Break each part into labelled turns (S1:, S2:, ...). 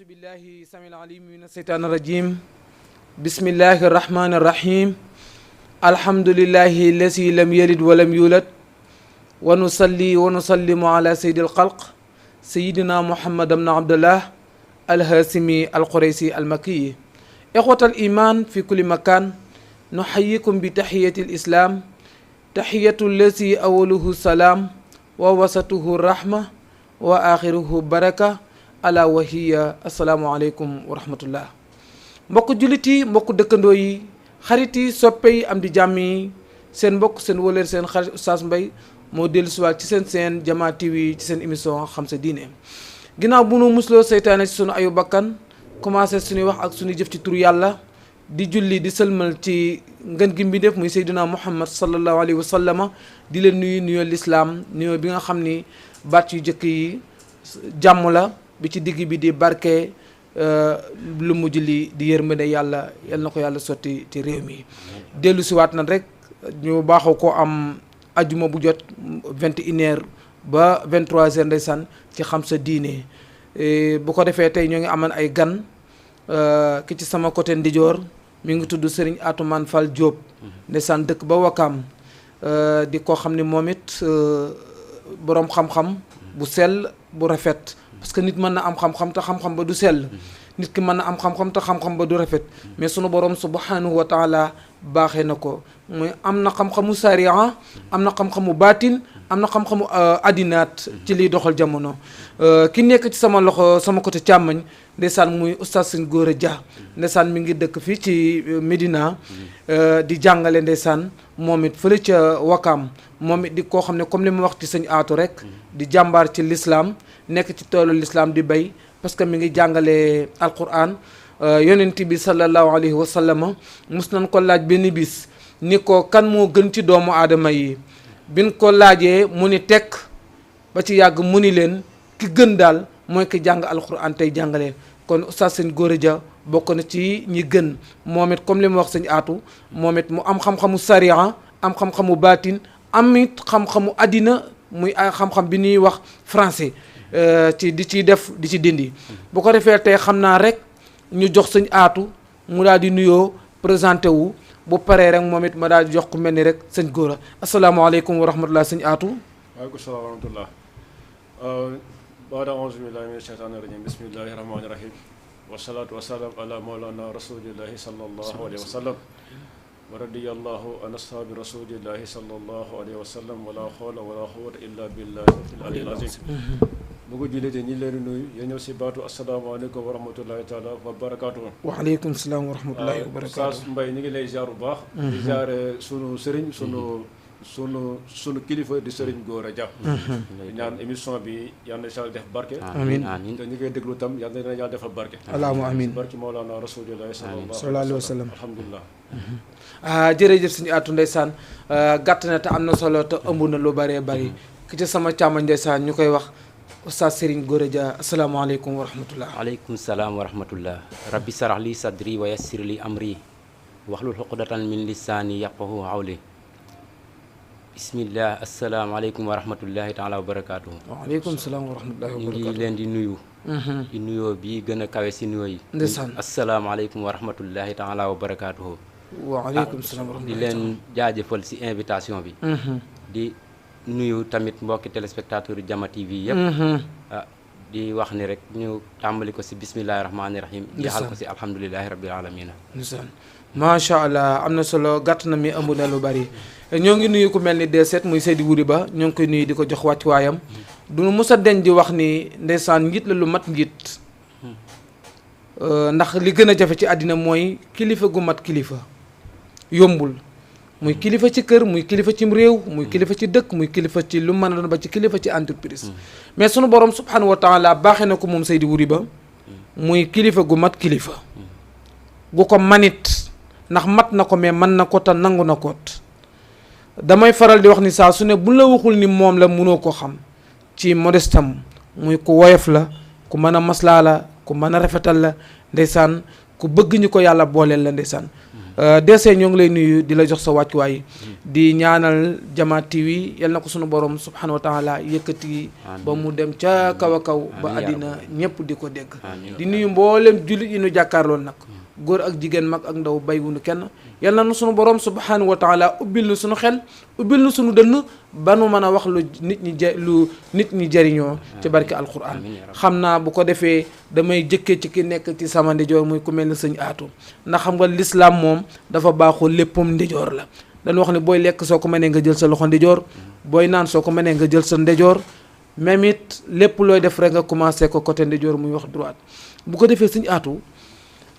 S1: أعوذ بالله السميع العليم من الشيطان الرجيم بسم الله الرحمن الرحيم الحمد لله الذي لم يلد ولم يولد ونصلي ونسلم على سيد الخلق سيدنا محمد بن عبد الله الهاشمي القريشي المكي إخوة الإيمان في كل مكان نحييكم بتحية الإسلام تحية الذي أوله السلام ووسطه الرحمة وآخره بركة ala wahiya asalaamaaleykum wa rahmatullah mbokk jullit yi mbokk dëkkandoo yi xarit yi soppe yi am di jàmm yi seen mbokk seen wëlër seen xarit Oustaz Mbaye moo dellu siwaat ci seen Jama TV ci seen émission xam sa diine ginnaaw bu nu musloo seytaane ci sunu ayu bakkan commencé suñuy wax ak suñuy jëf ci turu yàlla di julli di sëlmal ci ngën gi mbindeef muy Seydina Muhammad sallallahu alayhi wa sallama di leen nuyoo lislaam nuyoo bi nga xam ni baat yu jëkk yi jàmm la bi ci digg bi di barke lu mujj li di yërmande yàlla yal na ko yàlla sotti ci réew mi dellu siwaat na rek ñu baaxoo ko am ajuma bu jot 21h ba 23h ndeysaan ci xam sa diine bu ko defee tey ñoo ngi amoon ay gan ki ci sama côté ndijoor mi ngi tudd Serigne Atoumane Fall Diop ndeysaan dëkk ba Wakaam di ko xam ni moom it boroom xam-xam bu sell bu rafet parce que nit mën na am xam-xam te xam-xam ba du sell nit ki mën na am xam-xam te xam-xam ba du rafet mais sunu borom subhanahu wa taala baaxee na ko muy am na xam-xamu sariya am na xam-xamu baatin am na xam-xamu addinaat ci liy doxal jamono ki nekk ci sama loxo sama côté càmmañ ndeysaan muy oustaz Sëñ Gora Dia ndeysaan mi ngi dëkk fii ci Médina di jàngale ndeysaan moom it fële ca Wakaam moom it di koo xam ne comme li ma wax ci sëñ aatu rek di jàmbaar ci l'islam nekk ci toolu l'islam di bay parce que mi ngi jàngale alquran yonent bi sallallahu alayhi wa sallam mus nañ ko laaj benn bis ni ko kan moo gën ci doomu aadama yi bin ko laajee mu ni tekk ba ci yàgg mu ni leen ki gën daal mooy ki jàng alquran tey jàngale kon oustaz Sëñ Gora Dia bokk na ci ñi gën moom it comme li ma wax sëñ aatu moom it mu am xam-xamu sariya am xam-xamu baatin am it xam-xamu addina muy ay xam-xam bi ñuy wax français ci di ciy def di ci dindi bu ko defee tey xam naa rek ñu jox sëñ aatu mu daal di nuyoo présenté wu bu paree rek moom it ma daal di jox ku mel ni rek sëñ Gora asalaamaaleykum wa rahmatullah sëñ aatu
S2: waaleykum salaam wa rahmatullah baada auzu billahi mina shaytaani rajim bismillahi rahmaani rahim wasalaatu wasalaam ala mawlana rasulillahi sallallahu alayhi wa sallam wa radiyallahu an ashaabi rasulillahi sallallahu alayhi wa sallam wala hawla wala quwwata illa billahi al-aliyyil azim bu ko jullee ñi leen nuyu yéen ñëw si baatu asalaamaaleykum wa rahmatullahi taala wa barakaatuhu.
S1: waaleykum salaam wa rahmatullahi wa barakaatuhu.
S2: Oustaz Mbaye ñu ngi lay ziar bu baax. di ziare sunu sëriñ sunu kilifa di Serigne Gora Dia. di ñaan émission bi yal na yàlla def barke.
S1: amiin
S2: te ñu koy déglu tam yal na yàlla defal barke.
S1: allahumma amiin
S2: barke Mawlana Rasulillahi
S1: sallallahu alayhi wa sallam
S2: alhamdulilah.
S1: jërëjëf suñu aatu ndeysaan gàtt na te am na solo te ëmb na lu bëree bëri ki ci sama càmmañ ndeysaan ñu koy wax Oustaz Serigne Gora Dia asalaamaaleykum wa rahmatullah.
S3: waaleykum salaam wa rahmatullah. rabbi sarax li sadri wa yassir li amri waxlul xuqdatan min lisaani yafqahu qawli. bismillah asalaamaaleykum wa rahmatullahi taala wa barakaatuhu.
S1: waaleykum salaam wa rahmatullahi wa barakaatuhu.
S3: ñu ngi leen di nuyu. di nuyoo bi gën a kawe si nuyoo yi.
S1: ndeysaan
S3: asalaamaaleykum wa rahmatullahi taala wa barakaatuhu.
S1: waaleykum salaam wa rahmatullahi
S3: di leen jaajëfal si invitation bi. di nuyu tamit mbokki téléspectateur yu Jama TV yëpp. di wax ni rek ñu tàmbali ko si bismillahi rahmaani rahim. jeexal ko si alhamdulilahi rabbil alamina.
S1: ndeysaan macha allah am na solo gàtt na mi ëmb na lu bari ñoo ngi nuyu ku mel ni D7 muy Seydi Wuri Ba ñoo ngi koy nuyu di ko jox wàccuwaayam du mës a deñ di wax ni ndeysaan njiit la lu mat njiit ndax li gën a jafe ci àddina mooy kilifa gu mat kilifa yombul muy kilifa ci kër muy kilifa ci réew muy kilifa ci dëkk muy kilifa ci lu mën a doon ba ci kilifa ci entreprise mais sunu borom subhanahu wa taala baaxee na ko moom Seydi Wuri Ba muy kilifa gu mat kilifa gu ko manit ndax mat na ko mais mën na ko te nangu na koot damay faral di wax ni saa su ne bu la waxul ni moom la mënoo ko xam ci modestam muy ku woyof la ku mën a maslaa la ku mën a rafetal la ndeysaan ku bëgg ñu ko yàlla booleel la ndeysaan DC ñoo ngi lay nuyu di la jox sa wàccuwaay di ñaanal Jama TV yal na ko sunu borom subhanahu wa taala yëkkati ba mu dem ca kaw a kaw ba àddina ñëpp di ko dégg di nuyu mboolem jullit yi nu jàkkaarloon nag góor ak jigéen mag ak ndaw bay wunu kenn yal na nu sunu borom subhanahu wa taala ubbil nu sunu xel ubbil nu sunu dënn ba nu mën a wax lu nit ñi jëriñoo ci barke alquran xam naa bu ko defee damay jëkkee ci ki nekk ci sama ndijoor muy ku mel ne sëñ Aatu ndax xam nga lislaam moom dafa baaxoo léppam ndijoor la dañu wax ne booy lekk soo ko mënee nga jël sa loxo ndijoor booy naan soo ko mënee nga jël sa ndijoor même it lépp looy def rek nga commencé ko côté ndijoor muy wax droite bu ko defee sëñ Aatu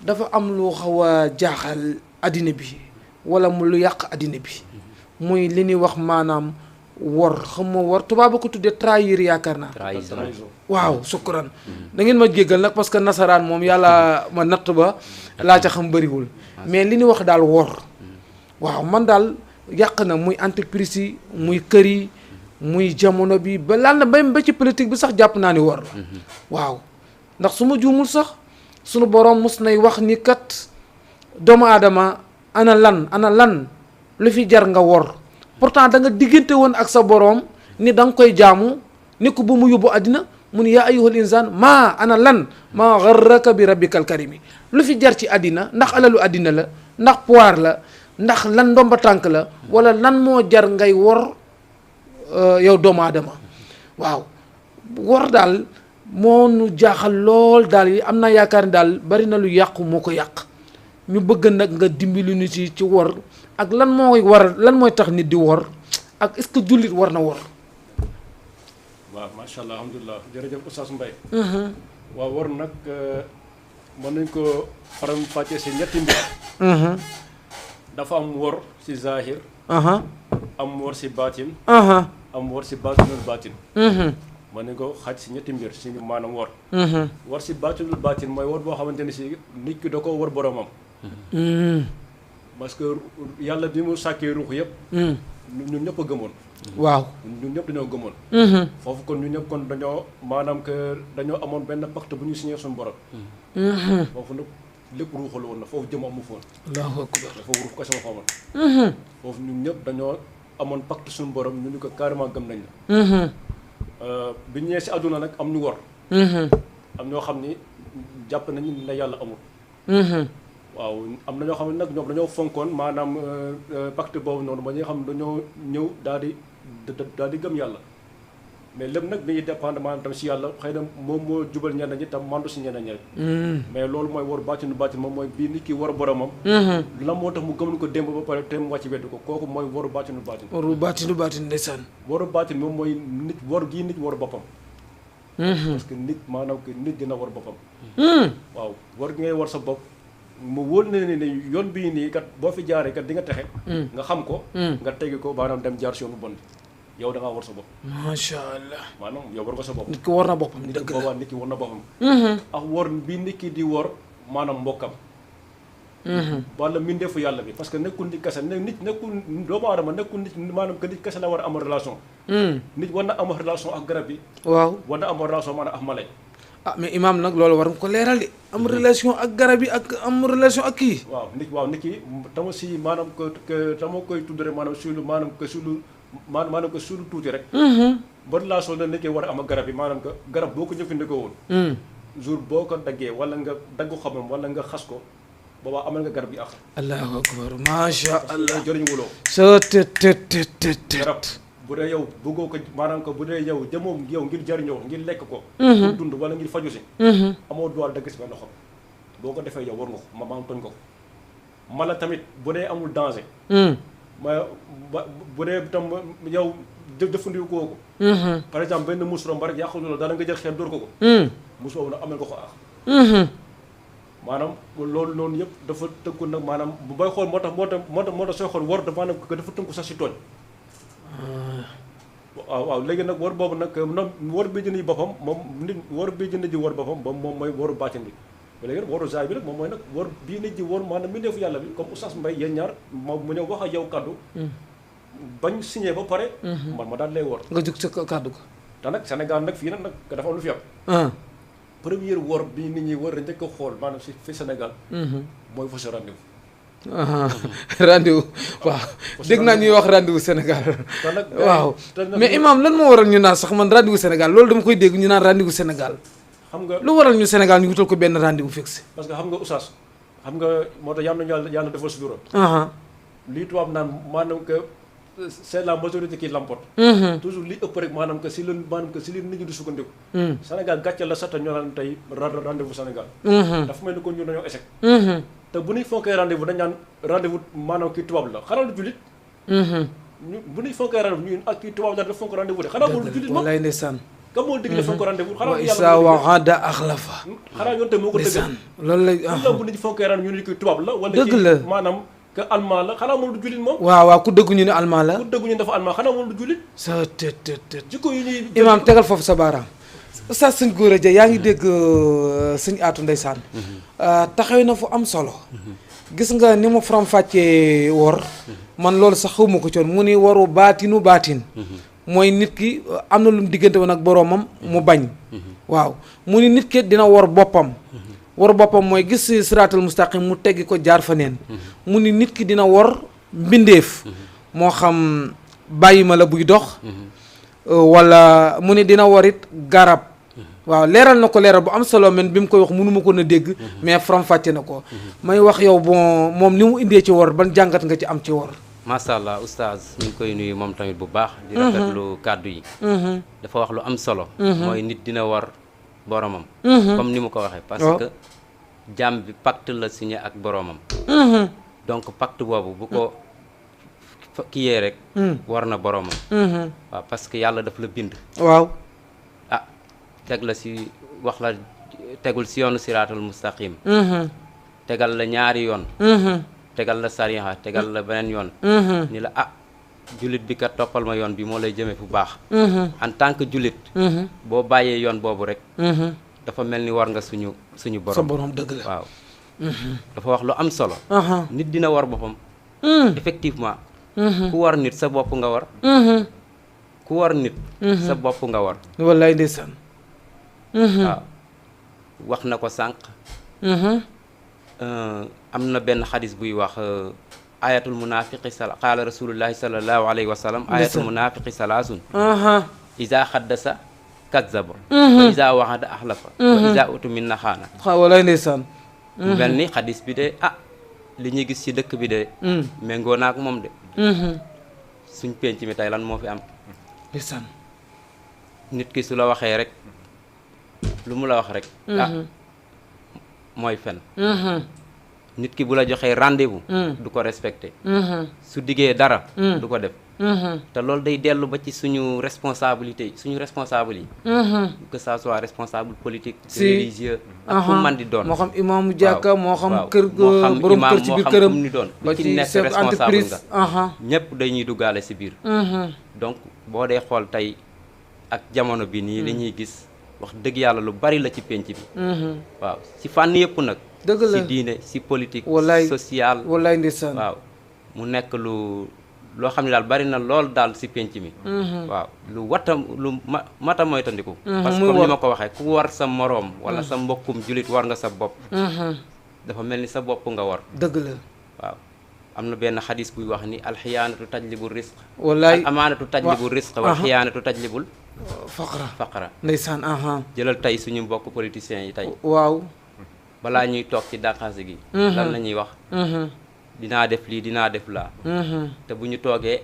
S1: dafa am lu xaw a jaaxal addina bi wala mu lu yàq addina bi muy li ñuy wax maanaam wor xam ma wor tubaab ba ko tuddee trahir yaakaar naa waaw sukkuran da ngeen ma jéggal nag parce que nasaraan moom yàlla ma natt ba laa ca xam bëriwul mais li ñuy wax daal wor waaw man daal yàq na muy entreprise yi muy kër yi muy jamono bi ba laal na ba ci politique bi sax jàpp naa ni wor la waaw ndax su ma juumul sax sunu borom mus nay wax ni kat doomu aadama ana lan lu fi jar nga wor pourtant da nga diggante woon ak sa borom ni da nga koy jaamu ni ko bu mu yóbbu àddina mu ni yaa ayyuhal insaan maa ana lan maa gharraka bi rabbikal karimi lu fi jar ci àddina ndax alalu àddina la ndax pouvoir la ndax lan ndomba tànk la wala lan moo jar ngay wor yow doomu aadama waaw wor daal moo nu jaaxal lool daal yi am naa yaakaar ni daal bari na lu yàqu moo ko yàq ñu bëgg nag nga dimbali ñu ci wor ak lan mooy tax nit di wor ak est-ce que jullit war na wor.
S2: waaw macha allah alhamdulilah jërëjëf Oustaz Mbaye waaw wor nag mën nañ ko faram fàccee si ñetti mbir dafa am wor si zahir am wor si baatin am wor si baatinul baatin mën nañ ko xaaj si ñetti mbir si maanaam wor wor si baatinul baatin mooy wor boo xamante ne si nit ki da ko wor boromam parce que yàlla bi mu sàkkee ruux yëpp ñun ñëpp a gëmoon
S1: waaw
S2: ñun ñëpp dañoo gëmoon foofu kon ñun ñëpp kon dañoo maanaam que dañoo amoon benn pacte bu ñu signé suñu borom foofu nag lépp ruuxal woon na foofu jëm amu foon
S1: allahu akbar
S2: foofu ruux ko sama xamoon foofu ñun ñëpp dañoo amoon pacte suñu borom ñu ni ko carrément gëm nañ la bi ñu ñëwee si àdduna nag am ñu wor am ñoo xam ni jàpp nañu ne yàlla amul waaw am na ñoo xam ne nag ñoom dañoo fonkoon maanaam pacte boobu noonu ba ñi nga xam ne dañoo ñëw daal di gëm yàlla mais lépp nag dañuy dépendre maanaam tam si yàlla xëy na moom moo jubal ñenn ñi tam mandu si ñenn ñi rek mais loolu mooy war bàccinu moom mooy bii nit ki war boromam la moo tax mu gëm ko démb ba pare te mu wàcc weddu ko kooku mooy waru bàccinu baatin ndeysaan waru bàctin moom mooy nit war gii nit war boppam parce que nit maanaam que nit dina war boppam waaw war gi ngay war sa bopp mu wóor na ne yoon bii nii kat boo fi jaaree kat di nga texe nga xam ko nga tegi ko maanaam dem jaar si yoon bu bon yow da ngaa war sa bopp
S1: macha allah
S2: maanaam yow war ko sa bopp
S1: nit ki war na boppam
S2: dëgg la boobaa nit ki war na boppam ak wor bi nit ki di wor maanaam mbokkam wala mbindeefu yàlla bi parce que nekkul nit kese nit nekkul doomu aadama nekkul nit maanaam que nit kese la war a am relation nit war na am relation ak garab bi waaw war na am relation maanaam ak mala
S1: ah mais imam nag loolu war nga ko leeral de am relation ak garab yi ak am relation ak kii
S2: waaw nit ki tama si maanaam que tama koy tudd rek maanaam sulu maanaam que sulu maanaam que sulu tuuti rek ba relation la nit ki war a am ak garab yi maanaam que garab boo ko jëfandikoo woon jour boo ko daggee wala nga daggu xamam wala nga xas ko boobaa amal nga garab yi ak
S1: allahu akbar macha allah
S2: jëriñ wuloo garab bu dee yow bëggoo ko maanaam que bu dee yow jëmoom yow ngir jariñoo ngir lekk ko pour dund wala ngir faju si amoo droit dagg si benn xob boo ko defee yow war nga ko maanaam tooñ ko mala tamit bu dee amul danger ma bu dee tam yow jëfandikoo ko par exemple benn muus romb rek yàqu la dara nga jël xeer dóor ko muus boobu nag amal nga ko aax maanaam loolu noonu yëpp dafa tënku nag maanaam bu bay xool moo tax sooy xool war dafa maanaam que dafa tënku sax si tooñ waaw léegi nag war boobu nag war bi jënd ji boppam moom nit war bi jënd ji war boppam ba moom mooy waru baatin bi léegi nag waru zaay bi nag moom mooy nag war bii nit ji war maanaam mbindeefu yàlla bi comme Oustaz Mbaye yéen ñaar moom mu ñëw wax ak yow kaddu bañ signé ba pare man ma daal lay war
S1: nga jóg sa kaddu ko
S2: te nag Sénégal nag fii nag dafa am lu fi am première wor bi nit ñi war a njëkk a xool maanaam si fi Sénégal mooy fausse rendez-vous
S1: rendez-vous waaw dégg naa ñuy wax rendez-vous Sénégal
S2: te nag
S1: waaw
S2: te nag
S1: mais imam lan moo waral ñu naan sax man rendez-vous Sénégal loolu dama koy dégg ñu naan rendez-vous Sénégal
S2: xam nga
S1: lu waral ñu Sénégal ñu wutal ko benn rendez-vous fixe.
S2: parce que xam nga oustaz xam nga moo tax yàlla defal sutura lii tubaab naan maanaam que c'est la majorité qui l'emporte. toujours li ëpp rek maanaam que si leen nit ñi di sukkandiku. Sénégal gàcce la sax te ñoo naan tey rendez-vous Sénégal. dafa mel ni ko ñu dañoo échec. te bu ñuy fonkee rendez-vous dañ naan rendez-vous maanaam kii tubaab la xanaa lu jullit. ñu bu ñuy fonkee rendez-vous ñu ak kii tubaab daal dafa fonk rendez-vous de xanaa moom lu jullit moom
S1: wallaay ndeysaan.
S2: ka moo digg fonk rendez-vous xanaa
S1: wa isa wa'ada axlafa.
S2: xanaa yoon te moo ko dëggal.
S1: loolu la
S2: bu ñu fonkee rendez-vous ñu ne kii tubaab la. wala
S1: dëgg la
S2: kii maanaam que allemand la xanaa moom du jullit moom.
S1: waaw ku dëggu ñu ne allemand la.
S2: ku dëggu ñu dafa allemand xanaa moom du jullit.
S1: sa te
S2: jikko yi ñuy.
S1: imaam tegal foofu sa baaraam. Oustaz Sëñ Gora Dia yaa ngi dégg sëñ Aatu ndeysaan. taxaw na fu am solo. gis nga ni mu faram-fàccee wor. man loolu sax xawma ko coon mu ni waru baatin. mooy nit ki am na lu mu diggante woon ak boroomam mu bañ. waaw mu ni nit ki dina wor boppam. war boppam mooy gis siraatal mustaqim mu teggi ko jaar fa neen mu ni nit ki dina wor mbindeef moo xam bàyyi ma la buy dox wala mu ni dina wor it garab waaw leeral na ko leeral bu am solo men bi mu koy wax mënuma ko na dégg mais faram-fàcce na ko may wax yow bon moom ni mu indee ci wor ban jàngat nga ci am ci wor.
S3: macha allah oustaz ñu ngi koy nuyu moom tamit bu baax di rafetlu kàddu yi dafa wax lu am solo mooy nit dina war boromam comme ni mu ko waxee parce que jaam bi pacte la signé ak boromam donc pacte boobu bu ko kiyee rek war na boromam waaw parce que yàlla daf la bind
S1: waaw
S3: teg la si wax la tegul si yoonu siraatul mustaqim tegal la ñaari yoon tegal la sariya tegal la beneen yoon ni la jullit bi kat toppal ma yoon bi moo lay jëmee fu baax en tant que jullit boo bàyyee yoon boobu rek dafa mel ni war nga suñu borom
S1: sa borom dëgg la
S3: waaw dafa wax lu am solo nit dina war boppam effectivement ku war nit sa bopp nga war ku war nit sa bopp nga war
S1: wallaay ndeysaan
S3: waaw wax na ko sànq am na benn xadis buy wax ayatul munafiqi qaala rasulullahi sallallahu alayhi wa sallam ayatul munafiqi salaasun iza xaddasa kazzaba wa iza waxada axlafa wa iza utumina xaana
S1: walaay ndeysaan
S3: mel ni xadis bi de li ñuy gis ci dëkk bi de méngoo naak moom de suñ penc mi tey lan moo fi am
S1: ndeysaan
S3: nit ki su la waxee rek lu mu la wax rek mooy fen nit ki bu la joxee rendez-vous du ko respecté su diggee dara du ko def te loolu day dellu ba ci suñu responsabilité suñu responsable yi que ça soit responsable politique religieux ak ku man di doon
S1: moo xam imaamu jàkka moo xam kër
S3: moo
S1: borom kër ci biir këram
S3: moo xam ni doon
S1: ba
S3: ci
S1: ci
S3: nekk
S1: chef
S3: responsable
S1: entreprise
S3: nga ñëpp dañuy duggaale si biir donc boo dee xool tey ak jamono bi nii li ñuy gis wax dëgg yàlla lu bari la ci penc bi waaw si fànn yëpp nag
S1: dëgg la
S3: si diine si politique
S1: wallaay
S3: social
S1: wallaay ndeysaan
S3: waaw mu nekk loo xam ne daal bari na lool daal si penc mi waaw lu mata moytandiku parce que comme ni ma ko waxee ku war sa moroom wala sa mbokkum julit war nga sa bopp dafa mel ni sa bopp nga war
S1: dëgg la
S3: waaw am na benn xadis buy wax ni alxiyaanatu tajlibu risq
S1: wallaay
S3: al amaanatu tajlibu risq wal xiyaanatu tajlibul faqra
S1: ndeysaan
S3: jëlal tey suñu mbokk politiciens yi tey
S1: waaw
S3: balaa ñuy toog ci dàqaase gi lan la ñuy wax dinaa def lii dinaa def laa te bu ñu toogee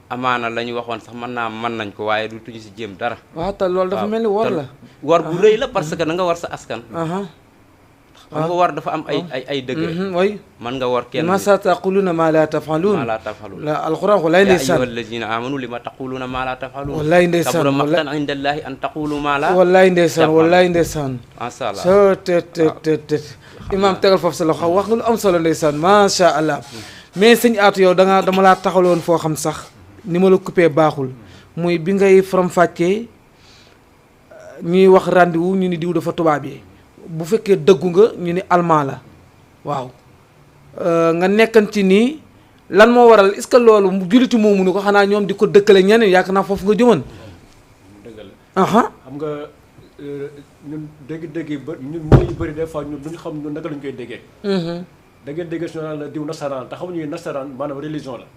S3: amaana la ñu waxoon sax mën nañ ko waaye du tuñu si jéem dara
S1: waaw te loolu dafa mel ni war la
S3: war bu rëy la parce que da nga war sa askan xam nga war dafa am ay degré
S1: way
S3: man nga war kenn
S1: ma sa taquluna ma la tafalun
S3: ma la tafalun
S1: la alquran wallaay ndeysaan
S3: yaa ayyuha allazina amanu lima taquluna ma la tafalun
S1: wallaay ndeysaan
S3: kabura maqtan inda allahi an taqulu ma la
S1: wallaay ndeysaan wallaay ndeysaan
S3: masha Allah
S1: so te imaam tegal foofu sa loxo wax nga lu am solo ndeysaan masha Allah mais sëñ Aatu yow dama laa taxaloon foo xam sax ni ma la coupé baaxul muy bi ngay faram-fàccee ñuy wax rendez-vous ñu ni diw dafa tubaab yi bu fekkee dëggu nga ñu ni allemand la waaw nga nekkan ci nii lan moo waral est-ce que loolu jullitu moomu ni ko xanaa ñoom di ko dëkkale ñeneen yaakaar naa foofu nga jëman
S2: dëgg la xam nga ñun dégg-dégg yi ba ñun mooy yu bëri des fois ñun duñu xam ñun naka lañu koy déggee da ngeen dégg su naan la diw nasaraan te xamuñu nasaraan maanaam religion la.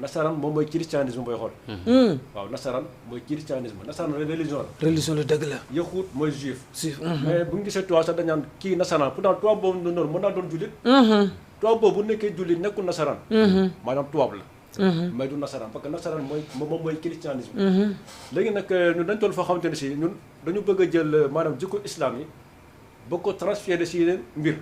S2: nasaraan moom mooy christianisme booy xool. waaw nasaraan mooy christianisme nasaraan religion la.
S1: religion la dëgg la.
S2: yahud mooy juif. mais bu ñu gisee tubaab sax dañ naan kii nasaraan pourtant tubaab boobu noonu mën naa doon jullit. tubaab boobu bu nekkee jullit nekkul nasaraan. maanaam tubaab la. mais du nasaraan parce que nasaraan moom mooy christianisme. léegi nag ñun dañ toll foo xamante ne si ñun dañu bëgg a jël maanaam jikko islam yi bëgg ko transféré si yeneen mbir.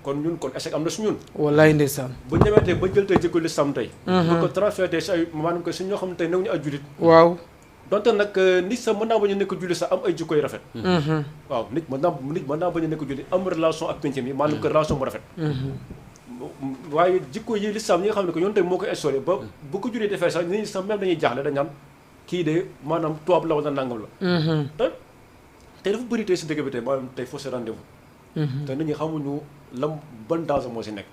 S2: kon ñun kon échec am na su ñun.
S1: wallaay ndeysaan.
S2: bu ñu demee tey ba jël tey jikko lislam tey. bëgg ko transféré si ay maanaam que si ñoo xam ne tey newuñu ay jullit.
S1: waaw.
S2: donte nag nit sax mën naa bañ a nekk jullit sax am ay jikko yu rafet. waaw nit mën naa bañ a nekk jullit am relation ak penc mi maanaam que relation mu rafet. waaye jikko yi lislaam ñi nga xam ne que yoon tey moo ko instauré ba bu ko juree defee sax nit ñi sax même dañuy jaaxle dañ naan kii de maanaam tubaab la wala nangam la. te tey dafa bëri tey si dëkk bi tey maanaam tey fausse rendez-vous. te nit ñi xamuñu lam ban danger moo si nekk.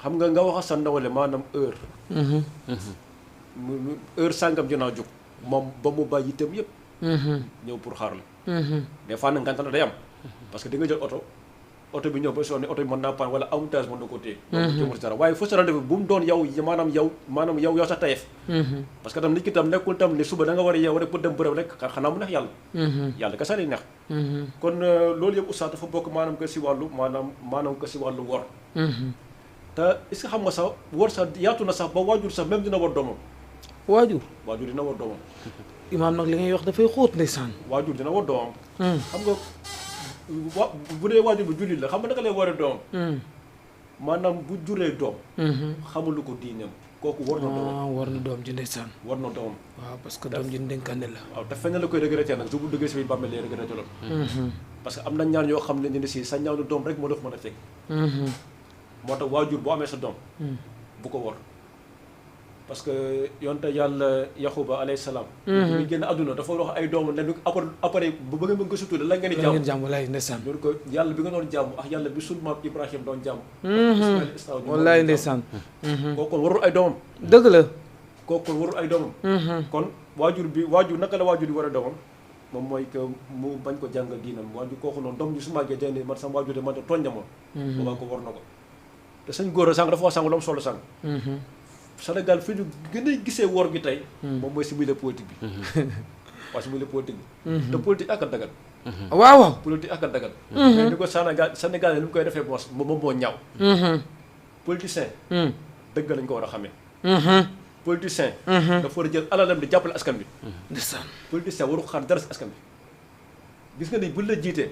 S2: xam nga wax sa ndawale maanaam heure. heure sàngam dinaa jóg moom ba mu bàyyi itam yëpp. ñëw pour xaar la. des fois nag ngànta la day am parce que di nga jël oto bi ñëw ba soo ne oto bi mën naa paan wala embouteillage mën na ko téye. donc dara waaye fausse rendez-vous bu mu doon yow maanaam yow sa tayef. parce que tam nit ki tam nekkul tam ne suba da nga war a yeew rek pour dem bërëb rek xanaa mu neex yàlla. yàlla kese lay neex. kon loolu yëpp oustaz dafa bokk maanaam que si wàllu maanaam que si wàllu wor. te est-ce que xam nga sax wor sax yaatu na sax ba waajur sax même dina war doomam.
S1: waajur
S2: dina war doomam.
S1: imaam nag li ngay wax dafay xóot ndeysaan.
S2: waajur dina war doomam. xam nga bu dee waajur bu jullit la xam nga naka lay waree doomam. maanaam bu juree doom. xamulu ko diineem kooku war na doomam.
S1: war na doom ji ndeysaan.
S2: war na doomam.
S1: waaw parce que doom ji ndénkaane la.
S2: waaw te feeñ la koy regretté nag su bu dëggee si biir bàmmeel lay regretté loolu. parce que am na ñaan yoo xam ne si sa ñaanu doom rek moo def mën a fekk. moo tax waajur boo amee sa doom. bu ko war. parce que yonte yàlla Yaxuba alayhi salaam. bu muy génn àdduna dafa wax ay doomam ne après bu bëgg nga gëstu la ngeen di jàmm
S1: wallaay ndeysaan.
S2: loolu ko yàlla bi nga doon jàmm ak yàlla bi sunu maam Ibrahima doon jàmm.
S1: wallaay ndeysaan.
S2: kooku kon warul ay doomam.
S1: dëgg la.
S2: kooku kon warul ay doomam. kon waajur naka la waajur di war a doomam moom mooy que mu bañ ko jàngal diinam waajur kooku noonu doom ji su màggee day ne man sama waajur de man de tooñ na ma. boobaa ko war na ko te sëñ góor a sànq dafa wax sànq lu am solo sànq. Sénégal fi ñu gën a gisee wor gi tey. moom mooy si milieu politique bi. waaw si milieu politique bi. te politique ak a dagal.
S1: waaw.
S2: politique ak a dagal. mais ni ko Sénégal ni mu koy defee moom moo ñaaw. politicien. dëgg lañ ko war a xamee. politicien. dafa war a jël alalam di jàppale askan bi.
S1: ndeysaan.
S2: politicien waru xaar dara si askan bi. gis nga ni buñ la jiitee.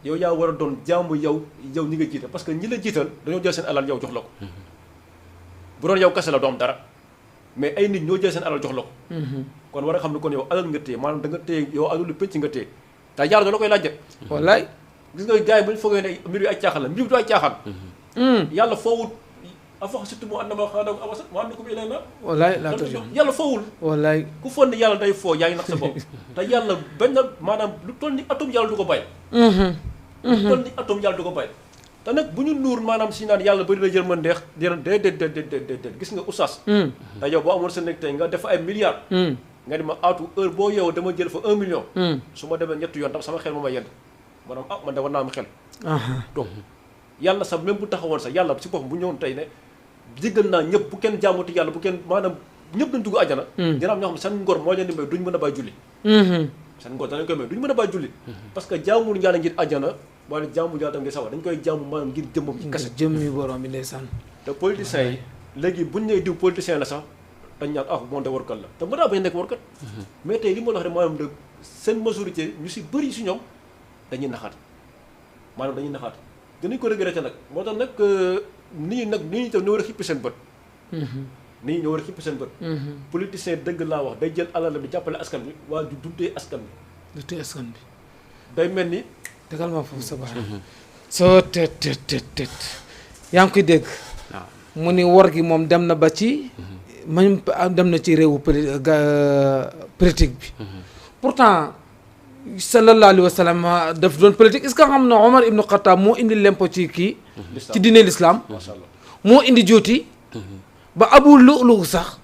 S2: yow yaa war a doon jaamu yow ñi nga jiite parce que ñi la jiital dañoo jël seen alal yow jox la ko. bu doon yow kese la doom dara mais ay nit ñoo jël seen alal jox la ko. kon war a xam ne kon yow alal nga téye maanaam da nga téye yow alalu penc nga téye te yàlla da la koy laaj.
S1: wallaay.
S2: gis nga gars yi bu ñu foogee ne mbir yu ay caaxaan la mbir du ay caaxaan. yàlla foowul afa surtout mu ànd ma xaaral mu ànd ko bi lay na. wallaay laata yàlla foowul. wallaay ku foog ne yàlla day foo yaa ngi nax sa bopp. te yàlla benn maanaam lu toll ni atom yàlla du ko bàyyi. lu toll ni atom yàlla du ko bàyyi. te nag bu ñu nuur maanaam si naan yàlla bëri na yërmandeex déedéet gis nga oustaz. te yow boo amoon sa nekk tey nga def ay milliards. nga di ma aatu heure boo yeewoo dama jël fa 1 million. su ma demee ñetti yoon tam sama xel ma may yedd maanaam man de war naa am xel. donc yàlla sax même bu taxawoon sax yàlla si boppam bu ñëwoon tey ne jéggal naa ñëpp bu kenn jaamuti yàlla bu kenn maanaam ñëpp dañ dugg àjjana. dina am ñoo xam ne seen ngor moo leen di may duñ mën a bàyyi julli. seen ngor danañ koy may duñ mën a bàyyi julli. parce que jaamul yàlla ngir àjjana wala jaamu yàlla tam ngir sawar dañ koy jaamu maanaam ngir jëmmam ci kese.
S1: jëmmi borom bi ndeysaan.
S2: te politiciens yi léegi buñ nee diw politicien la sax dañ ñaan moom de warkat la te mën naa bañ a nekk warkat. mais tey li ma la wax rek maanaam de seen majorité ñu si bëri si ñoom dañuy naxaat maanaam dañuy naxaat dinañ ko regretté nag moo tax nag nit ñi tam ñoo war a xippi seen bët. nit ñi ñoo war a xippi seen bët. politicien dëgg laa wax day jël alalam di jàppale askan bi waaye du dundee askan bi.
S1: dundee askan bi.
S2: day mel ni.
S1: dëggal ma foofu sa baax. soo tet yaa ngi koy dégg. mu ni wor gi moom dem na ba ci. même dem na ci réewu politique bi. pourtant sallallahu alayhi wa sallam daf doon politique est-ce que xam na Omar ibnu Khattab moo indi lempo ci kii. ci diine l'islam. moo indi jooti. ba Abu Lu'lu sax.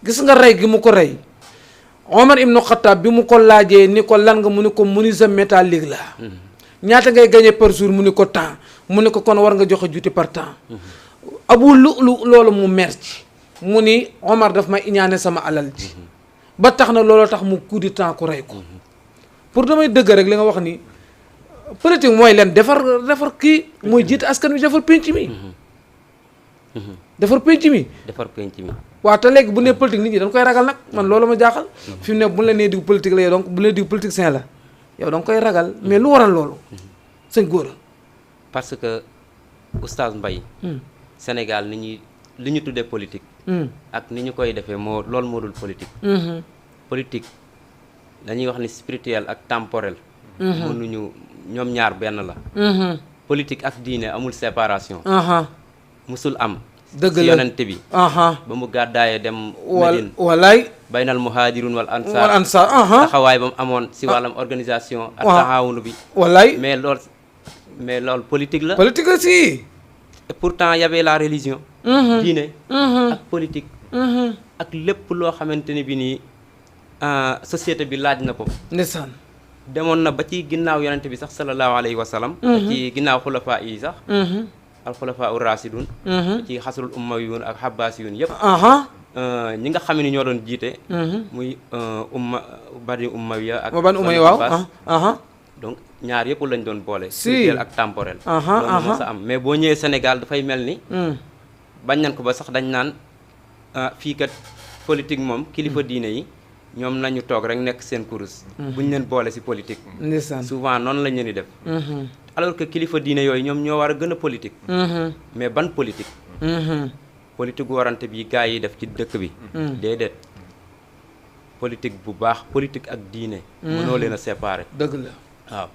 S1: gis nga rey gi mu ko rey. Omar ibnu Khattab bi mu ko laajee ni ko lan nga mu ni ko menuisier métallique la. ñaata ngay gagné par jour mu ni ko temps mu ne ko kon war nga joxe juuti par temps Abu Lu'lu loolu mu mer ci mu ni Omar daf may iñaane sama alal ji ba tax na looloo tax mu coup de temps ku rey ko pour damay dëgg rek li nga wax ni politique mooy leen defar kii mooy jiite askan wi defar penc mi defar penc mi waaw te léegi bu nee politique nit ñi dañ koy ragal nag man loolu ma jaaxal fi mu ne bu la nee diw politique la yow donc bu la nee diw politique sain la yow da nga koy ragal mais lu waral loolu sëñ Gora
S3: parce que oustaz Mbaye Sénégal li ñu tuddee politique ak ni ñu koy defee loolu moo dul politique politique dañuy wax ni spirituel ak temporel mënuñu ñoom ñaar benn la politique ak diine amul séparation musul am
S1: dëgg
S3: ci
S1: la
S3: yonente bi ba mu gàddaayee dem Medine
S1: walaay
S3: baynal muhaajirun wal
S1: wal
S3: ansaar
S1: ansaar
S3: taxawaay ba mu amoon si wàllam organisation ak taxawunu bi
S1: walaay
S3: mais loolu politique la
S1: politique la si
S3: et pourtant y avait la religion diine ak politique ak lépp loo xamante ni bi nii société bi laaj na ko
S1: ndeysaan
S3: demoon na ba ci ginnaaw yonente bi sax sallallahu alayhi wa sallam ci ginnaaw xulafaa yi sax alxulafaa ur rasidun ci xasrul ummawiyun ak xabbaasiyun yëpp ñi nga xam ne ñoo doon jiite muy bani ummawiya ak
S1: bani ummawiya waaw
S3: donc ñaar yëpp lañ doon boole
S1: si
S3: spirituel ak temporel loolu moo sa am mais boo ñëwee Sénégal dafay mel ni bañ nañ ko ba sax dañ naan fii kat politique moom kilifa diine yi ñoom nañu toog rek nekk seen kurus buñ leen boole si politique souvent noonu lañ leen di def alors que kilifa diine yooyu ñoom ñoo war a gën a politique mais ban politique politique warante bi gars yi def ci dëkk bi déedéet politique bu baax politique ak diine mënoo leen a séparer
S1: dëgg la
S3: waaw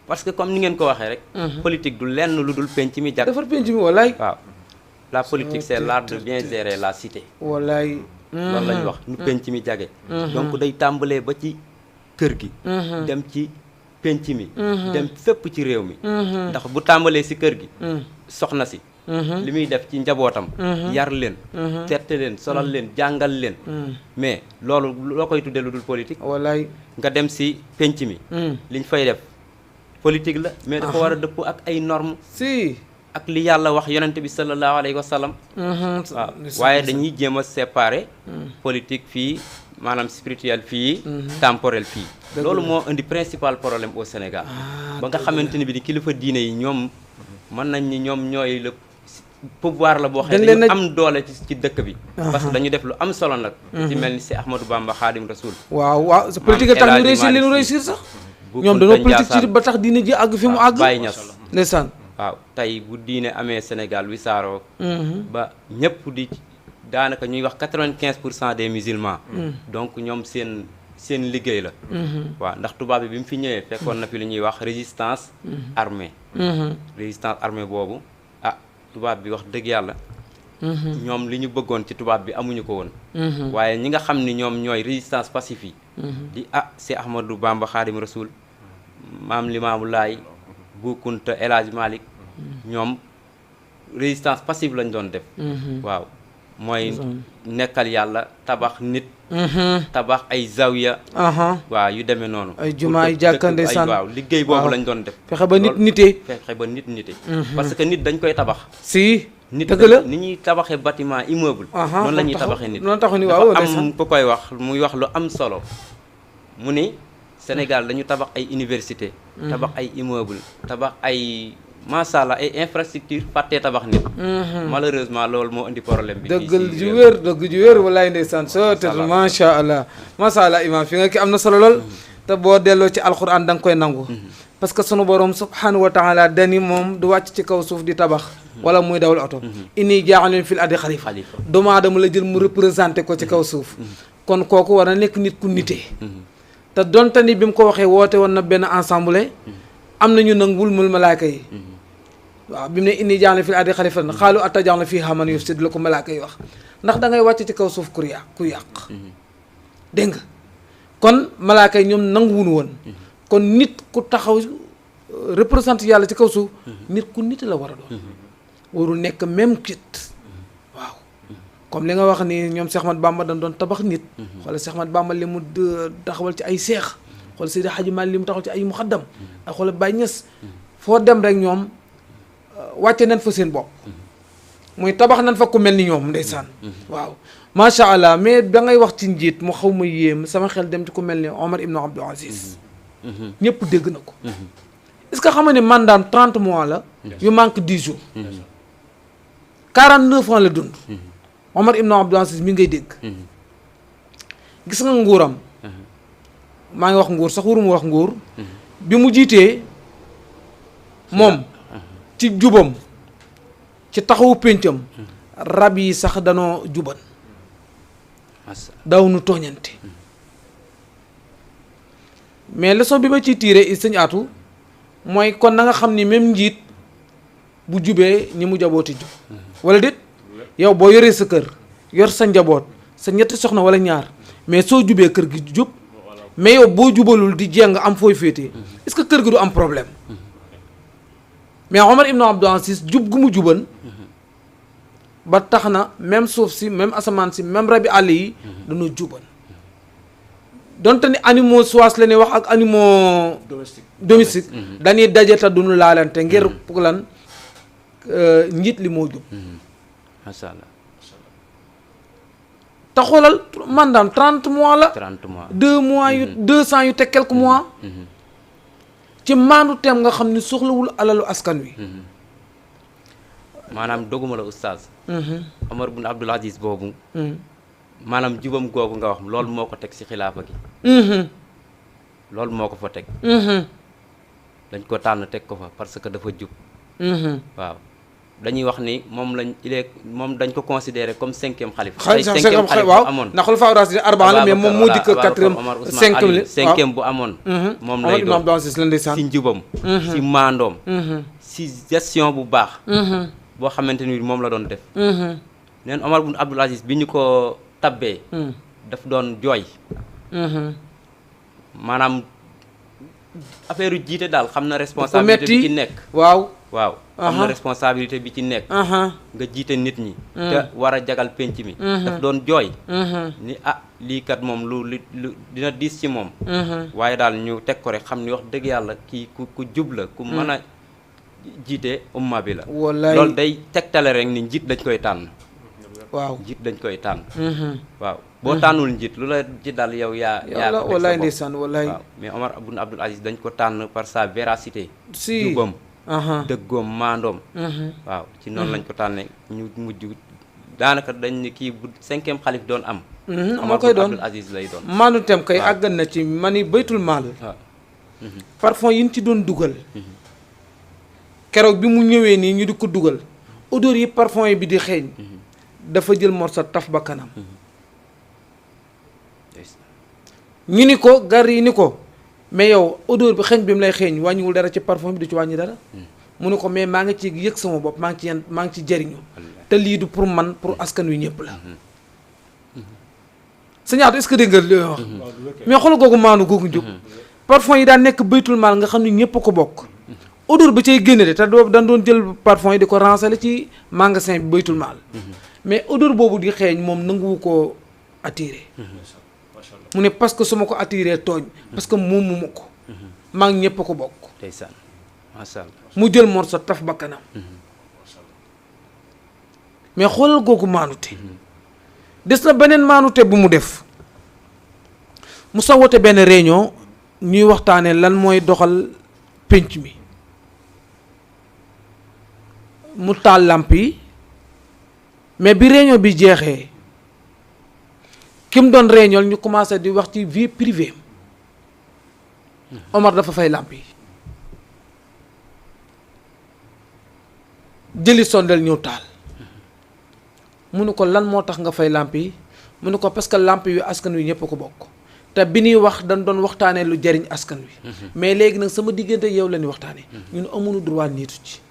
S3: parce que comme ni ngeen ko waxee rek politique du lenn lu dul penc mi jag
S1: defar penc mi walaay
S3: waaw la politique c'est l'art de bien gérer la cité
S1: walaay
S3: loolu lañ wax nu penc mi jage donc day tàmbalee ba ci kër gi dem ci penc mi dem fépp ci réew mi ndax bu tàmbalee si kër gi soxna si li muy def ci njabootam yar leen tette leen solal leen jàngal leen mais loolu loo koy tuddee lu dul politique
S1: walaay
S3: nga dem si penc mi liñ fay def politique la mais dafa war a dëpp ak ay normes
S1: si
S3: ak li yàlla wax yonente bi sallallahu alayhi wa sallam waaw waaye dañuy jéem a séparer politique fii maanaam spirituel fii temporel fii loolu moo indi principal problème au Sénégal ba nga xamante ni bi ni kilifa diine yi ñoom mën nañ ni ñoom ñooy le pouvoir la boo xam ne dañu am doole ci dëkk bi parce que dañu def lu am solo nag ci mel ni si Ahmadou Bamba Khadim Rasoul
S1: waaw sa politique tax ñu réussir li ñu réussir sax ñoom dañoo politique ci ba tax diine ji àgg fi mu àgg
S3: Baye Niass
S1: ndeysaan
S3: waaw tey bu diine amee Sénégal wisaaroo ba ñëpp di daanaka ñuy wax 95% des musulmans donc ñoom seen liggéey la waaw ndax tubaab bi mu fi ñëwee fekkoon na fi lu ñuy wax résistance armée résistance armée boobu tubaab bi wax dëgg yàlla ñoom li ñu bëggoon ci tubaab bi amuñu ko woon waaye ñi nga xam ni ñoom ñooy résistance pacifique di si Ahmadou Bamba Khadim Rasoul Maam Limaamu Laay Bu Kunta El Hadj Malick ñoom résistance passive lañ doon def waaw mooy nekkal yàlla tabax nit tabax ay zawiya waaw yu demee noonu
S1: ay jumaa yi jàkkande san
S3: waaw liggéey boobu lañ doon def
S1: fexe ba nit nitee
S3: fexe ba nit nite parce que nit dañ koy tabax
S1: si
S3: nit
S1: dëgg la
S3: ni ñuy tabaxee bâtiment immeuble noonu la ñuy tabaxee nit
S1: noonu taxu ni waaw
S3: dafa am ku koy wax muy wax lu am solo mu ni Sénégal dañu tabax ay université tabax ay immeuble tabax ay macha allah ay infrastructure fàttee tabax nit malheureusement loolu moo indi problème bi
S1: dëgg ju wér walaay ndeysaan soo te macha allah imam fi nga ki am na solo lool te boo delloo ci alquran da nga koy nangu parce que sunu borom subhanahu wa taala dani moom du wàcc ci kaw suuf di tabax wala muy dawal oto inni jaaxalin fil ardi xalifa doomu aadama la jël mu représenté ko ci kaw suuf kon kooku war na nekk nit ku nitee te donte ni bi mu ko waxee woote woon na benn ensemble am nañu nanguwul mul malaaka yi waaw bi mu ne inni jaaxle fil ardi xalifatan xaalu ataj'alu fiihaa man yufsidu la ko malaaka yi wax ndax da ngay wàcc ci kaw suuf ku yàq dégg nga kon malaaka yi ñoom nanguwuñu woon kon nit ku taxaw représenté yàlla ci kaw suuf nit ku nit la war a doon warul nekk même kit waaw comme li nga wax ni ñoom Cheikh Ahmadou Bamba dañ doon tabax nit xoolal Cheikh Ahmadou Bamba li mu taxawal ci ay seex xoolal Seydi Hadji Malick li mu taxawal ci ay muxaddam ak xoolal Baye Niass foo dem rek ñoom wàcce nañ fa seen bopp muy tabax nañ fa ku mel ni ñoom ndeysaan waaw macha allah mais da ngay wax ci njiit mu xaw ma yéem sama xel dem ci ku mel ni Omar ibn Abdul Aziz ñëpp dégg na ko est-ce que xam nga ne mandaam 30 mois la yu manque 10 jours 49 ans la dund Omar ibn Abdul Aziz mi ngay dégg gis nga nguuram maa ngi wax nguur sax waruma wax nguur bi mu jiitee moom ci jubam ci taxawu péncam rab yi sax danoo juban daw nu tooñante mais leçon bi ma ciy tiire sëñ Atou mooy kon na nga xam ni même njiit bu jubee ni mu jabooti jub wala déet yow boo yoree sa kër yor sa njaboot sa ñetti soxna wala ñaar mais soo jubee kër gi jub mais yow boo jubalul di jéng am fooy féetee est-ce que kër gi du am problème mais Omar ibn Abdul Aziz jub gu mu juban ba tax na même suuf si même asamaan si même rabi àll yi dañoo juban donte ni animaux sauvages la ñuy wax ak animaux domestique dañuy daje te duñu laalante ngir pour lan njiit li moo jub
S3: macha allah
S1: te xoolal mandaam 30 mois la
S3: 30 mois
S1: 2 mois yu 200 yu teg quelques mois ci maandu teem nga xam ni soxlawul alalu askan wi
S3: maanaam doguma la oustaz Omar ibn Abdul Aziz boobu maanaam jubam googu nga wax loolu moo ko teg ci xilaafa gi loolu moo ko fa teg dañ ko tànn teg ko fa parce que dafa jub waaw dañuy wax ni moom lañ moom dañ ko considéré comme 5e xalifa tey 5e xalifa
S1: waaw
S3: bu amoon
S1: ndax xulafaa raasidiin arbaa la mais moom moo dikk 4e
S3: 5e bu amoon moom lay doon ci njubam ci maandoom ci gestion bu baax boo xamante ni moom la doon def neen Omar ibn Abdul Aziz bi ñu ko tabbee daf doon jooy maanaam affaire yu jiite daal xam na responsabilité bi ci nekk
S1: waaw
S3: xam na responsabilité bi ci nekk nga jiite nit ñi te war a jagal penc mi daf doon jooy ni lii kat moom lu dina diis ci moom waaye daal ñu teg ko rek xam ni wax dëgg yàlla kii ku jub la ku mën a jiite umma bi la loolu day tegtale rek ni njiit dañ koy tànn njiit dañ koy tànn waaw boo tànnul njiit lu la ci dal yow yaa ko teg
S1: wallaay ndeysaan wallaay
S3: waaw mais Omar ibn Abdul Aziz dañ ko tànn par sa véracité
S1: si
S3: jubam dëggoom maandoom waaw ci noonu lañ ko tànnee ñu mujj daanaka dañ ni kii bu 5e xalif doon am
S1: moo koy doon
S3: Abdul Aziz lay doon
S1: maandu tem kay àggan na ci mani baytul maal parfum yi ñu ci doon dugal keroog bi mu ñëwee nii ñu di ko dugal odeur yi parfum yi bi di xeeñ dafa jël morso taf ba kanam ñu ni ko gar yi ni ko mais yow odeur bi xeeñ bi mu lay xeeñ wàññiwul dara ci parfum bi du ci wàññi dara mu ni ko mais maa ngi ci yëg sama bopp maa ngi ci jariñu te lii du pour man pour askan wi ñëpp la sëñ Atou est-ce que dégg nga li wax mais xoolal googu maanu googu njub parfum yi daan nekk baytul maal nga xam ni ñëpp ko bokk odeur ba cay génne de te dañ doon jël parfum yi di ko ransale ci magasin bi baytul maal mais odeur boobu di xeeñ moom nanguwu ko attiré mu ne parce que su ma ko attiré tooñ parce que moom mu ma ko maa ngi ñëpp ko bokk
S3: ndeysaan macha allah
S1: mu jël morso taf ba kanam mais xoolal googu maanute des na beneen maanute bu mu def mu sa wote benn réunion ñuy waxtaanee lan mooy doxal pénc mi mu taal làmp yi mais bi réunion bi jeexee ki mu doon réunion ñu commencé di wax ci vie privée Omar dafa fay làmp yi jëli sondel ñëw taal mu ne ko lan moo tax nga fay làmp yi mu ne ko parce que làmp yu askan wi ñëpp ko bokk te bi ñuy wax dañ doon waxtaanee lu jariñ askan wi mais léegi nag sama diggante yow la ñuy waxtaanee ñun amuñu droit niitu ci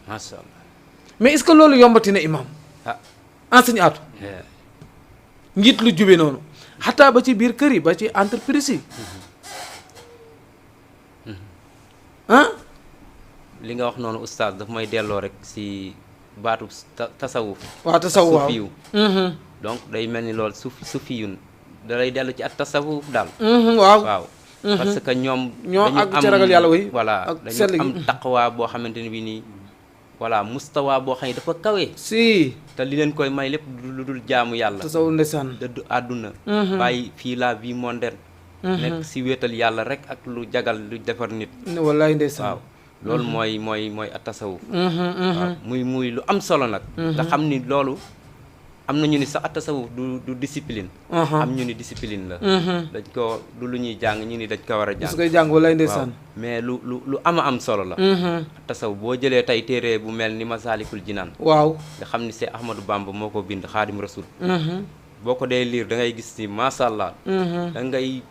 S3: macha allah
S1: mais est-ce que loolu yombati na imam enseigne Atou njiit lu jube noonu xataa ba ci biir kër yi ba ci entreprise yi
S3: li nga wax noonu oustaz daf may delloo rek si baatu tasawuf
S1: waaw tasawuf waaw
S3: sufiyu donc day mel ni loolu sufiyun da lay dellu ci at tasawuf daal waaw parce que ñoom
S1: ñoo àgg ci ragal yàlla way
S3: voilà dañu am taqwa boo xamante ni bi nii voilà mustawa boo xam ne dafa kawe
S1: si
S3: te li leen koy may lépp lu dul jaamu yàlla
S1: tasawuf ndeysaan
S3: dëddu àdduna bàyyi fii la vie moderne nekk si wéetal yàlla rek ak lu jagal lu defar nit
S1: wallaay ndeysaan
S3: waaw loolu mooy at tasawuf waaw muy lu am solo nag nga xam ni loolu am na ñu ni sax at tasawuf du discipline am ñu ni discipline la dañ ko du lu ñuy jàng ñu ni dañ ko war a jàng
S1: su koy jàng wallaay ndeysaan
S3: mais lu am solo la at tasawuf boo jëlee tey téere bu mel ni Masaalikul Jinaan
S1: waaw
S3: nga xam ni c'est Ahmadou Bamba moo ko bind Xaadim Rasul boo ko dee lire da ngay gis ni masha Allah da ngay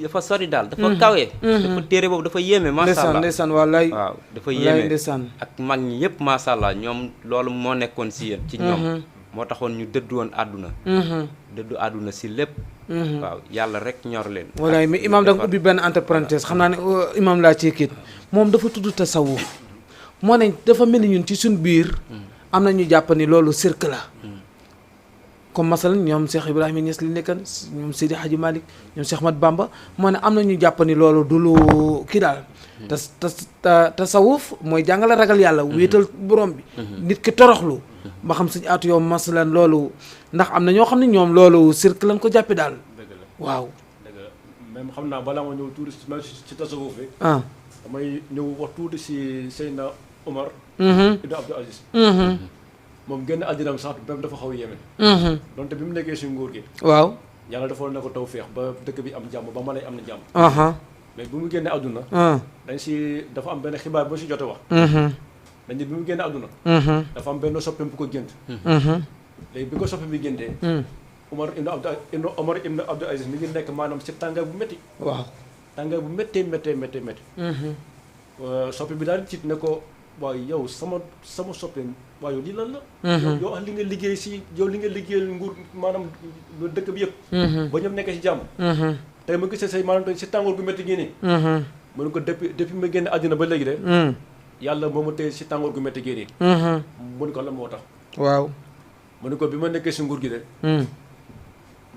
S3: dafa sori daal dafa kawe dafa téere boobu dafa yéeme masha Allah
S1: ndeysaan wallaay
S3: waaw dafa yéeme
S1: ndeysaan
S3: ak mag ñi yëpp masha Allah ñoom loolu moo nekkoon si yéen ci ñoom moo taxoon ñu dëddu woon àdduna dëddu àdduna si lépp waaw yàlla rek ñor leen
S1: wallaay mais imam da nga ubbi benn entre parenthèse xam naa ne imam laa ci kiit moom dafa tudd tasawuf moo ne dafa mel ni ñun ci suñ biir am na ñu jàpp ni loolu cirque la comme masalan ñoom Cheikh Ibrahima Niass li nekkan ñoom Seydi Hadji Malick ñoom Cheikh Ahmad Bamba moo ne am na ñu jàpp ni loolu du lu kii daal tasawuf mooy jàngale ragal yàlla wéetal borom bi nit ki toroxlu ba xam suñu aatu yow masalan loolu ndax am na ñoo xam ne ñoom loolu cirque lañ ko jàppe daal
S2: dëgg la
S1: waaw
S2: dëgg la même xam naa balaa ma ñëw tuuti ci tasawuf bi
S1: ah
S2: damay ñëw wax tuuti si Seydina Omar ibn Abdul Aziz moom génn àddinaam sax même dafa xaw a yéeme donte bi mu nekkee si nguur gi
S1: waaw
S2: yàlla dafa na ko taw feex ba dëkk bi am jàmm ba mala am na jàmm mais bi mu génnee àdduna dañ si dafa am benn xibaar boo si jote wax dañ ne bi mu génnee àdduna dafa am benn soppeem bu ko gént léegi bi ko soppe bi géntee Omar ibn Abdul Aziz mi ngi nekk maanaam si tàngaay bu métti
S1: waaw
S2: tàngaay bu méttee soppe bi daal tiit ne ko waaw yow sama soppeem waaw yow lii lan la yow li nga liggéey si yow li nga liggéeyal nguur maanaam dëkk bi yëpp ba ñoom nekkee si jàmm tey ma gisee say maanaam si tàngoor gu métti gii nii mu ne ko depuis ma génn àddina ba léegi de yàlla moo ma téye si tàngoor gu métti gii nii mu ne ko la moo tax
S1: waaw
S2: mu ne ko bi ma nekkee si nguur gi de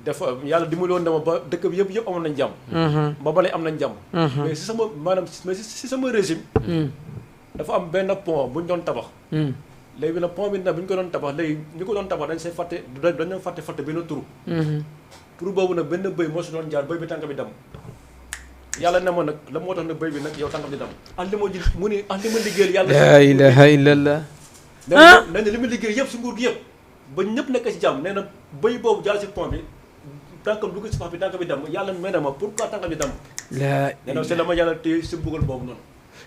S2: dafa yàlla dimbali woon dama ba dëkk bi yëpp amoon nañ jàmm ba bale am nañ jàmm mais si sama maanaam si sama régime dafa am benn pont bu ñu doon tabax léegi nag pont bi nag bu ñu ko doon tabax léegi ñu ko doon tabax dañ see dañoo fàtte benn turu turu boobu nag benn bëy moo si doon jaar bëy bi tànk bi dam yàlla ne ma nag la moo tax ne bëy bi nag yow tànk bi dam li ma ji mu ni li ma liggéeyal yàlla
S1: la ilaha illallah
S2: nee na li ma liggéey yëpp si nguur gi yëpp ba ñëpp nekk si jàmm nee na bëy boobu jaar si pont bi tànkam dugg si pax bi tànk bi dam yàlla may na ma pourquoi tànk bi dam nee na c'est la ma yàlla téye si mbugal boobu noonu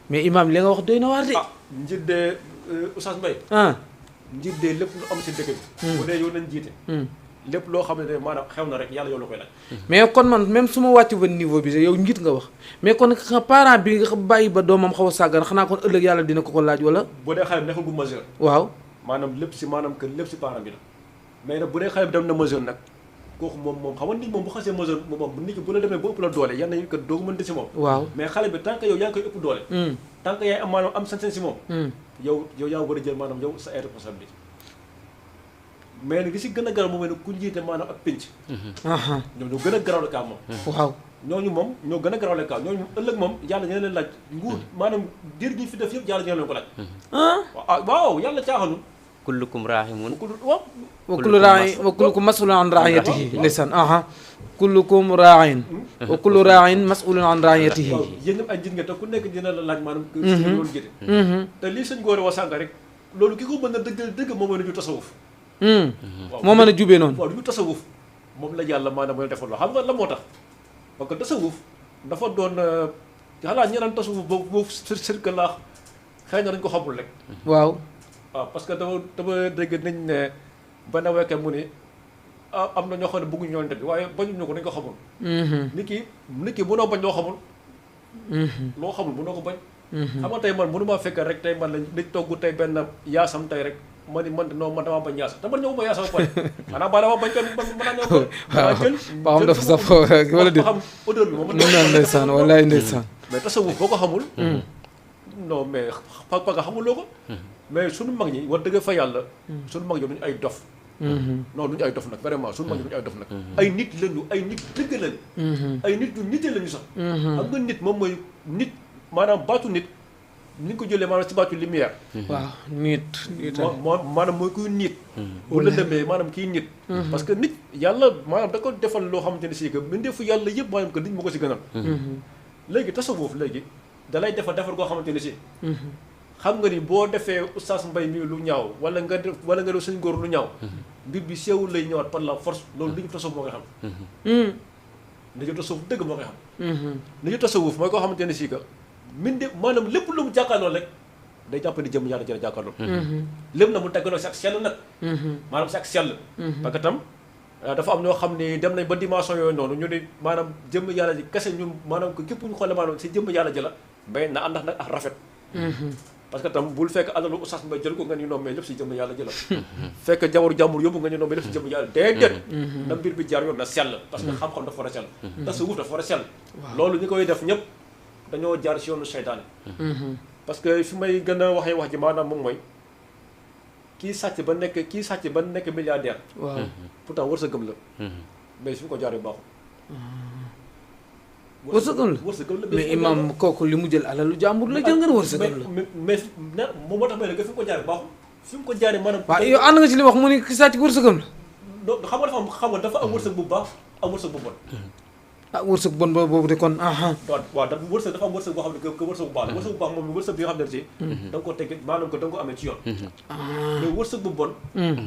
S1: mais imam li nga wax doy na waar de
S2: njiit de Oustaz Mbaye njiit de lépp lu am si dëkk bi bu dee yow nañ jiite lépp loo xam ne maanaam xew na rek yàlla yow la koy laaj
S1: mais kon man même su ma wàcc ba niveau bi yow njiit nga wax mais kon parent bi nga bàyyi ba doomam xaw a sàggan xanaa kon ëllëg yàlla dina ko laaj wala
S2: bu dee xale bi nekkul gu majeur
S1: waaw
S2: maanaam lépp si maanaam que lépp si parent bi la mais nag bu dee xale bi dem na majeur nag kooku moom xam nga nit moom bu xasee majeur moom nit ki bu la demee ba ëpp la doole yenn yi que doo ko mën di si moom
S1: waaw
S2: mais xale bi tant que yow yaa ngi koy ëpp doole tant que yaay am maanaam am sañ-sañ si moom yow yaa war a jël maanaam yow sa ay responsabilité mais nag li si gën a garaaw moom ne ku njiite maanaam ak pénc ñoom ñoo gën a garaaw le cas moom
S1: waaw
S2: ñooñu moom ñoo gën a garaaw le cas ñooñu ëllëg moom yàlla ñene leen laaj nguur maanaam diir gi fi def yëpp yàlla ñene leen ko laaj waaw yàlla caaxanul
S3: kullukum raahimun
S1: wa kullukum mas'ulun an ra'iyatihi ndeysaan kullukum raa'in wa kullu raa'in mas'ulun an ra'iyatihi
S2: yéen ñëpp ay njiit nga te ku nekk dina la laaj maanaam si loolu jiite te lii sëñ Góor wax sànq rek loolu ki ko mën a dëgg moom mooy ñu tasawuf
S1: moo mën a jubee noonu
S2: waaw du ñu tasawuf moom la yàlla maanaam mooy defal loo xam nga la moo tax parce que tasawuf dafa doon xalaat ñi naan tasawuf boobu cirque laax xëy na dañ ko xamul rek
S1: waaw
S2: parce que dama dégg nañ ne benn weekend mu ni am na ñoo xam ne bëgguñu ñoo bi waaye bañuñu ko dañ ko xamul nit ki mënoo bañ loo xamul loo xamul mënoo ko bañ xam nga tey man mënu maa fekk rek tey man la nit togg tey benn yaasam tey rek ma ni man damaa bañ yaasam te man ñëw ma yaasam pare xanaa ba dama bañ ko mën naa ñëw ko jël
S1: ba xam dafa saf wala déet
S2: xam odeur bi moom
S1: ndeysaan wallaay ndeysaan
S2: mais tasawuf boo ko xamul non mais parce que xamuloo ko mais suñu mag ñi war dëgg fa yàlla suñu mag ñi duñu ay dof non duñu ay dof nag vraiment suñu mag ñi duñu ay dof nag ay nit lañu ay nit dëgg lañu ay nit ñu nitee lañu sax xam nga nit moom mooy nit maanaam baatu nit ni nga ko jëlee maanaam si baatu lumière.
S1: waaw nit.
S2: maanaam mooy kuy nit. bu lëndëmee maanaam kii nit. parce que nit yàlla maanaam da ko defal loo xamante ne si que mbindeefu yàlla yëpp maanaam que nit moo ko si gënal. léegi tasawuf léegi da lay defar goo xamante ne si. xam nga ni boo defee oustaz Mbaye mi lu ñaaw wala nga def suñu góor lu ñaaw. mbir bi seewul lay ñëwaat par la force loolu li ñu tasawuf moo koy xam. li ñu tasawuf dëgg moo koy xam. li ñu tasawuf mooy koo xamante ne si que maanaam lépp lu mu jàkkaarloo rek day jàpp ni jëm yàlla jëla jàkkaarloo. lépp na mu teggaloo si ak sell nag. maanaam si ak sell. parce que tam dafa am ñoo xam ne dem nañ ba dimension yooyu noonu ñu ne maanaam jëmm yàlla ji kese ñun maanaam que képp ñu xoolee maanaam si jëmm yàlla ji la mais na ànd ak rafet. parce que tam bul fekk alalu oustaz Mbaye jël ko nga ni noonu mais lépp si jëmm yàlla ji la. fekk jawaru jàmbur yóbbu nga ni noonu mais lépp si jëmm yàlla déedéet. na mbir bi jaar yoon na sell. parce que xam-xam dafa war a sell. tasawuf dafa war a sell. loolu ñi koy def ñëpp dañoo jaar si yoonu seytaane. parce que fi may gën a waxee wax ji maanaam moom mooy kii sàcc ba nekk milliardaire.
S1: waaw
S2: pourtant wërsëgam la. mais fi mu ko jaaree baaxul.
S1: wërsëgam la mais imam kooku li mu jël alalu jàmbur la jël nga ne wërsëgam la.
S2: mais moo tax may ne fi mu ko jaaree baaxul. fi mu ko jaaree maanaam.
S1: waaw yow ànd nga ci li wax mu ne ki sàcc wërsëgam la.
S2: non xam nga dafa am wërsëg bu baax am wërsëg bu bon.
S1: wërsëg bon boobu de kon
S2: waaw dafa wërsëg dafa am wërsëg boo xam ne que wërsëg bu baax la wërsëg bu baax moom wërsëg bi nga xam ne si da nga ko teg maanaam que da nga ko amee ci yoon mais wërsëg bu bon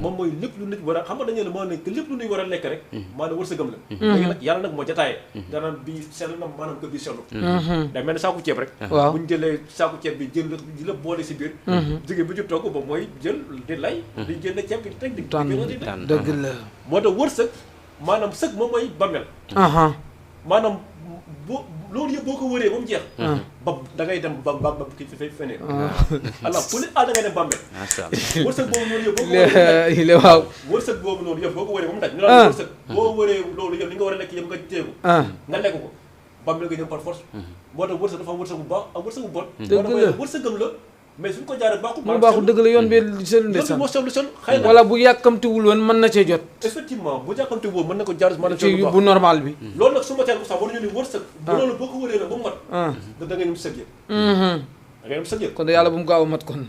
S2: moom mooy lépp lu nit war a xam nga dañu ne moo nekk lépp lu nit war a lekk rek maanaam wërsëgam la léegi nag yàlla nag moo jataayee danaan bii sell na maanaam que bii sellu day mel ne saaku ceeb rek
S1: waaw
S2: bu ñu jëlee saaku ceeb bi jël di la boole si biir jóge bi ci togg ba mooy jël di lay di génn ceeb bi teg di
S1: dëgg la
S2: moo tax wërsëg maanaam sëg moom mooy bàmmeel maanaam boo loolu yëpp boo ko wëree ba mu jeex. ba da ngay dem ba kii fi feneen. alors pour da ngay dem Bambey. macha allah wërsëg boobu noonu yëpp boo ko wëree.
S1: waaw
S2: wërsëg boobu noonu yëpp boo ko wëree ba mu daj. ñu naan wërsëg boo wëree loolu yëpp li nga war a lekk yëpp nga jéego. nga lekk ko Bambey nga jëm par force. moo tax wërsëg dafa am wërsëg bu baax am wërsëg bu bon.
S1: dëgg la
S2: wërsëgam la. mais suñ ko jaaree baaxul.
S1: mu baaxul dëgg la yoon bi selu ndeysaan
S2: moo selu sel xëy na
S1: wala bu yàkkamtiwul woon mën na cee jot.
S2: effectivement bu yàkkamtiwul woon mën na ko jaar mën na
S1: ci bu normal bi.
S2: loolu nag su ma teel ko sax war ñu ni wërsëg. bu loolu boo ko wëree nag ba mu mat. da ngay ñëm sëg yi. da ngay ñëm sëg yi.
S1: kon de yàlla bu mu gaaw a mat kon.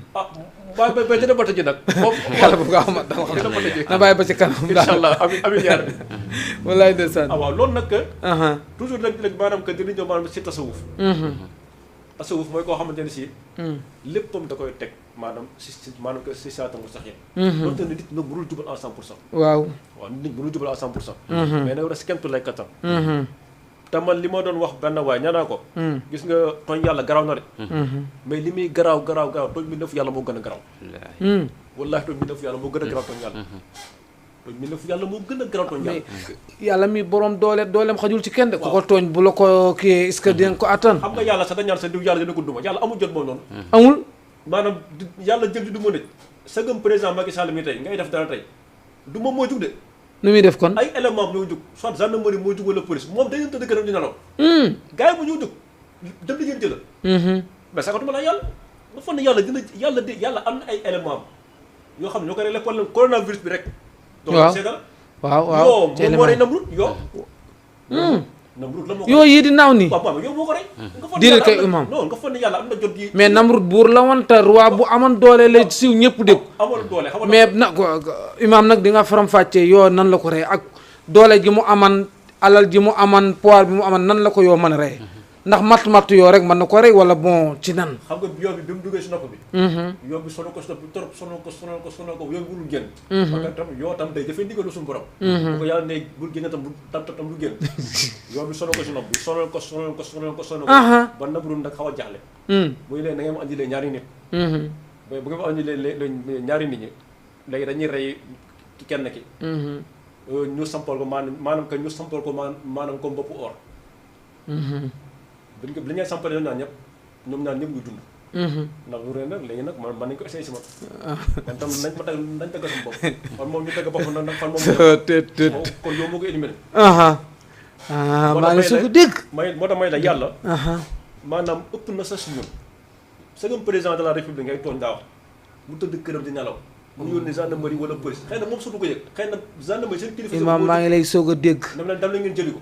S2: waaye ba dina bata ji nag. moom
S1: yàlla bu mu gaaw a mat dama xam na bàyyi ba ci kanam.
S2: incha allah amiin yaa rabbi.
S1: wallaay ndeysaan.
S2: waaw loolu nag toujours léegi maanaam que dinañ ñëw maanaam si tasawuf. tasawuf mooy koo xamante ne si. léppam da koy teg maanaam maanaam que si saatam sax yéen. loolu tamit nit nag mënul jubal à 100%.
S1: waaw
S2: nit mënul jubal à 100%. mais nag rek kenn tu lay kattan. te man li ma doon wax benn waay ñaanaa ko. gis nga tooñ yàlla garaaw na de. mais li muy garaaw tooñ mi def yàlla moo gën a garaaw. wallaahi tooñ mi def yàlla moo gën a garaaw tooñ yàlla. tooñ mi def yàlla moo gën a garaaw tooñ yàlla.
S1: yàlla mi borom dooleem xajul ci kenn de. ku ko tooñ bu la ko kii est-ce que dinañ ko attan.
S2: xam nga yàlla sax dañ ñaan sa diw yàlla dina ko duma yàlla amul jot moom noonu.
S1: amul.
S2: maanaam yàlla jël di duma nit sagam président Macky Sall mi tey ngay def dara tey du moom moo jug de.
S1: nu muy def kon
S2: ay élément ñoo jug soit gendarmerie moo jug wala police moom dañu tëdd këram di nelaw. gars yi bu ñoo jug dem di ngeen jëla. mais sakatuma la yàlla nga foog ne yàlla dina yàlla am na ay élément yoo xam ne ñoo koy réglé problème coronavirus bi rek.
S1: waaw waaw
S2: ci élément yoo moom moo rey Namrud la moo ko
S1: yooyu yi di naaw nii.
S2: waaw yow moo ko rey.
S1: diine kay imam
S2: non nga foog ne yàlla am na jot yi.
S1: mais Namrud buur la wante roi bu amoon doole la siiw ñëpp dégg.
S2: amoon doole xam nga
S1: mais nag imam nag di nga faram-fàccee yoo nan la ko rey ak doole ji mu aman alal ji mu aman pouvoir bi mu aman nan la ko yoo mën a rey ndax matt yoo rek mën na ko rey wala bon ci nan.
S2: xam nga yoon bi mu duggee si nopp bi. yoon bi sonal ko si nopp bi trop sonal ko yoon bi mënul génn. parce que tam yoo tam day dafay ndigalu suñu borom. bu ko yàlla ne bul génn tam du génn. yoon bi sonal ko si nopp bi sonal ko. ba Namrud nag xaw a jaaxle. muy leen na ngeen ma andilee ñaari nit. bu ngeen ma andilee ñaari nit ñi léegi dañuy rey kenn ki. ñu sampal ko maanaam que ñu sampal ko maanaam comme boppu or. bi ñu sampalee ñoom ñaar ñëpp ñu dund. ndax lu ren nag léegi nag man nañu ko essayé si man. kon tam nañ tëgg sama bopp. kon moom ñu tëgg boppam nag fan moom. kon yow moo ko éliminé.
S1: maa ngi soog a dégg.
S2: moo tax may la yàlla. maanaam ëpp na sa si ñun. sagam président de la république ngay tooñ daa wax mu tëdd këram di nelaw. mu yónni gendarmerie wala police xëy na moom su du ko yëg xëy na gendarmerie seen kilifa.
S1: imaam maa ngi lay soog a dégg.
S2: dam la ngeen jëli ko.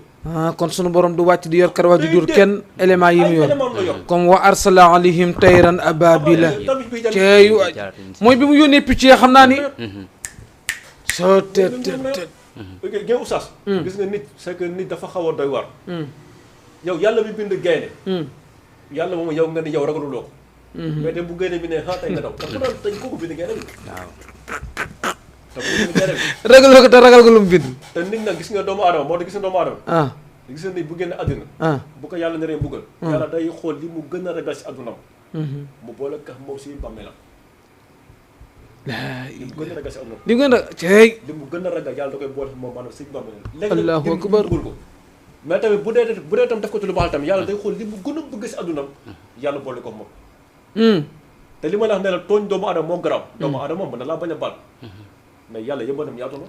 S1: kon sunu borom du wàcc di yor karawaat di jur kenn élément yi mu yor
S2: élément la yor
S1: comme wa arsala alayhim tayran ababila
S2: tamit bi
S1: ceeyu mooy bi mu yónnee picc yi xam naa ni soo tet
S2: gé oustaz gis nga nit c'est que nit dafa xaw a doy war yow yàlla bi bind gaynde yàlla moom yow nga ni yow ragaluloo ko mais te bu gaynde bi ne tey nga daw te ku doon tey kooku bind gaynde bi
S3: waaw
S2: te bu bind gaynde bi
S1: ragaloo ko te ragal ko lu mu bind
S2: te nit nag gis nga doomu aadama moo tax gis nga doomu aadama
S1: ah
S2: gis nga nit bu génne àddina bu ko yàlla naree mbugal yàlla day xool li mu gën a ragal si àddunam mu boole kax moom si bàmmeelam li mu gën a ragal si àddunam
S1: li gën a ceey
S2: li mu gën a ragal yàlla da koy boole moom maanaam si bàmmeelam
S1: Allahu akbar
S2: bugul ko mais tamit bu dee tam def ko ci lu baax tamit yàlla day xool li mu gën a bëgg si àddunam yàlla boole ko moom te li ma la wax ne la tooñ doomu aadama moo garaaw doomu aadama mën na laa bañ a baal mais yàlla yëmbanam yaatu na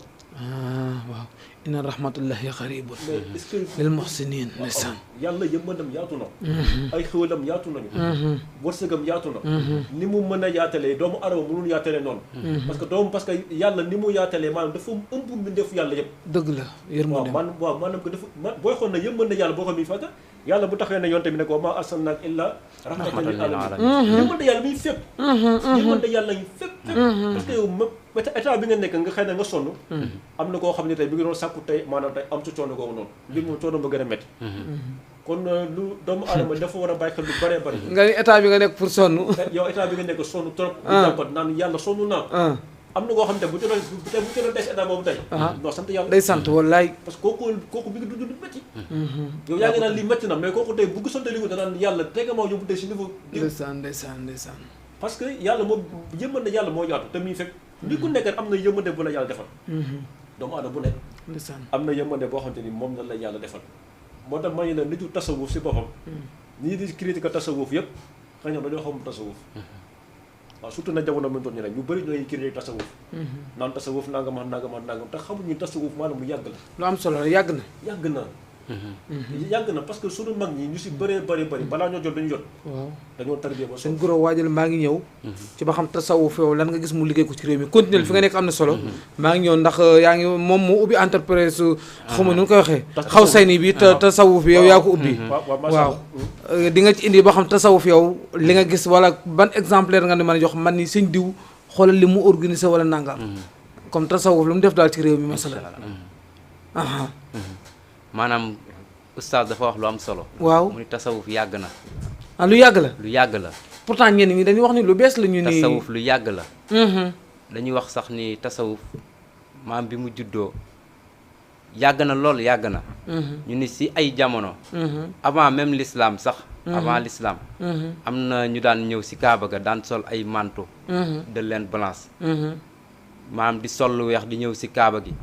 S1: waaw inna rahmatullahi qaribun
S2: mais est-ce que
S1: lil muhsinin ndeysaan
S2: yàlla yëmbanam yaatu na ay xéwalam yaatu nañu wërsëgam yaatu na ni mu mën a yaatalee doomu aadama mënul yaatalee noonu parce que yàlla ni mu yaatalee maanaam dafa ëmb mbindeefu yàlla yëpp
S1: dëgg la yërmande
S2: maanaam ko dafa booy xool ne yëmban na yàlla boo xam mi fàtta yàlla bu taxee ne yonte bi ne ko wa maa arsalnaaka illaa rahmatan lil aalamiin yëmban yàlla muy fépp yëmban yàlla ñu fépp parce que yow état bi nga nekk nga xëy na nga sonn am na koo xam ne tey bi ngi doon sàkku tey maanaam tey am ci coono googu noonu mbir moom coono ba gën a métti kon lu doomu aadama dafa war a bàyyi xel lu bëree bëri
S1: nga ni état bi nga nekk pour sonn
S2: yow état bi nga nekk sonn trop di jàmbat naan yàlla sonn naa am na koo xam ne bu ci doon des état boobu tey non sant yàlla
S1: day sant wallaay
S2: parce que kooku bi ngi dund lu métti yow yaa ngi naan lii métti na mais kooku tey bu gisante li ko danaan yàlla tega maa yóbbu tey si niveau
S1: ndeysaan
S2: parce que yàlla moo yëmande yàlla moo yaatu te muy fekk li ku nekk am na yëmande bu la yàlla defal doomu aadama bu nekk
S1: ndeysaan
S2: am na yëmande boo xam te ni moom la yàlla defal moo tax ma ñu la nitu tasawuf si boppam ñii di critique tasawuf yëpp xëy na dañoo xamul tasawuf waaw surtout na jamono bi ñu toll nii rek ñu bëri ñooy critique tasawuf naan tasawuf nangam te xamuñu tasawuf maanaam lu yàgg la
S1: lu am solo la yàgg na
S2: yàgg na parce que suñu mag ñi ñu si bëree bëri balaa ñoo jot dañu jot
S1: waaw
S2: dañoo tarbiya ba
S1: suñ goro waajal maa ngi ñëw ci ba xam tasawuf yow lan nga gis mu liggéey ko ci réew mi continuer fi nga nekk am na solo maa ngi ñëw ndax yaa ngi moom mu ubbi entreprise xawma nu koy waxee xaw sayni bi te tasawuf yow yaa ko ubbi waaw di nga ci indi ba xam tasawuf yow li nga gis wala ban exemplaire nga ne mën a jox man ni sëñ diw xoolal li mu organisé wala nangam comme tasawuf lu mu def daal ci réew mi masala
S3: maanaam oustaz dafa wax lu am solo
S1: waaw
S3: mu ni tasawuf yàgg na
S1: lu yàgg la
S3: lu yàgg la
S1: pourtant ñenn ñi dañuy wax ni lu bees la ñu ni
S3: tasawuf lu yàgg la dañuy wax sax ni tasawuf maam bi mu juddoo yàgg na lool yàgg na ñu ni si ay jamono avant même l'islam sax avant l'islam am na ñu daan ñëw si Kaaba ga daan sol ay manteau de laine blanche maanaam di sol lu weex di ñëw si Kaaba gi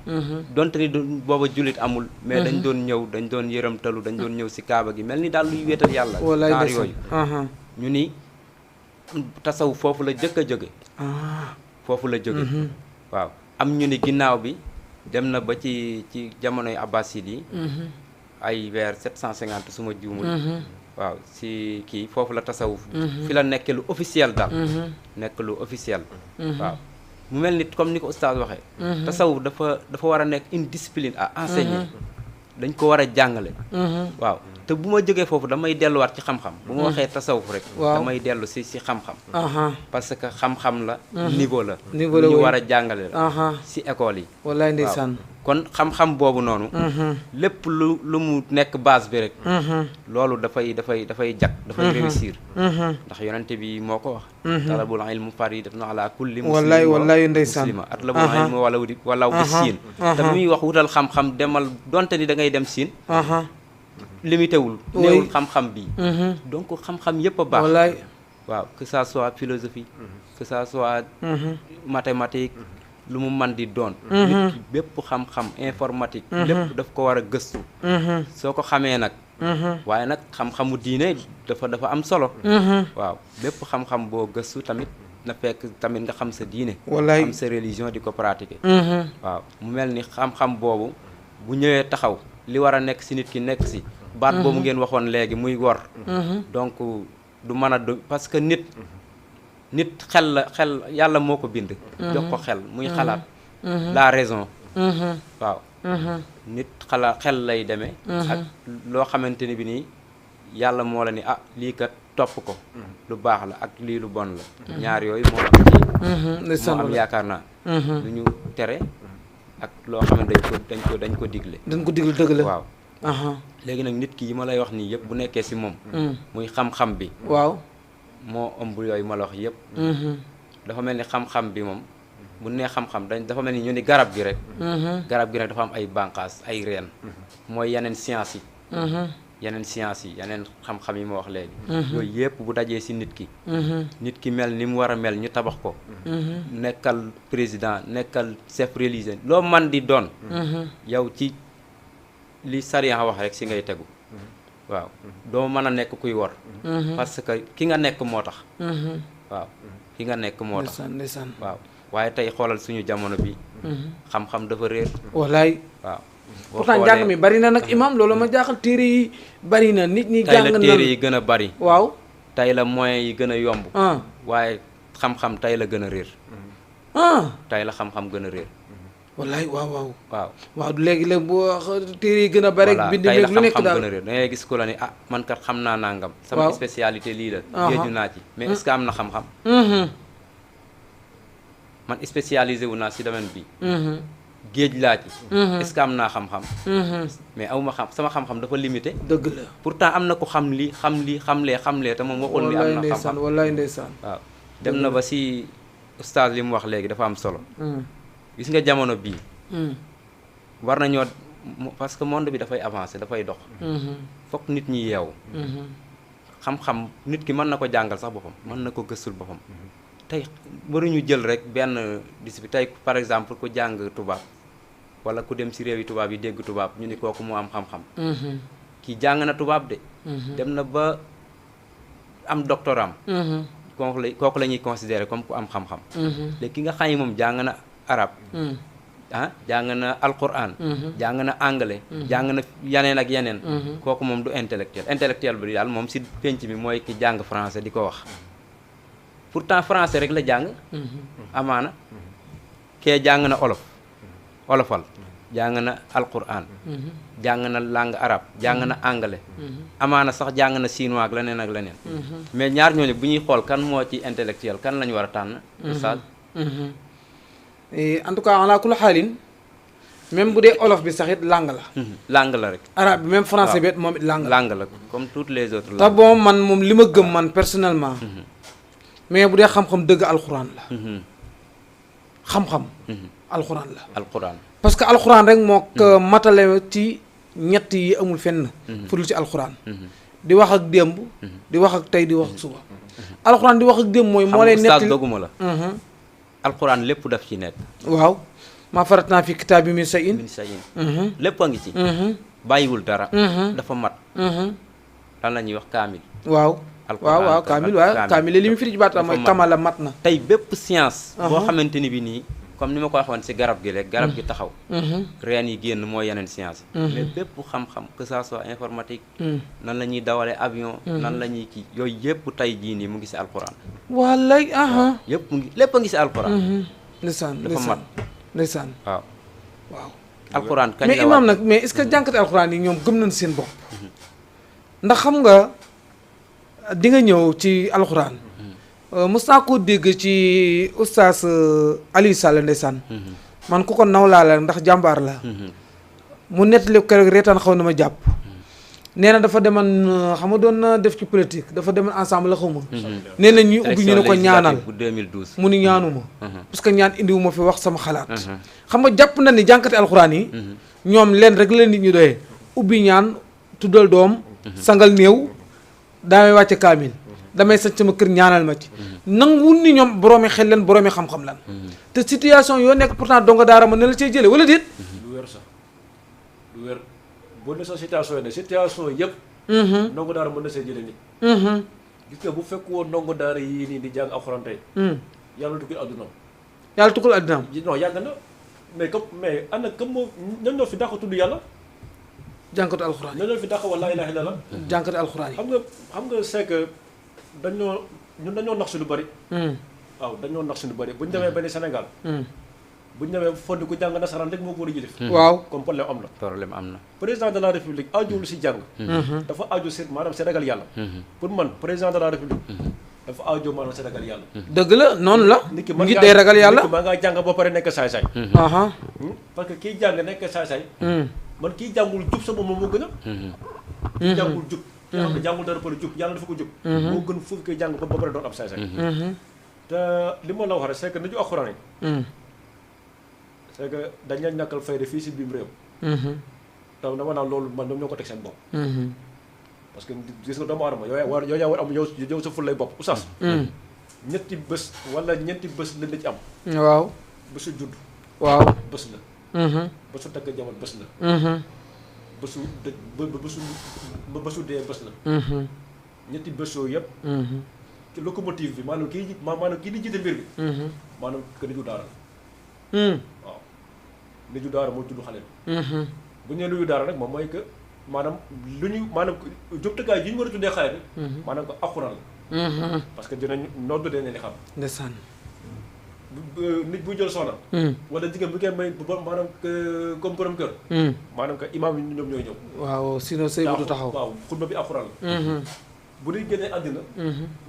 S3: donte ni booba jullit amul mais dañ doon ñëw dañ doon yërëmtalu dañ doon ñëw si Kaaba gi mel ni daal luy wéetal yàlla naar yooyu ñu ni tasawuf foofu la jëkk a jóge foofu la jóge waaw am ñu ni ginnaaw bi dem na ba ci jamonoy abbasid yi ay vers 750 suma juumul waaw si kii foofu la tasawuf fi la nekk lu officiel daal nekk lu officiel waaw mu mel ni comme ni ko oustaz waxee tasawuf dafa war a nekk une discipline à enseigner dañ ko war a jàngale waaw te bu ma jógee foofu damay delluwaat ci xam-xam bu ma waxee tasawuf rek damay dellu si xam-xam parce que xam-xam la niveau la lu ñu war a jàngale la si école yi
S1: wallaay ndeysaan
S3: kon xam-xam boobu noonu lépp lu mu nekk base bi rek loolu dafay jag dafay réussir ndax yonente bi moo ko wax talabul ilmu faridatun ala kulli muslim
S1: wallaay ndeysaan
S3: muslima atlabul ilmu walaw bi siin te muy wax wutal xam-xam demal donte ni da ngay dem siin limité wul néewul xam-xam bi donc xam-xam yépp a baax
S1: wallaay
S3: waaw que ça soit philosophie que ça soit mathématique lu mu man di doon nit ki bépp xam-xam informatique lépp daf ko war a gëstu soo ko xamee nag waaye nag xam-xamu diine dafa am solo waaw bépp xam-xam boo gëstu tamit na fekk tamit nga xam sa diine xam sa religion di ko pratiquer waaw mu mel ni xam-xam boobu bu ñëwee taxaw li war a nekk si nit ki nekk si baat boobu ngeen waxoon léegi muy wor donc du mën a parce que nit xel yàlla moo ko bind jox ko xel muy xalaat la raison waaw nit xel lay demee ak loo xamante ni bi nii yàlla moo la ni lii kat topp ko lu baax la ak lii lu bon la ñaar yooyu moo am yaakaar naa lu ñu tere ak loo xam ne dañ ko digle
S1: dëgg la
S3: waaw léegi nag nit ki yi ma lay wax nii yëpp bu nekkee si moom muy xam-xam bi
S1: waaw
S3: moo ëmb yooyu ma la wax yëpp dafa mel ni xam-xam bi moom bu nee xam-xam dafa mel ni ñu ni garab gi rek dafa am ay bànqaas ay reen mooy yeneen science yi yeneen xam-xam yi ma wax léegi yooyu yëpp bu dajee si nit ki mel ni mu war a mel ñu tabax ko nekkal président nekkal chef religieux loo man di doon yow ci li sariya wax rek si ngay tegu waaw doo mën a nekk kuy wor parce que ki nga nekk moo tax waaw ki nga nekk moo tax
S1: ndeysaan
S3: waaw waaye tey xoolal suñu jamono bi xam-xam dafa réer
S1: wallaay
S3: waaw
S1: pourtant njàng mi bari na nag imam loolu ma jaaxal téere yi bari na nit ñi jàng na
S3: tey la téere yi gën a bari
S1: waaw
S3: tey la moyens yi gën a yomb waaye xam-xam tey la gën a réer tey la xam-xam gën a réer
S1: wallaay waaw
S3: waaw
S1: léegi boo téere yi gën a bari bind meeg lu nekk daal
S3: gën a réer da ngay gis ku la ni man kat xam naa nangam sama spécialité lii la géeju naa ci mais est-ce que am na xam-xam man spécialisé wu naa si domaine bi géej laa ci est-ce que am naa xam-xam mais awma sama xam-xam dafa limité
S1: dëgg la
S3: pourtant am na ko xam xamlee te moom waxul ni am na xam-xam
S1: wallaay ndeysaan
S3: waaw dem na ba si oustaz li mu wax léegi dafa am solo gis nga jamono bii war nañoo parce que monde bi dafay avancer dafay dox fokk nit ñi yeewu xam-xam nit ki mën na ko jàngal sax boppam mën na ko gëstul boppam tey waruñu jël rek benn discipline tey par exemple ku jàng tubaab wala ku dem si réew yi tubaab yi dégg tubaab ñu ni kooku mu am xam-xam kii jàng na tubaab de dem na ba am doctorat kooku la ñuy considérer comme ku am xam-xam léegi ki nga xam ne moom jàng na arab jàng na alquran jàng na anglais jàng na yeneen ak yeneen kooku moom du intellectuel bi daal moom si penc mi mooy ki jàng français di ko wax pourtant français rek la jàng amaana kee jàng na olofal jàng na alquran jàng na langue arabe jàng na anglais amaana sax jàng na chinois ak leneen mais ñaar ñooñu bu ñuy xool kan moo ci intellectuel kan lañu war a tànn oustaz
S1: en tout cas ala kulli xaalin même bu dee olof bi sax it langue la
S3: rek
S1: arabe bi même français bi moom it langue
S3: la comme toutes les autres
S1: langues te bon man moom li ma gëm man personnellement mais bu dee xam-xam dëgg alxuraan la xam-xam alxuraan parce que alxuraan rek moo ko matale ci ñett yi amul fenn fu dul ci alxuraan di wax ak démb di wax ak tey di wax ak suba alxuraan di wax ak démb mooy moo lay nettali
S3: doguma la alxuraan lépp daf ci nekk
S1: waaw maa farat naa fi kitaab bi min shay'in
S3: lépp a ngi ci bàyyiwul dara dafa mat lan la ñuy wax kaamil
S1: waaw kaamil li mu firi ci baat mooy kamala mat na
S3: tey bépp science boo xamante ni bi nii comme ni ma ko waxoon si garab gi rek garab gi taxaw reen yi génn mooy yeneen science mais bépp xam-xam que ça soit informatique nan la ñuy dawalee avion nan la ñuy kii yooyu yëpp tey jii nii mu ngi si alxuraan
S1: wallaay
S3: yëpp mu ngi lépp a ngi si alxuraan
S1: ndeysaan
S3: dafa mat
S1: ndeysaan
S3: waaw alxuraan kañ
S1: mais imam nag mais est-ce que jànkati alxuraan yi ñoom gëm nañ seen bopp ndax xam nga di nga ñëw ci alxuraan mos naa koo dégg ci oustaz Aliou Sall ndeysaan man ku ko naw laa la ndax jàmbaar la mu nettali keroog reetaan xaw na ma jàpp nee na dafa demoon xam nga doon na def ci politique dafa demoon ensemble la xaw ma nee na ñuy ubbi ñu ne ko ñaanal
S3: bu 2012
S1: mu ni ñaanuma parce que ñaan indiwu ma fi wax sama xalaat xam nga jàpp na ni jànkati alxuraan yi ñoom leen rek la nit ñu doyee ubbi ñaan tuddal doom sangal néew damay wàcce kaamil damay sañ sama kër ñaanal ma ci nanguwul ni ñoom boroomi xel leen boroomi xam-xam lan te situation yoo nekk pourtant donga daara mën na la cee jële wala déet
S2: lu wér sax lu wér boo ne sa situation yi ne situation yëpp ndongo daara mën na see jële nit gis nga bu fekk woon ndongo daara yii nii di jàng alxuraan tey yàlla tukkul addunaam non yàgg na mais ana kam moo ñan ñoo fi dàq tudd yàlla
S1: jànkatu alxuraan yi
S2: ñan ñoo fi dàq wala ilaha illallah
S1: jànkatu alxuraan yi
S2: xam nga c'est que dañoo nax si lu bari waaw dañoo nax si lu bari bu ñu demee benn Sénégal bu ñu ñëwee fondi ku jàng nasaraan rek moo ko war a jëlif
S1: waaw
S2: comme problème am na
S3: problème am na.
S2: président de la république ajuwul si jàng dafa aju si maanaam si ragal yàlla pour man président de la république dafa aju maanaam si ragal yàlla
S1: dëgg la noonu la
S2: nit ki
S1: ngi day ragal yàlla
S2: nit ki maa ngaa jàng ba pare nekk saay-saay
S1: aha
S2: parce que kii jàng nekk saay-saay man kii jàngul jub sa moom moo gën a kii jàngul jub ki xam ne jàngul dara pare jub yàlla dafa ko jub moo gën foofu koy jàng ba pare doon ab saay-saay te li ma la wax rek c'est que nañu alxuraan yi c'est que dañ leen ñàkkal fayda fii si biim réew taw dama naan loolu man ñoom ñoo ko teg seen bopp parce que gis nga doomu aadama yow yaa war am yow sa ful lay bopp oustaz ñetti bés wala ñeenti bés lañ la ci am
S1: waaw
S2: bésu judd
S1: waaw
S2: bés la bésu takk jabar bés la bésu bésu dee bés la ñetti bés yooyu yëpp ci locomotive bi maanaam kii di jiite mbir bi maanaam que niju daara waaw niju daara moo tudd xale bi bu ñu nee nuyu daara nag moom mooy que maanaam lu ñu maanaam jumtukaay yi ñu war a tuddee xale bi maanaam ko alxuraan la parce que dinañ noddu dinañ li xam
S1: ndeysaan
S2: nit bu jël soxna wala jigéen bu koy may maanaam comme borom kër maanaam que imaam yi ñoom ñooy ñëw
S1: waaw sinon sëy bu du taxaw
S2: waaw xutba bi alxuraan la bu ñuy génnee àddina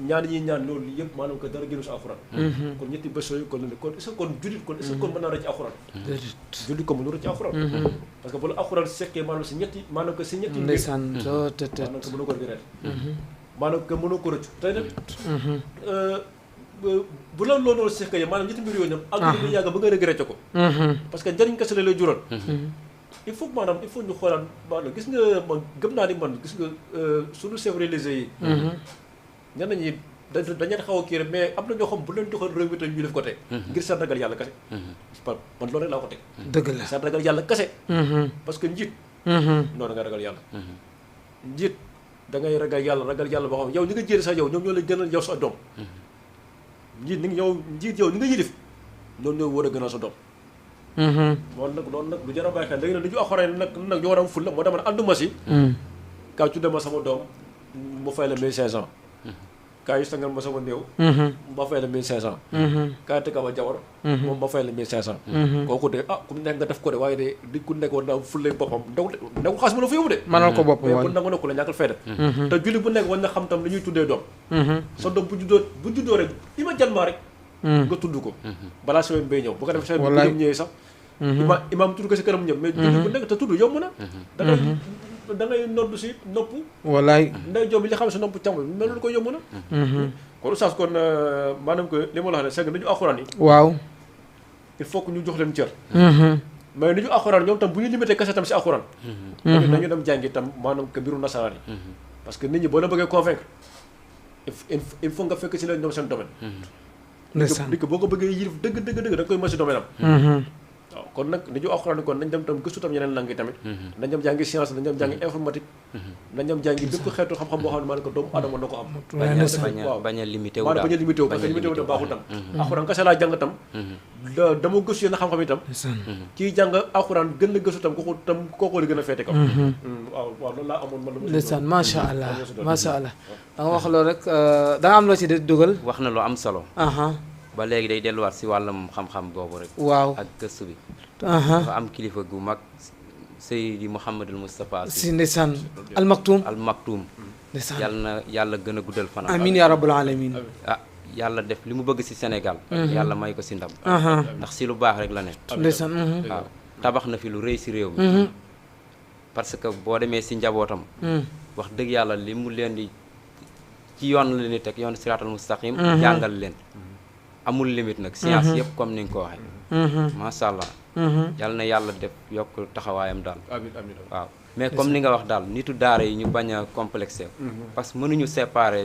S2: ñaan yi ñaan loolu yëpp maanaam que dara génnu si alxuraan kon ñetti bés yooyu kon kon est-ce que kon jullit kon est-ce que kon mën naa rëcc ci alxuraan jullit ko mënu rëcc ci alxuraan parce que bu la alxuraan sekkee maanaam si ñetti maanaam que si ñetti
S1: ndeysaan
S2: maanaam que mënoo ko regret maanaam que mënoo ko rëcc tey nag bu la loolu noonu sekkee maanaam ñetti mbir yooyu ñoom àdduna bi yàgg ba nga regretté ko parce que njëriñ kese la lay jural il faut maanaam il faut ñu xoolaat maanaam gis nga man gëm naa ni man gis nga suñu chefs religieux yi ñenn ñi dañu xaw a kii rek mais am na ñoo xam bu leen joxoon réew mi tam ñu def ko tey ngir seen ragal yàlla kese man loolu rek laa ko teg
S1: dëgg la
S2: seen ragal yàlla kese parce que njiit noonu nga ragal yàlla njiit da ngay ragal yàlla boo xam yow ñi nga jëri sax yow ñoom ñoo lay gënal yow sa doom njiit ni yow ñi nga yilif ñoom ñoo war a gënal sa doom loolu nag lu jar a bàyyi xel léegi nag li ñu axoree nag ñoo war a am fulla moo dama ne ànduma si kaw tudde ma sama doom mu fay la 1500 kaay sangal ma sama néew ma fay la 1500 kaay tëgga ma jawar moom ma fay la 1500 kooku de ku nekk nga def ko de waaye de di ku nekk war naa am fulla boppam ndaw xaas mën a fa yóbbu de
S1: mënal ko boppam
S2: mais bu nangu na ko la ñàkkal fayda te julli bu nekk war na xam tam li ñuy tuddee doom sa doom bu juddoo rek immédiatement rek nga tudd ko balaa semaine bay ñëw bu ko defee semaine bi ñëwee sax imaam tudd ko si kanam ñëpp mais julli bu nekk te tudd yomb na da ngay noddu si nopp
S1: wallaay
S2: nday jom bi li xam si nopp càmm bi mais loolu ko yomb na kon oustaz kon maanaam que li ma la wax ne c'est que nañu alxuraan yi
S1: waaw
S2: il faut que ñu jox leen cër mais ni ñu alxuraan ñoom tam bu ñu limité kese tam si alxuraan dañu dem jàngi tam maanaam que mbiru nasaraan yi parce que nit ñi boo la bëggee convaincre il faut nga fekk si leen ñoom seen domaine ndeysaan di ko boo ko bëggee yilif dëgg da nga koy mën si domaine am waaw kon nag ni ñu alxuraan kon nañ dem tam gëstu tam yeneen langue yi tamit nañ dem jàngi science nañ dem jàngi informatique nañ dem jàngi bépp xeetu xam-xam boo xam ne maanaam ko doomu adama na ko am
S3: bañ a limité wu
S2: maanaam bañ a limité wu parce que limité wu tam baaxul tam alxuraan kese laa jàng tam dama gëstu yenn xam-xam itam kii jàng alxuraan gën la gëstu tam kooku la gën a feete kaw waaw loolu laa amoon man
S1: ndeysaan macha allah macha allah da nga wax loolu rek da nga am loo ci de dugal
S3: wax na lu am solo ba léegi day delluwaat si wàllum xam-xam boobu rek
S1: waaw
S3: ak gëstu bi dafa am kilifa gu mag Seydi Mouhamadul Moustapha
S1: si ndeysaan al maktum ndeysaan
S3: yàlla gën a guddal fanam
S1: amin ya rabbal alamin
S3: yàlla def li mu bëgg si Sénégal yàlla may ko si ndam ndax si lu baax rek la ne
S1: ndeysaan
S3: waaw tabax na fi lu rëy si réew mi parce que boo demee si njabootam wax dëgg yàlla li mu leen di ci yoon la leen di teg yoon siraatal mustaqim jàngal leen amul limite nag science yëpp comme ni nga ko waxee macha allah yàlla na yàlla def yokk taxawaayam daal
S2: amiin
S3: waaw mais comme ni nga wax daal nitu daara yi ñu bañ a complexé parce que mënuñu séparer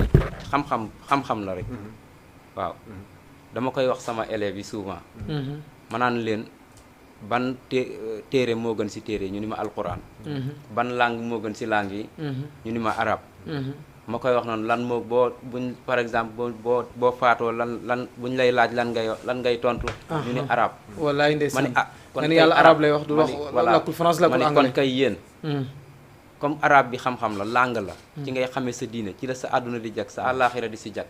S3: xam-xam la rek waaw dama koy wax sama élèves yi souvent ma naan leen ban téere moo gën si téere ñu ni ma alquran ban langue moo gën si langue yi ñu ni ma arab ma koy wax noonu lan moo buñ par exemple boo faatoo lan buñ lay laaj lan ngay tontu ñu ni arab
S1: wallaay ndeysaan
S3: ma ni
S1: kon nga ni yàlla arab lay wax du wax lakkul France lakkul anglais
S3: ma ni kon kay yéen comme arab bi xam-xam la langue la ci ngay xamee sa diine ci la sa àdduna di jag sa àllaaxira di si jag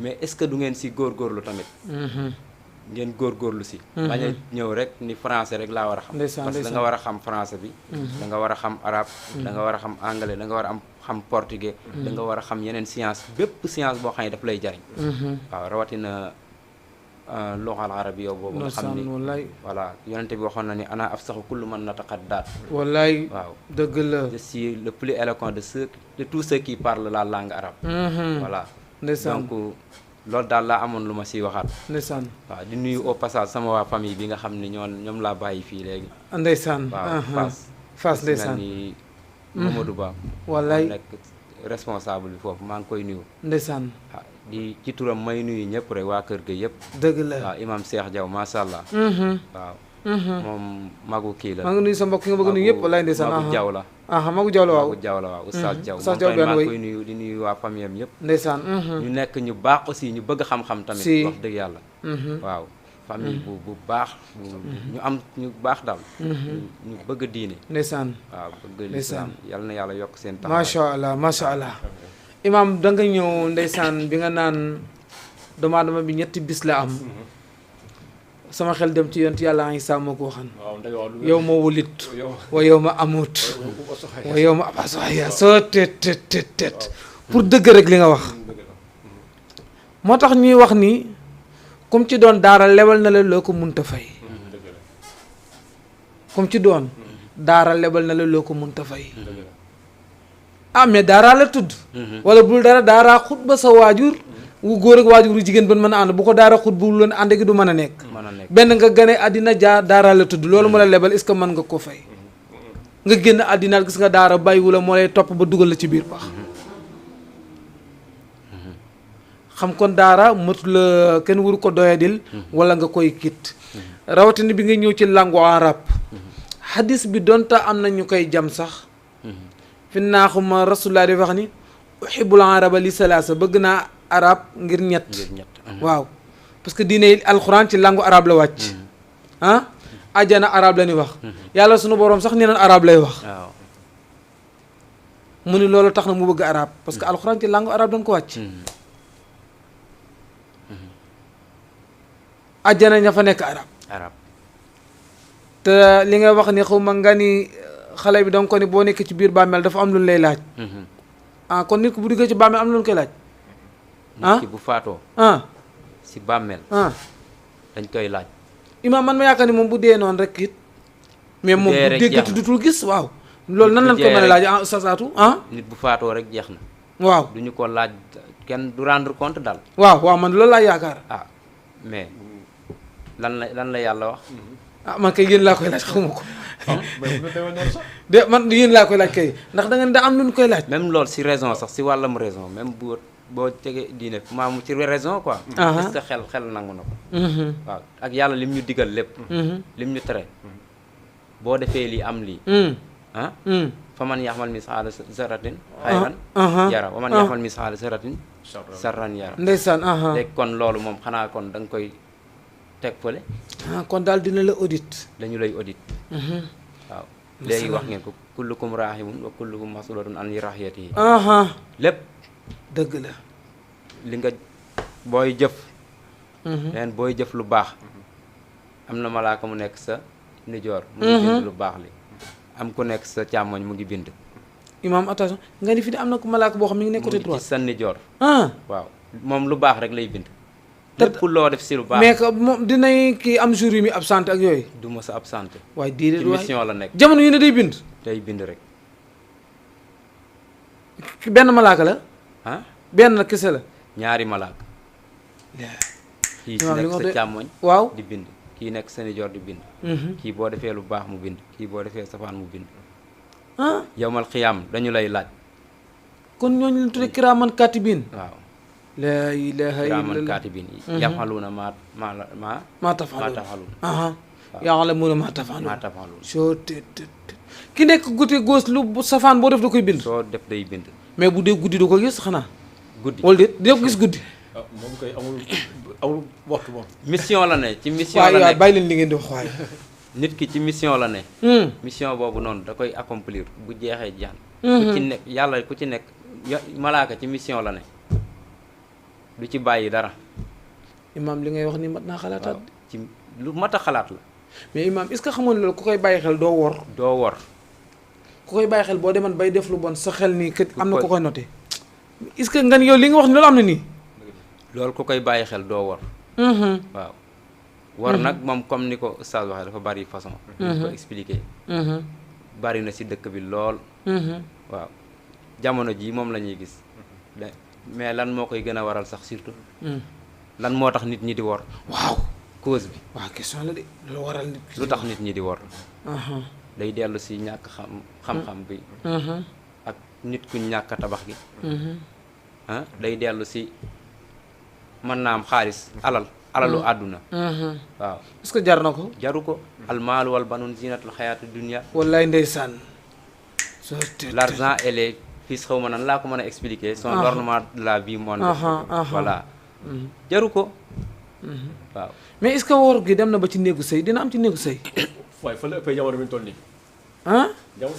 S3: mais est-ce que du ngeen si góorgóorlu tamit ngeen góorgóorlu si bañ a ñëw rek ni français rek laa war a xam
S1: Ndeysaan,
S3: parce que da nga war a xam français bi da nga war a xam arabe da nga war a xam anglais da nga war a xam portugais da nga war a xam yeneen science bépp science boo xam ne daf lay jariñ waaw rawatina loxal arabi yow boobu nga xam ni
S1: ndeysaan wallaay
S3: voilà yonente bi waxoon na ni ana afsaxu kullu man nataqat daat
S1: wallaay
S3: waaw
S1: dëgg la
S3: je suis le plus éloquent de tous ceux qui parlent la langue arabe voilà
S1: ndeysaan
S3: donc loolu daal laa amoon lu ma siy waxaat
S1: ndeysaan
S3: waaw di nuyu au passage sama waa famille bi nga xam ne ñoom laa bàyyi fii léegi
S1: ndeysaan
S3: waaw
S1: Fass
S3: mel
S1: ndeysaan
S3: ni Mamadou Ba
S1: wallaay
S3: moo nekk responsable bi foofu maa ngi koy nuyu
S1: ndeysaan
S3: waaw di ci turam may nuyu ñëpp rek waa kër ga yëpp
S1: dëgg la
S3: waaw imam Cheikh Diaw macha allah waaw moom magu kii la
S1: maa ngi nuyu sa mbokk yi nga bëgg nuyu yëpp wallaay ndeysaan
S3: magu Diaw la
S1: Magu Diaw la waaw
S3: magu Diaw la waaw Oustaz Diaw
S1: Oustaz
S3: moom
S1: Diaw
S3: tamit
S1: benn
S3: maa ngi
S1: way
S3: koy nuyu di nuyu waa famille am yëpp
S1: ndeysaan
S3: ñu nekk ñu baax aussi ñu bëgg xam-xam tamit
S1: Si.
S3: wax dëgg yàlla waaw famille bu baax ñu am ñu baax daal ñu bëgg a diine
S1: ndeysaan
S3: waaw bëgg
S1: Ndeysaan.
S3: lislaam yal na yàlla yokk seen taxawaay
S1: macha allah macha allah imaam da nga ñëw ndeysaan bi nga naan doomu aadama bi ñetti bis la am sama xel dem ci yonent yàlla Isaa moo ko waxan
S2: waaw ndey waaw
S1: yow ma wulit
S2: yow
S1: wa yow ma amut wa yow ma abasoxya soo tet pour dëgg rek li nga wax moo tax ñuy wax ni comme ci doon daara lebal na la loo ko munta fay comme ci doon daara lebal na la loo ko munta fay mais daaraa la tudd wala bul dara daaraa xutba sa waajur wu góor ak waajur wu jigéen ban mën a ànd bu ko daara xut bu loon ànd gi du mën a nekk
S3: mën a nekk
S1: benn nga gane àddina daaraa la tudd loolu mu la lebal est-ce que mën nga ko fay nga génn àddina gis nga daara bàyyiwu la moo lay topp ba dugal la ci biir pax xam kon daara matu la kenn waru ko doyadil wala nga koy kit rawatina bi nga ñëw ci langue arab hadis bi donta am na ñu koy jam sax fi naaxuma rasulullah di wax ni uhibbul araba li salaasa bëgg naa arab ngir ñett waaw parce que diine alxuraan ci langue arabe la wàcc ajjana arabe la ñuy wax yàlla sunu boroom sax nee na arabe lay wax
S3: waaw
S1: mu ni loolu tax na mu bëgg arabe parce que alxuraan ci langue arabe dañ ko wàcc ajjana ña fa nekk arab te li nga wax ni xaw ma nga ni xale bi danga ko ni boo nekk ci biir bàmmeel dafa am lu lay laaj kon nit ku bu duggee ci bàmmeel am lu koy laaj
S3: nit ki bu faatoo si bàmmeel dañ koy laaj
S1: imaam man ma yaakaar ni moom bu dee noonu rek it mais moom bu déggati dutul gis waaw loolu nan lañ ko mën a laaj sasaatu
S3: nit bu faatoo rek jeex na
S1: waaw
S3: duñu ko laaj kenn du rendre compte daal
S1: waaw man loolu laa yaakaar
S3: mais lan la yàlla wax
S1: man kay yéen laa koy laaj xawma ko de man yéen laa koy laaj kay ndax da ngeen da am lu ñu koy laaj
S3: même loolu si raison sax si wàllam raison même boo tegee diine maamu ci raison quoi est-ce que xel nangu na ko waaw ak yàlla lim ñu digal lépp lim ñu tere boo defee lii am lii fa man yaxmal misqaala zarratin xayran yara wa man yaxmal misqaala zarratin sarran yara
S1: ndeysaan
S3: léegi kon loolu moom xanaa kon da nga koy teg fële
S1: kon daal dina la audit
S3: dañu lay audit waaw léegi wax ngeen ko kullukum raahimun wa kullukum mas'ulatun an rahiyatihi lépp
S1: dëgg la
S3: li nga booy jëf leen booy jëf lu baax am na malaaka mu nekk sa ndijoor mu ngi bind lu baax li am ku nekk sa càmmoñ mu ngi bind
S1: imaam attention nga ni fi di am na ko malaaka boo xam mi ngi nekk côté droit
S3: ci sa ndijoor waaw moom lu baax rek lay bind lépp loo def si lu baax
S1: mais que moom dinay kii am jour yi muy absenté ak yooyu
S3: du ma sa absenté
S1: waaye déedéet
S3: ci mission la nekk
S1: jamono yi ne day bind
S3: day bind rek
S1: benn malaaka la benn kese la
S3: ñaari malaaka kii si nekk sa càmmoñ
S1: waaw
S3: di bind kii nekk sa ndijoor di bind kii boo defee lu baax mu bind kii boo defee safaan mu bind yawmal xiyaam dañu lay laaj
S1: kon ñooñu leen tudde kiraaman kaatibiin
S3: waaw
S1: laa ilaaha
S3: kiraaman
S1: illallah
S3: kaatibiin yafaluuna maa tafaluun
S1: ya'lamuuna maa tafaluun
S3: maa tafaluun
S1: soo ki nekk guddi góos lu safaan boo def da koy bind
S3: soo def day bind
S1: mais bu dee guddi du ko gis xanaa
S3: guddi
S1: wala déet dina ko gis guddi
S2: moom koy amul waxtu moom
S3: mission la ne ci mission la
S1: waaw
S3: nekk
S1: bàyyi leen li ngeen di wax waaye
S3: nit ki ci mission la ne mission boobu noonu da koy accomplir bu jeexee jeex na ku ci nekk yàlla ku ci nekk malaaka ci mission la ne du ci bàyyi dara
S1: imaam li ngay wax ni mat naa xalaataat
S3: ci lu mat a xalaat la.
S1: mais imam est-ce que xamoon loolu ku koy bàyyi xel doo wor.
S3: doo wor.
S1: ku koy bàyyi xel boo demoon bay def lu bon sa xel nii kat am na ko koy noté. est-ce que nga yow li nga wax ni loolu am na nii.
S3: loolu ku koy bàyyi xel doo wor. waaw. war nag moom comme ni ko Oustaz waxee dafa bari façon. ñu ko expliquer. bari na ci dëkk bi lool. waaw jamono jii moom la ñuy gis. mais lan moo koy gën a waral sax surtout. lan moo tax nit ñi di wor.
S1: waaw
S3: cause bi.
S1: waaw question la de lu waral nit.
S3: lu tax nit ñi di wor. day dellu ci ñàkk xam-xam bi. ak nit ku ñàkk tabax gi. day dellu ci mën naa am xaalis alalu àdduna. waaw
S1: est-ce que jar na ko.
S3: jaru ko. almaalu wal banuun zinatul xayaatu dunya.
S1: wallaay ndeysaan.
S3: l'argent et les fils xaw ma nan laa ko mën a expliquer. sont l'ornement de la vie mondaine. voilà jaru ko. waaw
S1: mais est-ce que wor gi dem na ba ci néegu sëy dina am ci néegu sëy.
S2: waaye fa la ëppee jamono bi ñu toll nii.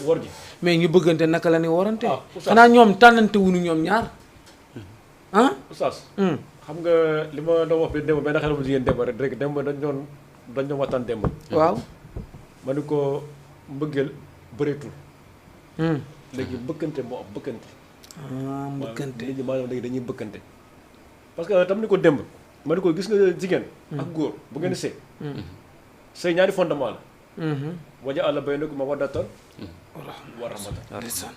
S2: wor gi.
S1: mais ñu bëggante naka la ni warante. xanaa ñoom tànnante wuñu ñoom ñaar.
S2: Oustaz. xam nga li ma doon wax bi démb benn xel bu jigéen démb rek démb dañ doon waxtaan démb.
S1: waaw.
S2: ma ni ko mbëggeel bëreetul. léegi bëkkante moo am bëkkante.
S1: mbëkkante
S2: nit ñi maanaam léegi dañuy bëkkante. parce que tam ni ko démb ma ni ko gis nga jigéen. ak góor bu ngeen sëy. sëy ñaari fondement la. waja àlla bay nag ma waddatan wa rahmatan.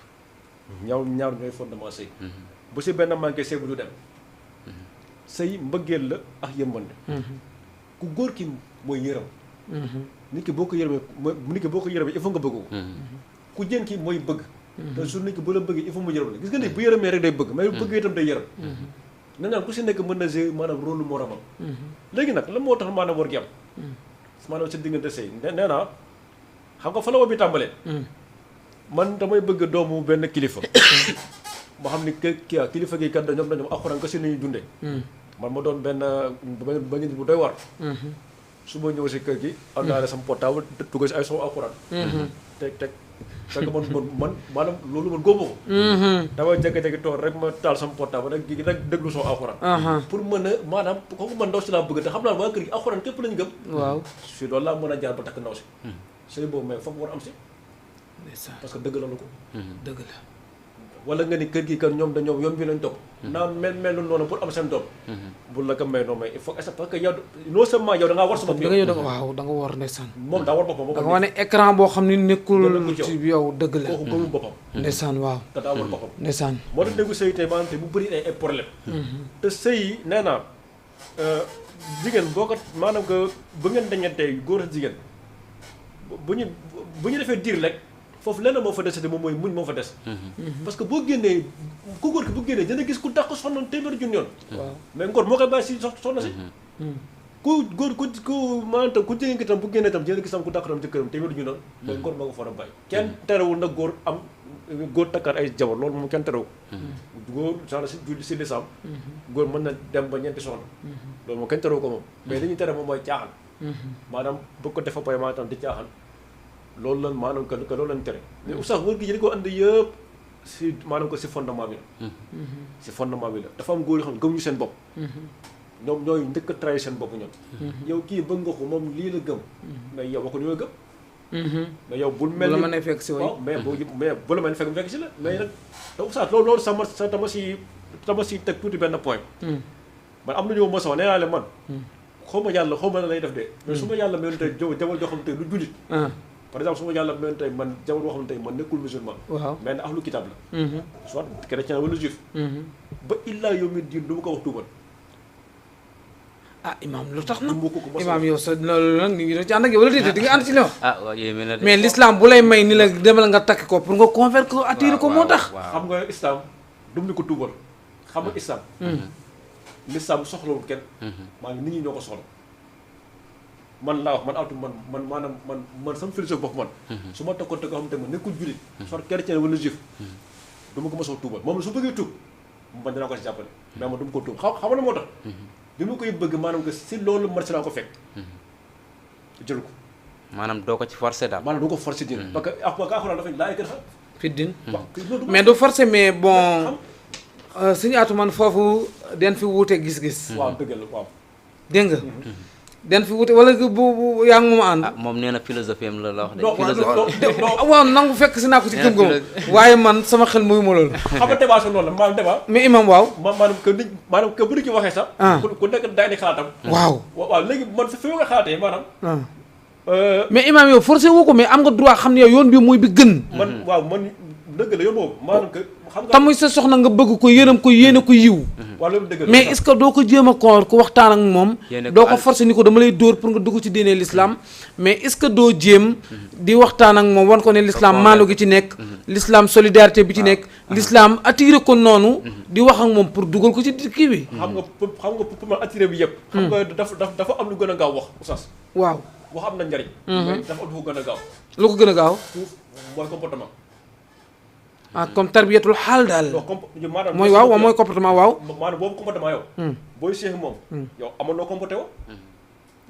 S2: ñaar ñooy fondement sëy. bu si benn manqué sëy bu du dem. sëy mbëggeel la ak yërmande. ku góor ki mooy yërëm. nit ki boo ko yërëmee il faut nga bëgg ko. ku jën ki mooy bëgg. te su nit ki bu la bëggee il faut mu yërëm la gis nga nit bu yërëmee rek day bëgg mais bëgg itam day yërëm. na naan ku si nekk mën na jouer maanaam rôle moromam. léegi nag la moo tax maanaam war gi am. maanaam sa diggante sëy nee naa xam nga fa la war bi tàmbalee. man damay bëgg doomu benn kilifa. ma xam ni kilifa gi kat ñoom dañoo alxuraan ko si ni ñuy dundee. man ma doon benn nit bu doy war. su ma ñëw si kër gi. am naa ne sama portable dugg si ay son alxuraan. teg fekk man maanaam loolu man góobu ko. damay jékki-jékki toog rek ma taal sama portable rek déglu son alxuraan. pour mën a maanaam kooku man ndaw si laa bëgg te xam naa waa kër gi alxuraan képp lañu gëm. waaw si loolu laa mën a jaar ba takk ndaw si. sëy boobu mais foog war am si. parce que dëgg la ko.
S1: dëgg la.
S2: wala nga ni kër gi kan ñoom dañoo yoon bi lañ topp. naa mel noonu pour am seen doom. bu la ko may noonu mais il faut parce que yow non seulement yow da ngaa war sa bopp.
S1: waaw da nga war ndeysaan.
S2: moom daa war boppam.
S1: da nga wane écran boo xam ni nekkul ci yow dëgg la.
S2: kooku gëmul boppam.
S1: ndeysaan waaw.
S2: te daa war boppam.
S1: ndeysaan.
S2: moo tax déggu sëy tey maanaam tey bu bëri ay problème. te sëy yi nee naa jigéen boo ko maanaam que bu ngeen dañantee góor ak jigéen bu ñu defee diir rek. foofu lenn moo fa des moom mooy muñ moo fa des. parce que boo génnee ku góor ki bu génnee dina gis ku dàq soxna téeméeri junni yoon. waaw mais ngor moo koy bàyyi si soxna si. ku góor ku maanaam ku jigéen ki tam bu génnee tam dina gis tam ku dàq tam jëkkëram téeméeri junni yoon. mais ngor moo ko fa a bàyyi. kenn terewul nag góor takkaat ay jabar loolu moom kenn terewul. góor genre si lislaam góor mën na dem ba ñeenti soxna. loolu moom kenn terewu ko moom. mais li ñuy tere moom mooy caaxaan. maanaam bu ko defa pay maanaam di caaxaan. loolu lan maanaam que loolu lañ tere mais oustaz wër gi dañ ko andi yëpp si maanaam que si fondement bi la. si fondement bi la dafa am góor yoo xam ne gëmuñu seen bopp. ñoom ñooy njëkk a trahir seen bopp ñoom. yow kii bëgg nga ko moom lii la gëm. mais yow waxuñu la gëm. mais yow bul mel ni
S1: bu la mënee fekk si
S2: waaw mais bu la mënee fekk mu fekk si la mais nag te oustaz loolu sa dama si teg tuuti benn point. man am na ñoo mos a wax nee naa leen man. xaw ma yàlla xaw ma na lay def de. mais su ma yàlla mel tey jaww joo xam tey du jullit. par exemple su ma yàlla mel tey man jamono boo xam ne tey man nekkul musulman. waaw mais nag ahlu kitaab la. soit chrétien wala juif. ba illaa yow mi diin du ma ko wax tuubal.
S1: ah imaam lu tax nag
S2: ko
S1: imaam yow sa loolu nag nit ñi dañu ci ànd ak yow wala déedéet di nga ànd ci li wax.
S3: waaw yéeme na de.
S1: mais l'islam bu lay may ni la demal nga takk ko pour nga convaincre ko attirer ko moo tax.
S2: xam nga islam du mu ko tuubal xam nga islam. l'islam soxlawul kenn. maa ngi nit ñi ñoo ko soxla. man laa wax man awtu man maanaam man sama philosophie bopp man. su ma takkoon te ko xam te ma nekkul jullit. soit chrétien wala juif. du ma ko mos a tuubal moom su bëggee tuub man dinaa ko si jàppale. mais man du ma ko tuub xam nga moo tax. bi ma koy bëgg maanaam que si loolu man si laa ko fekk. jël ko.
S3: maanaam doo ko ci forcer daal.
S2: maanaam du ko forcer dina. parce que alxuraan dafa laa yëkkati xam.
S1: fi din mais du forcer mais bon. suñu atu man foofu den fi wuute gis-gis.
S2: waaw dëgg la waaw.
S1: dégg nga den fi wute wala bu yaa ngi moom ànd.
S3: ah moom nee na philosophie am la wax de.
S2: non
S3: philosophie
S1: waaw nangu fekk si naa ko ci gëm-gëm waaye man sama xel muy ma loolu.
S2: xam nga débat su loolu la maanaam débat.
S1: mais imam waaw.
S2: maanaam que bu ñu ci waxee sax. ku nekk day nekk xalaatam. waaw léegi man fi nga xalaatee maanaam.
S1: mais imam yow forcé woo ko mais am nga droit xam ne yow yoon bi mooy bi gën.
S2: man dëgg la yoon boobu maanaam que. xam nga
S1: tamuy sa soxna nga bëgg ko yërëm ko yéene ko yiw.
S2: waaw loolu dëgg la
S1: mais est-ce que doo ko jéem a ko waxtaan ak moom. doo ko forcé ni ko dama lay dóor pour nga dugg ci diine l'islam mais est-ce que doo jéem di waxtaan ak moom wan ko ne l'islam maandu gi ci nekk. l'islam solidarité bi ci nekk. l'islam attiré ko noonu. di wax ak moom pour dugal ko ci kii bi.
S2: xam nga pour man attiré bi yëpp. xam nga dafa am lu gën a gaaw wax oustaz.
S1: waaw
S2: wax am na njariñ. mais dafa am lu ko gën a gaaw.
S1: lu ko gën a gaaw.
S2: mooy comportement.
S1: comme tarbiyatul xaal daal.
S2: maanaam
S1: mooy waaw mooy comportement waaw.
S2: maanaam boobu comportement yow. booy seex moom. yow amoon noo comporté woo.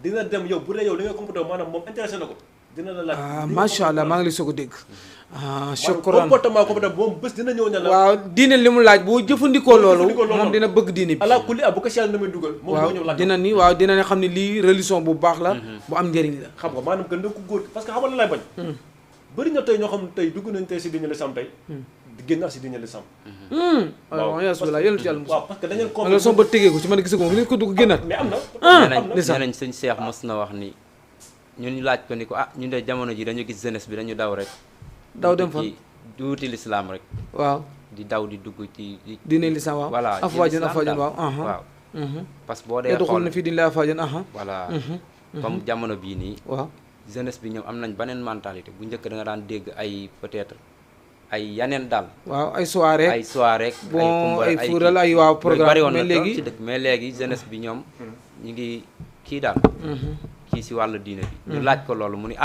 S2: dina dem yow bu dee yow li nga comporté woo maanaam moom intéressé na ko. dina la laaj
S1: macha allah maa ngi lay soog a dégg. shukran
S2: comportement moom bés dina ñëw ne la.
S1: waaw diine li mu laaj boo jëfandikoo loolu. moom dina bëgg diine bi.
S2: ala kulli bu ko si yàlla na may dugal. moom moo ñëw laaj
S1: dina ni waaw dina ne xam ne lii religion bu baax la. bu am njëriñ la.
S2: xam nga maanaam que na ko góor parce que xam nga la lay bañ. bëri na tey ñoo xam ne tey dugg nañ tey si diine l'islam tey. di génn si diine l'islam.
S1: waaw yàlla yàlla ci yàlla.
S2: waaw parce que dañu
S1: loolu sama bët tegee ko ci man gis ko moom li ko dugg génnaat.
S2: mais am na.
S3: nee nañ sëñ Cheikh mos na wax ni ñun laaj ko ni ko ñun de jamono ji dañu gis jeunesse bi dañu daw rek.
S1: daw dem fan
S3: di wuti l'islam rek.
S1: waaw
S3: di daw di dugg ci.
S1: diine l'islam waaw.
S3: voilà
S1: afwajan waaw.
S3: waaw parce que boo dee
S1: xool
S3: xool
S1: na fii diine afwajan
S3: voilà comme jamono bii nii.
S1: waaw
S3: jeunesse bi ñoom am nañ beneen mentalité bu njëkk da nga daan dégg ay peut-être ay yaneen daal.
S1: waaw ay soirée.
S3: ay soirée
S1: bon ay fuural ay waaw programme mais léegi
S3: ci dëkk mais léegi jeunesse bi ñoom ñu ngi kii daal. kii si wàllu diine bi. ñu laaj ko loolu mu ni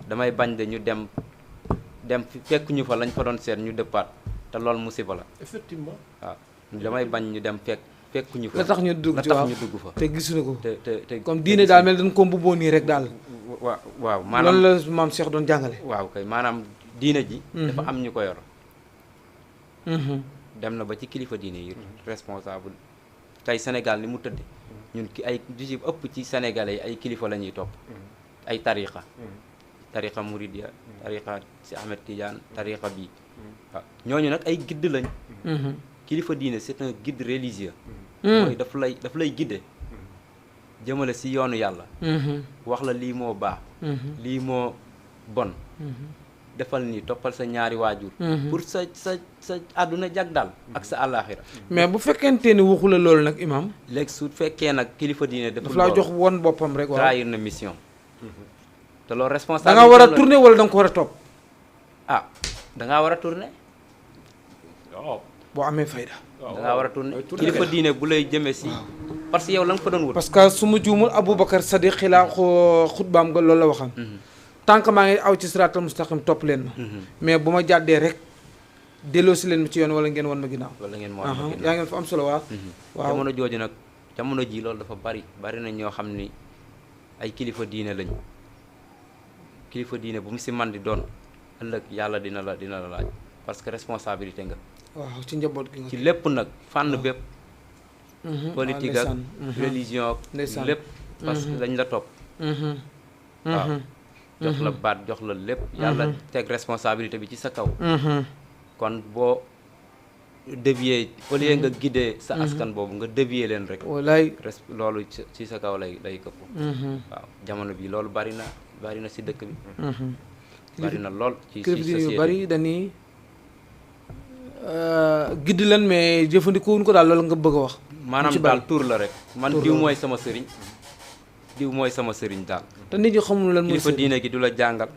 S3: damay bañ de ñu dem fekk ñu fa lañ fa doon seet ñu dëppaat te loolu musiba la.
S2: effectivement
S3: waaw damay bañ ñu dem fekk ñu fa.
S1: la tax ñu dugg ci waaw
S3: ñu dugg fa.
S1: te gisuñu ko
S3: te
S1: comme diine daal mel dañ ko mbubboo nii rek daal.
S3: waaw maanaam
S1: loolu la maam Cheikh doon jàngale.
S3: waaw kay maanaam diine ji. dafa am ñu ko yor. dem na ba ci kilifa diine yi responsable tey Sénégal ni mu tëdd ñun ay du ci ëpp ci sénégalais yi ay kilifa la ñuy topp. ay tariqa Mouridia tariqa si Ahmed Tidiane tariqa bii waaw ñooñu nag ay guide lañ. kilifa diine c'est un guide religieux. mooy daf lay guider. jëmale si yoonu yàlla. wax la lii moo baax. lii moo bon. defal nii toppal sa ñaari waajur. pour sa àdduna jag daal. ak sa àllaaxira.
S1: mais bu fekkente ni waxu la loolu nag imam.
S3: léegi su fekkee nag kilifa diine
S1: daf laa jox woon boppam rek. waaw
S3: trahir na mission. te loolu responsable
S1: da nga war a tourner wala da nga ko war a topp.
S3: da ngaa war a tourner.
S2: waaw
S1: boo amee fayda.
S3: da ngaa war a tourner kilifa diine bu lay jëmee si. parce que yow la nga fa doon wut.
S1: parce que su ma juumul Aboubacar Sadiq xilaa xutbaam nga loolu la waxam. tant que maa ngi aw ci siraatal mustaqim topp leen ma. mais bu ma jàddee rek delloo si leen ma ci yoon wala ngeen wan ma ginnaaw.
S3: wala ngeen wan ma ginnaaw
S1: yaa ngeen fa am solo waaw.
S3: jamono jooju nag jamono ji loolu dafa bari na ñoo xam ni ay kilifa diine lañu. kilifa diine bu mu si man di doon ëllëg yàlla dina la laaj parce que responsabilité nga.
S1: waaw ci njaboot gi nga.
S3: ci lépp nag fànn bépp. politique ak religion ak lépp. parce que dañ la topp. waaw jox la baat jox la lépp. yàlla teg responsabilité bi ci sa kaw. kon boo dévier au lieu nga guider sa askan boobu nga dévier leen rek.
S1: walaay
S3: loolu ci sa kaw lay këpp. waaw jamono bi loolu bari na si dëkk bi. bari na lool ci société
S1: yu bari dañuy giddi lan mais jëfandikoo wuñ ko daal loolu nga bëgg a wax.
S3: maanaam daal tur la rek. man diw mooy sama sëriñ. diw mooy sama sëriñ daal.
S1: te nit ñi xamul lan mooy
S3: kilifa diine gi du la jàngal.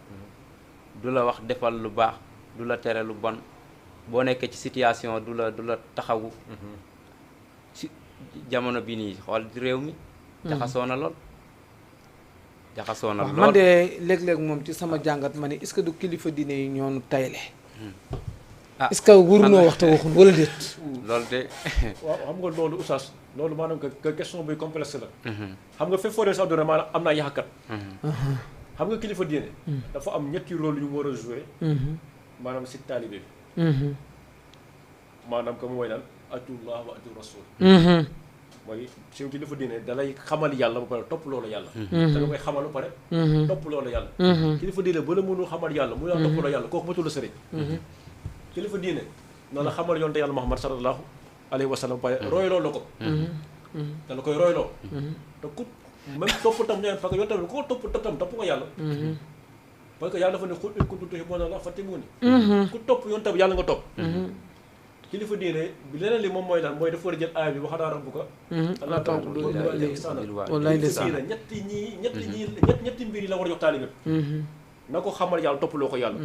S3: du la wax defal lu baax du la tere lu bon boo nekkee ci situation du la taxawu. ci jamono bi nii xool réew mi. jaxasoo na lool.
S1: man de léeg-léeg moom ci sama jàngat ma ne est-ce que du kilifa diine yi ñoonu tayle. est-ce que waruñoo wax te waxun wala déet.
S3: loolu de.
S2: waaw xam nga loolu oustaz loolu maanaam que question bi complexe la. xam nga fépp foo dee sax dina maanaam am naa yàqkat. xam nga kilifa diine. dafa am ñetti rôle yu mu war a jouer. maanaam si taalibe bi. maanaam comme mooy naan atullah wa atu rasul. mooy suñu kilifa diine da lay xamal yàlla ba pare topp loolu yàlla da nga koy xamal ba pare topp loolu yàlla kilifa diine ba la mënul xamal yàlla mu la topp loolu yàlla kooku matul la sëriñ kilifa diine na la xamal yonte yàlla Muhammad sallallahu alayhi wa sallam ba pare royloo la ko da la koy royloo te ku même topp tam ñaan parce que yow tamit ku ko topp nga yàlla parce que yàlla dafa ne xul in kuntum tuhibbuuna Allaha fattabi'uuni ku topp yoon tamit yàlla nga topp kilifa diine bi leneen li moom mooy lan mooy dafa war a jël aaya bi wa qadaa rabbuka allaa ta'budu illaa iyyaahu
S1: wallaay ndeysaan
S2: ñetti mbir yi la war a jox taalibe na ko xamal yàlla toppaloo ko yàlla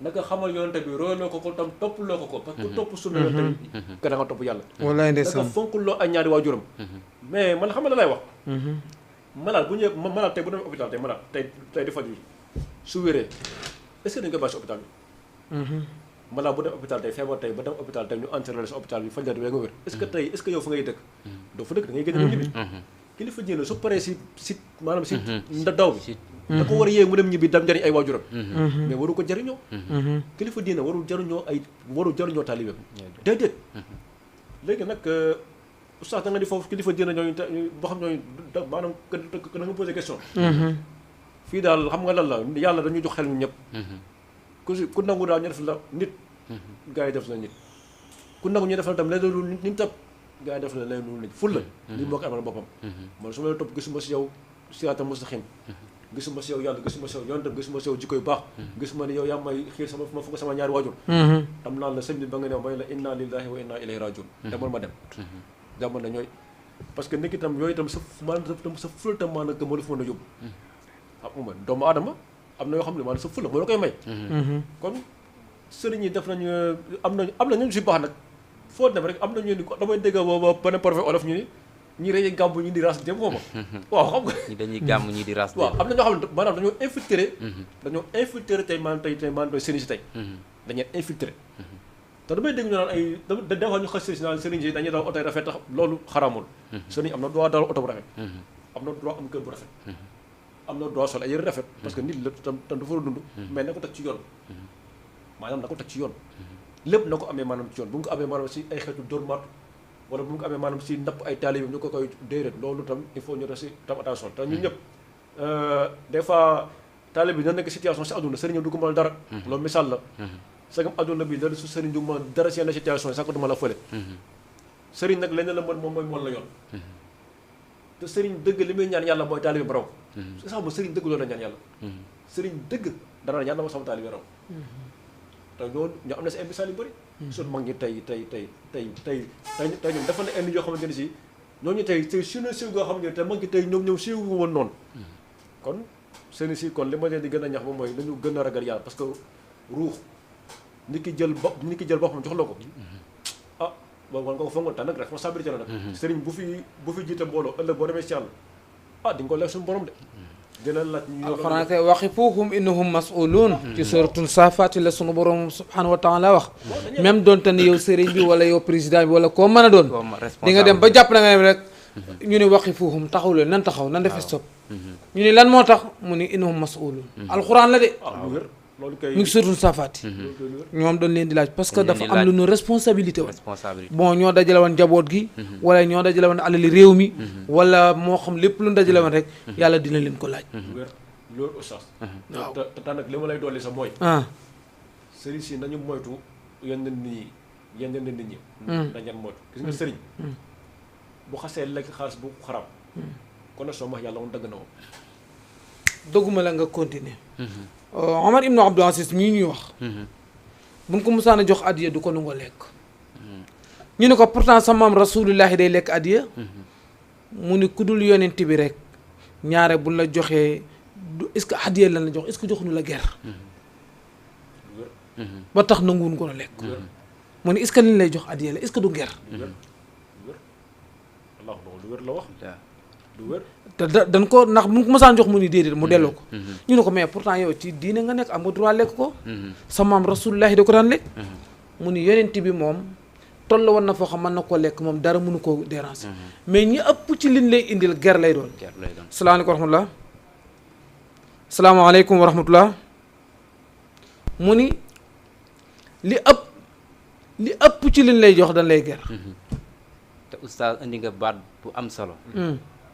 S2: naka xamal yonente bi royloo ko tam toppaloo ko parce que topp sunna yonente bi ka da nga topp yàlla
S1: wallaay ndeysaan
S2: naka fonkuloo ak ñaari waajuram mais man xam nga la lay wax malade bu ñëwee malade tey bu demee hôpital tey malade tey di faju su wéree est-ce que dañu koy bàyyi si hôpital bi malade bu dem hôpital tey feebar tey ba dem hôpital tey ñu enterré la si hôpital bi faj la nga wér est-ce que yow fa ngay dëkk doo fa dëkk da ngay gën a ñibbi kilifa diine su paree si maanaam si daw bi da ko war a yee mu dem ñibbi dam njëriñ ay waajuram mais waru ko jariñoo kilifa diine warul jariñoo taalibeem déedéet léegi nag oustaz da nga di foofu kilifa diine ñooñu boo xam ñooñu maanaam da nga posé question fii daal xam nga lan la yàlla dañuy jox xel ñu ñëpp ku nangu daal ñu def la nit gars yi def la nit ku nangu ñu def la tam leen lu nit tab gars yi def la leen lu nit ful la li moo ko amal boppam man su ma la topp gisuma si yow siraatal mustaqiim gisuma si yow yàlla gisuma si yow yoon tam gisuma si yow jikko yu baax gisuma ne yow yaa may xiir sama ma fukk sama ñaari waajur tam naan la sëñ bi ba nga ne may la inna lillahi wa inna ilayhi rajiun demal ma dem demal na ñooy parce que nit ki tam yooyu tam sa maanaam sa ful tam maanaam moo la fa mën a yóbbu xam nga doomu aadama am na yoo xam ne maanaam sa ful la moo la koy may kon sëriñ yi def nañu am na ñu si baax nag foo dem rek am na ñu ni damay dégg booba benn prophète olof ñu ni ñi rey gàmmu ñi di ras dem xaw ma waaw xam nga
S3: ñi dañuy gàmm ñi di ras
S2: waaw am na ñoo xam ne maanaam dañoo infiltré tey maanaam tey sëriñ si tey dañuy infiltré te damay dégg ñu naan ay des fois ñu xas sëriñ si naan sëriñ si dañuy daw oto yi rafet tax loolu xaraamul sëriñ am na droit dawal oto bu rafet am na droit am kër bu rafet am na droit sol ay yëre rafet parce que nit la tam dafa war a dund mais na ko teg ci yoon maanaam na ko teg ci yoon lépp na ko amee maanaam ci yoon bu nga ko amee maanaam si ay xeetu dóor martu wala bu nga ko amee maanaam si napp ay taalibe ñu ko koy déedéet loolu tam il faut ñu def si tam attention te ñun ñëpp des fois taalibe bi dina nekk situation si àdduna sëriñ du ko mën dara loolu misaal la sagam àdduna bi dara su sëriñ du mën dara si yenn situation yi sax ko duma la fële sëriñ nag lenn la mën moom mooy moon la yoon te sëriñ dëgg li muy ñaan yàlla mooy taalibe bi raw c'est ça ma sëriñ dëgg loolu la ñaan yàlla sëriñ dëgg dara yàlla ma sama taalibe raw te ñoo am na si ay misaal yu bëri suñu mag ñi tey ñoom dafa ne ay yoo xamante ne si ñooñu tey siw na siw goo xam ne te mag ñi tey ñoom siw woon noonu kon seen si kon li ma leen di gën a ñax moom mooy dañu gën a ragal yàlla parce que ruux nit ki jël boppam jox la ko ah boobu war nga ko fongoon te nag responsabilité la nag sëriñ bu fi jiite mbooloo ëllëg boo demee si yàlla ah di nga ko leeg suñu borom de dina laaj ñu
S1: alxuraan kay waqifuhum innahum mas'uluun ci suratul saafaati la sunu borom subhanahu wa taala wax même doonte ne yow sëriñ bi wala yow président bi wala koo mën a doon di nga dem ba jàpp na nga dem rek ñu ne waqifuhum taxaw leen nan taxaw nan def stop ñu ne lan moo tax mu ne innahum mas'uluun alxuraan la de
S2: loolu kay
S1: mi ngi suratul saafaati ñoom dañ leen di laaj parce que dafa am lu ñu responsabilité woon bon ñoo dajale woon jaboot gi wala ñoo dajale woon alali réew mi wala moo xam lépp lu ñu dajale woon rek yàlla dina leen ko laaj
S2: loolu oustaz
S1: waaw
S2: te nag li ma lay dolli sax mooy sëriñ si nañu moytu yenn nit ñi dañ leen moytu gis nga sëriñ bu xasee lekk xaalis bu xaram kon soo wax yàlla woon dëgg na woon
S1: dëgguma la nga continuer Omar ibnu Abdul Aziz mii ñuy wax buñ ko musaan a jox addiya du ko nangoo lekk ñu ne ko pourtant sa maam rasulullahi day lekk addiya mu ni ku dul yonent bi rek ñaare buñ la joxee du est-ce que addiya lan la jox est-ce que joxuñu la ger ba tax nanguwuñ ko la lekk mu ne est-ce que liñ lay jox addiya la est-ce que du ger
S2: Allah lu wér la wax du wér
S1: te dañ ko ndax bu ko mosaan jox mu ni déedéet mu delloo ko ñu ne ko mais pourtant yow ci diine nga nekk am nga droit lekk ko sa maam rasulullahi da ko daan lekk mu ni yonent bi moom toll woon na foo xam mën na koo lekk moom dara mënu koo déranger mais ñi ëpp ci liñ lay indil ger lay doon salaamaaleykum wa rahmatullah salaamaaleykum wa rahmatullah mu ni li ëpp ci liñ lay jox dañ lay ger
S3: te oustaz indi nga baat bu am solo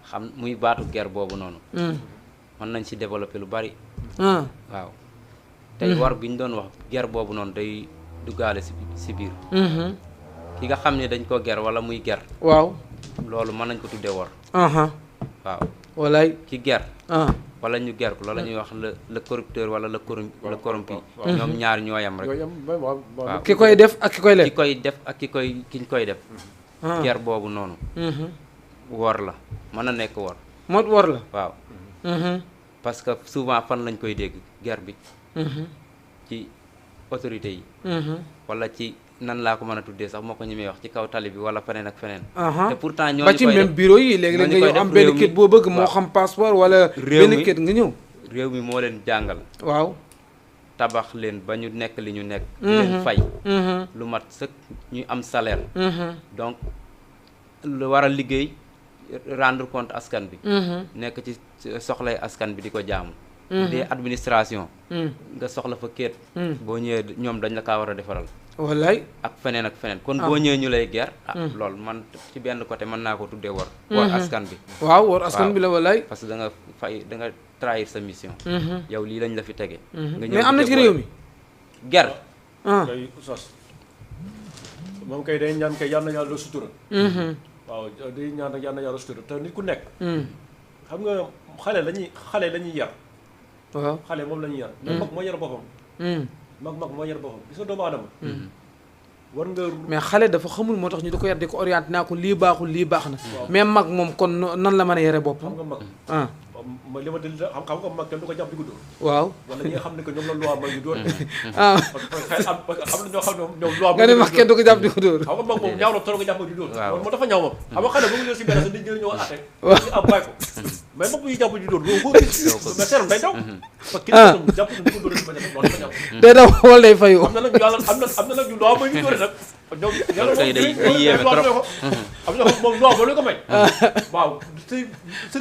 S3: xam muy baatu guerre boobu noonu mën nañ ci développer lu bari waaw tey war bi ñu doon wax guerre boobu noonu day duggaale ci biir ki nga xam ne dañ ko guerre wala muy guerre
S1: waaw
S3: loolu mën nañ ko tuddee war waaw
S1: walaay
S3: ki guerre wala ñu guerre ko loolu la ñuy wax le corrupteur wala le corrompu ñoom ñaar ñoo yam rek waaw
S1: ki koy def ak ki koy
S3: ki
S1: lekk
S3: koy def ak kiñ koy def guerre boobu noonu wor la mën na nekk wor
S1: mot wor la
S3: waaw parce que souvent fan lañ koy dégg guerre bi ci autorité yi wala ci nan laa ko mën a tuddee sax moo ko ñemee wax ci kaw tali bi wala feneen ak feneen te pourtant ñooñu
S1: ba ci même bureau yi léegi-léeg nga ñëw am benn kit boo bëgg moo xam passeport wala benn kit nga ñëw
S3: réew mi moo leen jàngal
S1: waaw
S3: tabax leen ba ñu nekk li ñu nekk di leen fay lu mat sëkk ñuy am salaire donc lu war a liggéey rendre compte askan bi nekk ci soxlay askan bi di ko jaamu des administration nga soxla fa kéet boo ñëwee ñoom dañ la kaa war a defaral
S1: wallaay
S3: ak feneen kon boo ñëwee ñu lay ger loolu man ci benn côté mën naa ko tuddee war askan bi
S1: waaw war askan bi la wallaay
S3: parce que da nga trahir sa mission yow lii lañ la fi tege nga ñëw
S1: mais am na ci réew mi
S3: ger
S2: kay sos moom kay day ñaan kay yal na yàlla sutura waaw day ñaan yal na yàlla sutura te nit ku nekk xam nga xale lañuy yar
S1: waaw
S2: xale moom la ñuy yar mais mag moo yar boppam mag moo yar boppam gis nga doomu aadama war nga
S1: mais xale dafa xamul moo tax ñu di ko yar di ko orienté naa ko lii baaxul lii baax na mais mag moom kon nan la mën a yare boppam
S2: xam nga mag ma li ma di xam nga mag kenn du ko jàpp di ko dóor
S1: waaw
S2: wala ñi nga xam ne que ñoom la loi may ñu dóor parce que am na ñoo xam ne ñoom loi
S1: nga ne mag kenn du ko jàpp di ko dóor
S2: xam nga mag moom ñaaw na trop nga jàpp di dóor moo dafa ñaaw moom xam nga xale bu mu ñëw si benn sa nit ñëw ñëw atte ñu am bàyyi ko mais mag bu ñuy jàpp di dóor loolu boo gis mais seeram day daw parce que jàpp na di ko dóor loolu dafa ñaaw
S1: day daw wala day fayu
S2: am na nag yàlla am na nag ñu loi may ñu dóore nag ñoom yàlla
S3: day yéeme trop
S2: am na moom loi ba lu ko may waaw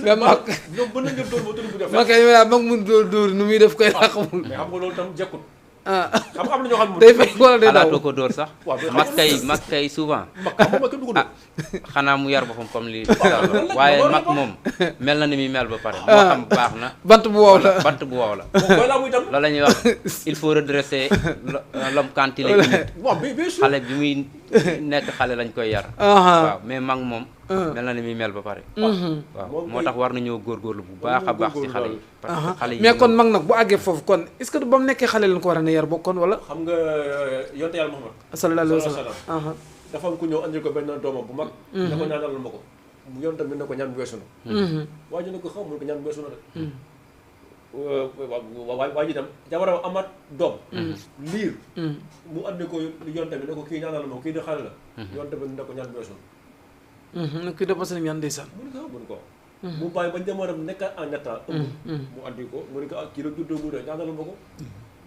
S1: nga mag
S2: ñoom mën nañ dóor ba tëdd bu def
S1: mag kay mag mun dóor nu muy def koy laa xamul
S2: mais xam nga loolu tam jekkut xam nga am na ñoo xam ne
S1: day fay wala day daw
S3: xalaatoo ko dóor sax mag kay souvent xanaa mu yar boppam comme li waaye mag moom mel na ni muy mel ba pare moo xam baax na
S1: bant bu wow la
S3: loolu la ñuy wax il faut redresser l'homme quand il est humide xale bi muy nekk xale lañ koy yar waaw mais mag moom mel na ni muy mel ba pare waaw moo tax war nañoo góorgóorlu bu baax a baax ci xale yi parce que xale yi
S1: mais kon mag nag bu àggee foofu kon est-ce que ba mu nekkee xale lañ ko war a ne yar bokkoon wala
S2: xam nga yonte yàlla Muhammad
S1: sallallahu alayhi wa sallam
S2: dafa am ku ñëw andil ko benn doomam bu mag ne ko ñaanal ma ko mu yoon tamit ne ko ñaan weesu na waa ji ne ko xam mu ne ko ñaan weesu na de waa ji dem jabaram amaat doom liir mu andi ko yoon tamit ne ko kii ñaanal ma ko kii di xale la yoon tamit ne ko ñaan weesu na
S1: kii dafa seen ñaan ndeysaan
S2: mun ko mu bàyyi ba jamono nekk en état mu andi ko mu ne ko kii la juddoo mu de ñaanal ma ko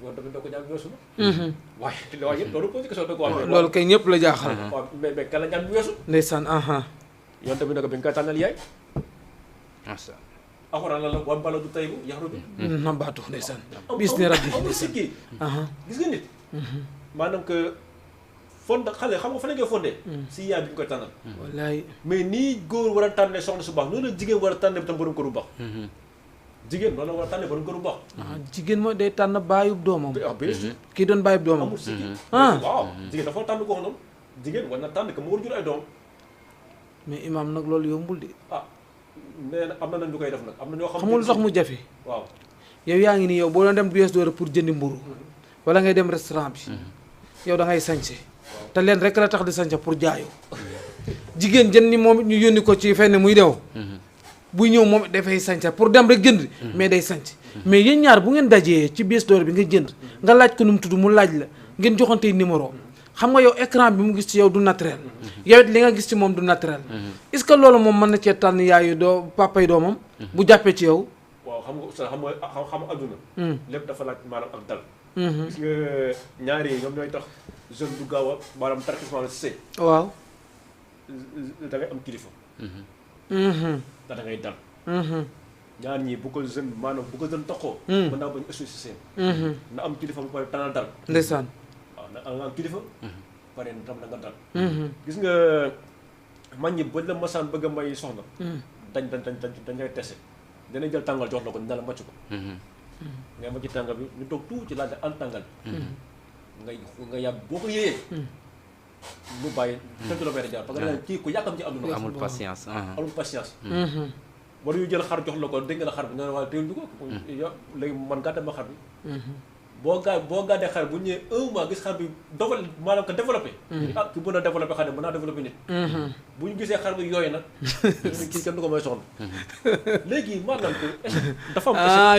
S2: yoon tamit ne ko ñaan weesu na waaye loolu posé question da ko wax
S1: loolu kay ñëpp la jaaxal
S2: waaw mais kan la ñaan weesu
S1: ndeysaan
S2: yoon tamit ne ko bi nga koy tànnal yaay
S3: masa
S2: alxuraan la wan bala du taybu yaxruju
S1: nambaatu ndeysaan bis ni rabbi
S2: amul sikki gis nga nit maanaam que fonde xale xam nga fa la ngay fondé si yaay bi ñu koy tànnal
S1: wallaay
S2: mais nii góor war a tànnee soxna su baax noonu la jigéen war a tànnee tam borom kër bu baax jigéen noonu la war a tànnee borom kër bu baax
S1: jigéen mooy day tànn baayub doomam
S2: bien sûr
S1: kii doon baayub doomam
S2: amul sikki waaw jigéen dafa tànn ko noonu jigéen war na tànn que mu war jur ay doom
S1: mais imaam nag loolu yombul de
S2: nee na am na ñu koy def nag am na ñoo xam
S1: xamul sax mu jafe
S2: waaw
S1: yow yaa ngi nii yow boo doon dem US Door pour jëndi mburu wala ngay dem restaurant bi yow da ngay sañse te leen rek la tax di sañse pour jaayu jigéen jën ni moom it ñu yónni ko ci fenn muy dew buy ñëw moom dafay sañse pour dem rek jënd mais day sañse mais yéen ñaar bu ngeen dajee ci US Door bi nga jënd nga laaj ko nu mu tudd mu laaj la ngeen joxante numéro xam nga yow écran bi mu gis ci yow du naturel yow it li nga gis ci moom du naturel est-ce que loolu moom mën na cee tànn yaayu doo papay doomam bu jàppee ci yow
S2: waaw xam nga oustaz xam nga adduna lépp dafa laaj maanaam ak dal gis nga ñaari yi ñoom ñooy tax jeune du gaaw a maanaam tarkisement si sëy
S1: waaw
S2: da ngay am kilifa da ngay dal ñaar ñii bu ko jeune maanaam bu ko jeune taxoo mën naa bañ ëssu si seen na am kilifa bu pare tanal dal
S1: ndeysaan
S2: waaw na am kilifa pare tam na nga dal gis nga mag ñi bañ la masaan bëgg a may soxna dañ lay tese danañ jël tàngal jox la ko ne la macc ko ngay macc tàngal bi ñu toog tuuti laaj la an tàngal nga yàbb boo ko yéeyee mu bàyyi 5 kilomètres jaar parce que dañ kii ku yàkkam ci àdduna
S3: amul patience
S2: amul patience wala ñu jël xar jox la ko dégg nga la xar bi nga ne waaye téel ñu ko léegi man gàdde ma xar bi boo gàddee xar bu ñëwee 1 mois gis xar bi dogal maanaam que développé ah ki mën a développé xar ne mën naa développé nit bu ñu gisee xar bi yooyu nag kii kenn du ko may soxna léegi maanaam que dafa am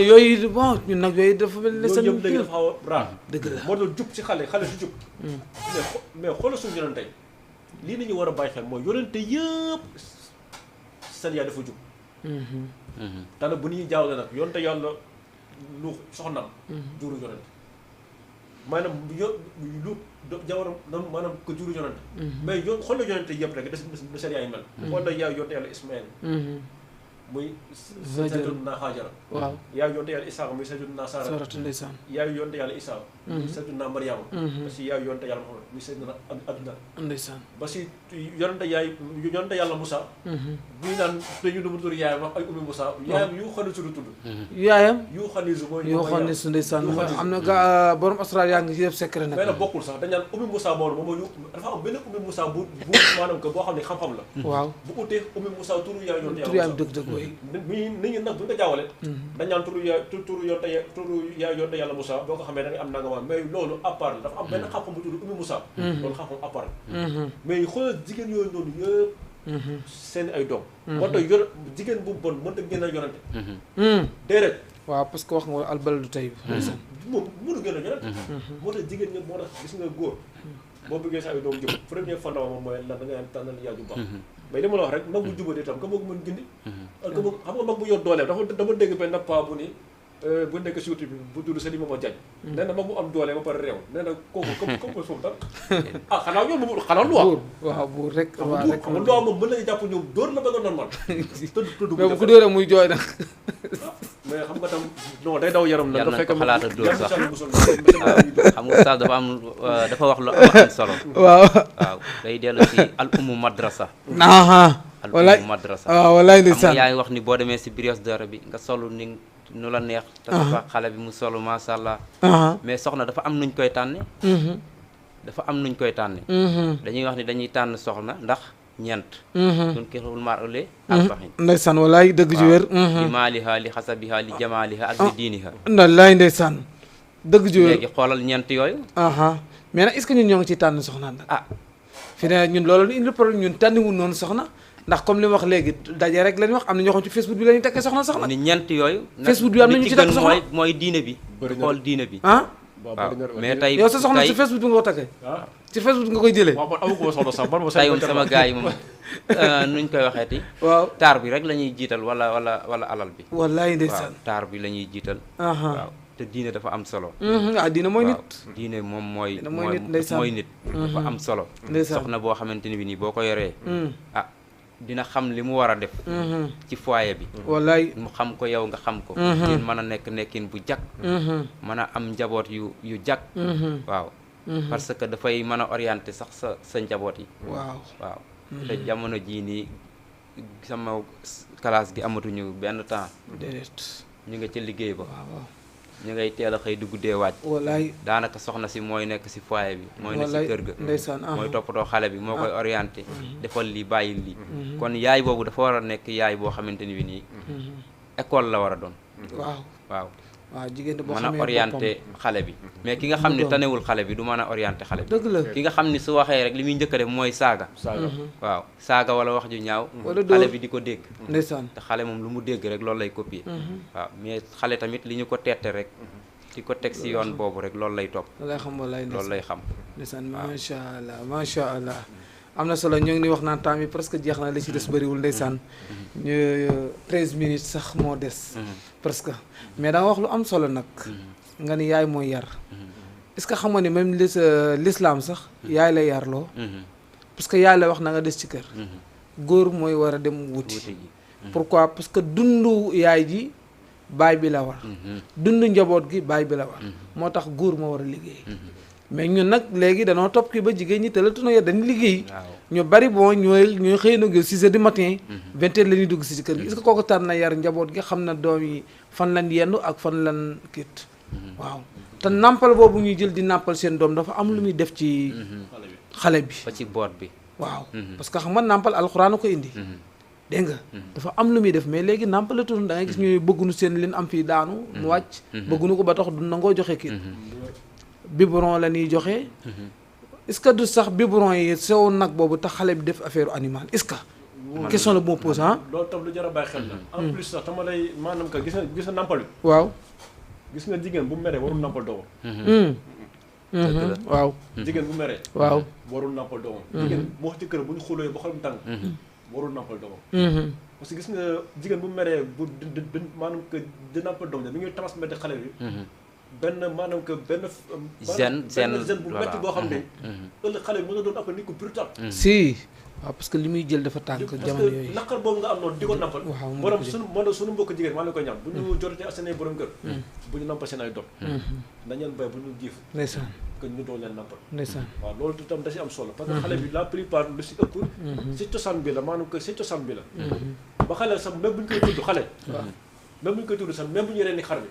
S1: yooyu bon ñun nag yooyu dafa mel ne
S2: yooyu yëpp léegi dafa xaw a raar
S1: dëgg la
S2: moo doon jub si xale si jub mais xoolal suñu yonente tey lii nañu war a bàyyi xel mooy yonente yëpp seen yaay dafa jub te nag bu ñuy jaawle nag yonente yàlla lu soxnaam juru yonente maanaam lu jawaram maanaam ko juru yonente mais xool la yonente yëpp rek da seen yaay mel xool la yaay yonente yàlla Ismaël muy Sayyiduna Haajara
S1: waaw
S2: yaay yonente yàlla Isaaqa muy Sayyiduna Saara
S1: ndeysaan
S2: yaay yonente yàlla Isaa muy Sayyiduna Maryama ba si yaay yonente yàlla Muhammad muy Sayyiduna Abdullah
S1: ndeysaan
S2: ba si yonente yàlla Moussa bu ñu naan dañu duma tur yaayam wax ay ummi Moussa yaayam yu xanisu du tudd
S1: yaayam
S2: yu xanisu mooy
S1: yoo xam ne su ndeysaan am na borom Australie yaa ngi ci def secret nag
S2: mais nag bokkul sax dañ naan ummi Moussa moom moom dafa am benn ummi Moussa bu maanaam que boo xam ne xam-xam la
S1: waaw
S2: bu utee ummi Moussa turu yaay yonente
S1: tur yaayam dëgg-dëgg way
S2: nit ñi nag bu ñu ko jaawale dañ naan turu yaay yonente yàlla Moussa boo ko xamee da ngay am nanga mais loolu à part la dafa am benn xam-xam bu tudd ummi Moussa loolu xam-xam à part mais xoolal jigéen yooyu noonu yëpp seen ay doom moo tax jigéen bu bon mënta génn a yonente déedéet
S1: waaw parce que wax nga albaladu tey
S2: moom mënu génn a yonente moo tax jigéen ñëpp moo tax gis nga góor boo bëggee sa ay doom jub premier fondement moom mooy lan da ngay am tànnal yaay ju baax mais li ma la wax rek mag bu jubadee tam ka moo ko mën gindi ak ka xam nga mag bu yor dooleem dama dégg benn paa bu ni bu nekk si YouTube bi bu tudd Sëriñ Mama Diagne nee na mag bu am doole ba pare réew nee na kooku comme foofu dara xanaa ñoom xanaa lu wax
S1: waaw buur rek waaw rek
S2: xam nga lu moom mën nañu jàpp ñoom dóor la ba nga normal tëdd
S1: mais bu ko dóoree muy jooy nag
S2: mais xam nga tam non day daw yaram nag
S3: yàlla na ko xalaata dóor sax
S2: xam
S3: nga sax dafa wax lu am solo
S1: waaw
S3: day dellu ci al ummu madrasa al ummu madrasa
S1: waaw wallaay ndeysaan
S3: xam nga yaa ngi wax ni boo demee si brioche d'or bi nga solu ni nu la neex te dafa xale bi mu solu masha Allah mais soxna dafa am nuñ koy tànne dañuy wax ni dañuy tànn soxna ndax ñeent sun kirul mar'ule arbahin
S1: ndeysaan wallaay dëgg ji wér
S3: li maaliha li xasabiha li jamaaliha ak li diiniha
S1: wallaay ndeysaan dëgg ji wér
S3: léegi xoolal ñeent yooyu
S1: mais nag est-ce que ñun ñoo ngi ciy tànn soxna nag fi ne ñun loolu indi problème ñun tànniwul noonu soxna ndax comme li ma wax léegi daje rek lañu wax am na ñoo xam ci Facebook bi la ñuy takkee soxna
S3: ni ñeent yooyu
S1: Facebook bi am na ñu ci takk soxna
S3: mooy diine bi xool diine bi
S1: waaw
S3: mais tey
S1: yow sa soxna ci Facebook bi nga ko takkee ci Facebook nga koy jëlee
S3: tey moom sama gars yi moom nuñ koy waxeeti
S1: waaw
S3: taar bi rek la ñuy jiital wala alal bi
S1: wallaay ndeysaan
S3: taar bi la ñuy jiital waaw te diine dafa am solo
S1: waaw diine mooy nit
S3: diine moom mooy nit dafa am solo soxna boo xamante ni bi nii boo ko yoree dina xam li mu war a def ci foyer bi
S1: wallaay
S3: mu xam ko yow nga xam ko ngeen mën a nekkin bu jag mën a am njaboot yu jag waaw parce que dafay mën a orienter sax sa njaboot yi waaw te jamono jii nii sama classe gi amatuñu benn temps
S1: déedéet
S3: ñu nga ca liggéey ba ñu ngay teel a xëy di guddee wàcc
S1: wallaay
S3: daanaka soxna si mooy nekk si foyer bi mooy nekk si kër ga
S1: ndeysaan
S3: mooy toppatoo xale bi moo koy orienté defal lii bàyyil lii kon yaay boobu dafa war a nekk yaay boo xamante ni bi nii école la war a doon waaw
S1: jigéen boo
S3: mën a orienté xale bi mais ki nga xam ne tanewul xale bi du mën a orienté xale bi
S1: dëgg la
S3: ki nga xam ni su waxee rek li muy njëkk a def mooy saaga waaw saaga wala wax ju ñaaw xale bi di ko dégg
S1: ndeysaan te
S3: xale moom lu mu dégg rek loolu lay copier waaw mais xale tamit li ñu ko teete rek di ko teg si yoon boobu rek loolu lay topp loolu lay xam
S1: ndeysaan macha allah am na solo ñoo ngi ni wax naan temps bi presque jeex na li ci des bëriwul ndeysaan ñu 13 minutes sax moo des presque mais da nga wax lu am solo nag nga ni yaay mooy yar est-ce que xam nga ni même l'islam sax yaay lay yarloo parce que yaay la wax na nga des ci kër góor mooy war a dem wuti pourquoi parce que dundu yaay ji baay bi la war dundu njaboot gi baay bi la war moo tax góor moo war a liggéey mais ñun nag léegi danoo topp ki ba jigéen ñi tëlatuna ya dañu liggéey ñu bari bon ñooy xëy na 6 heures du matin 20 heures la ñuy dugg si kër gi est-ce que kooku tar na yar njaboot gi xam na doom yi fan lan yendu ak fan lan kiit waaw te nàmpal boobu ñuy jël di nàmpal seen doom dafa am lu muy def ci xale bi
S3: ba ci boot bi.
S1: waaw parce que xam nga nàmpal alxuraan a ko indi dégg nga dafa am lu muy def mais léegi nàmpalatul da ngay gis ñuy bëggunu seen leen am fii daanu mu wàcc bëggunu ko ba tax du nangoo joxe kiit biberon la ñuy joxe est-ce que du sax biberon yi sew nag boobu tax xale bi def affaire animal est-ce que question la bu ma pose
S2: loolu tam lu jar a bàyyi xel la en plus sax tama lay maanaam que gis nga nàmpal bi
S1: waaw
S2: gis nga jigéen bu meree warul nàmpal doomam
S1: waaw
S2: jigéen bu meree
S1: waaw
S2: warul nàmpal doomam jigéen bu wax ci kër bu ñu xuloo ba xolam tàng warul nàmpal doomam parce que gis nga jigéen bu meree bu maanaam que di nàmpal doom mi ngi transmettre xale bi benn maanaam que benn
S3: gène
S2: bu métti boo xam ne ëllëg xale bi mën na doon après nit ko brutal
S1: si waaw parce que li muy jël dafa tànk jamono yooyu
S2: naqar boobu nga am noonu di ko nampal
S1: waaw
S2: borom suñu mbokk jigéen maa ngi koy ñaan bu ñu jotee seen ay borom kër bu ñu nampal seen ay doom dañ leen bay bu ñu jiif
S1: ndeysaan
S2: que ñu doon leen nampal
S1: ndeysaan
S2: waaw loolu itam da si am solo parce que xale bi la plupart lu si ëpp si cosaan bi la maanaam que si cosaan bi la ba xale sax même bu ñu koy tudd xale même bu ñu koy tudd sax même bu ñu reeni xar bi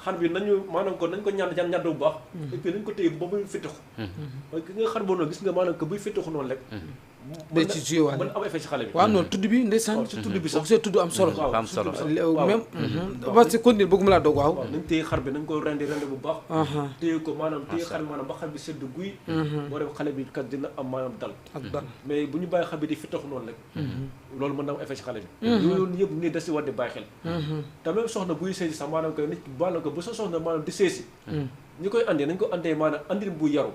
S2: xar bi nañu maanaam ko nañ ko ñàdd bu baax et puis nañ ko téye ba muy fittaxu parce que nga xar boo noonu gis nga maanaam que buy fittaxu noonu rek
S1: day ci joué waale
S2: mën am effet si xale bi
S1: waaw noonu tudd bi ndeysaan
S2: si tudd bi sax
S1: see tudd am solo
S3: am solo
S1: même parce que continuer bëgguma laa doog waaw
S2: nañ téye xar bi nañ ko rendi bu baax téye ko maanaam téye xar bi maanaam ba xar bi sedd guy boo def xale bi kat dina am maanaam dal
S1: ak dal
S2: mais bu ñu bàyyi xar bi di fittaxu noonu rek loolu mën na am effet si xale bi loolu yëpp nii da si war di bàyyi xel te même soxna buy sëy si sax maanaam que nit maanaam que bu sa soxna maanaam di sëy si ñi koy andee nañ ko andee maanaam andin bu yaru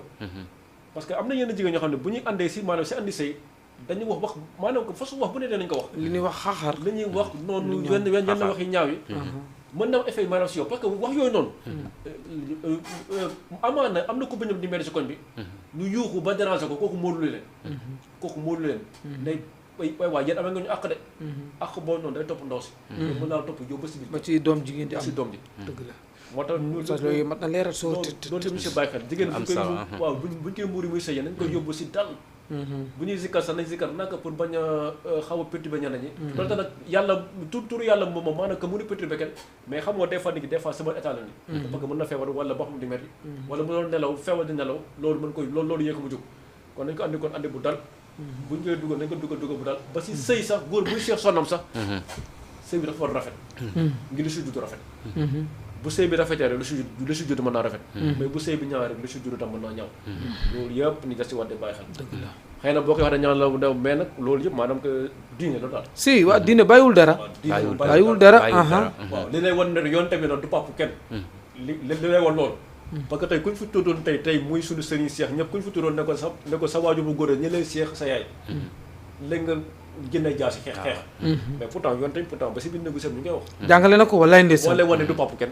S2: parce que am na yenn jigéen ñoo xam ne bu ñuy andee si maanaam si andi sëy dañuy wax maanaam que façon wax bu ne danañ ko wax
S1: li ñuy wax xaxar
S2: li ñuy wax noonu yenn wax yi ñaaw yi mën na am effet maanaam si yow parce que wax yooyu noonu amaana am na ko bëñam di mel si koñ bi ñu yuuxu ba déranger ko kooku móolu leen day way waa yéen amee nga ñu àq de àq boo noonu day topp ndaw si mën naa topp yow ba si biir
S1: ba ci doom jigéen di am
S2: si doom ji
S1: dëgg la
S2: moo tax
S1: loolu mat na leeral soo
S2: loolu monsieur Baye xel jigéen buñ koy waaw buñ koy muuri muy sëy nañ koy yóbbu si dal bu ñuy zikkar sax nañ zikkar naka pour bañ a xaw a perturber ñenn ñi loolu tax nag yàlla tur yàlla moom maanaam que mënu perturber kenn mais xam nga des fois nit ki des fois sama état la ni parce que mën na feebar wala boo xam di metti wala mu doon nelaw feebar di nelaw loolu mën koy loolu yee ko mu jóg kon nañ ko andi bu dal buñ koy dugal nañ ko dugal bu dal ba si sëy sax góor buy seex sonnam sax sëy bi dafa war rafet ngir li si judd rafet bu sëy bi rafetee rek lu si judd mën naa rafet mais bu sëy bi ñaaw rek lu si judd tam mën naa ñaaw loolu yëpp ni da si war di bàyyi xel
S1: dëgg la
S2: xëy na boo koy wax da ñaan la ndew mais nag loolu yëpp maanaam que diine la daal
S1: si waa diine bàyyiwul dara bàyyiwul dara
S2: waaw li lay wan ne yoon tamit noonu du pàpp kenn li lay wan loolu parce que tey kuñ fi tuddoon tey muy suñu sëriñ Seex ñëpp kuñ fi tuddoon ne ko sa waaju bu góor ñi lay Seex sa yaay léegi nga génne jaasi xeex mais pourtant yoon tamit pourtant ba si biir négocier ñu ngay wax
S1: jàngale na ko wallaay ndeysaan
S2: boo lay wan ne du pàpp kenn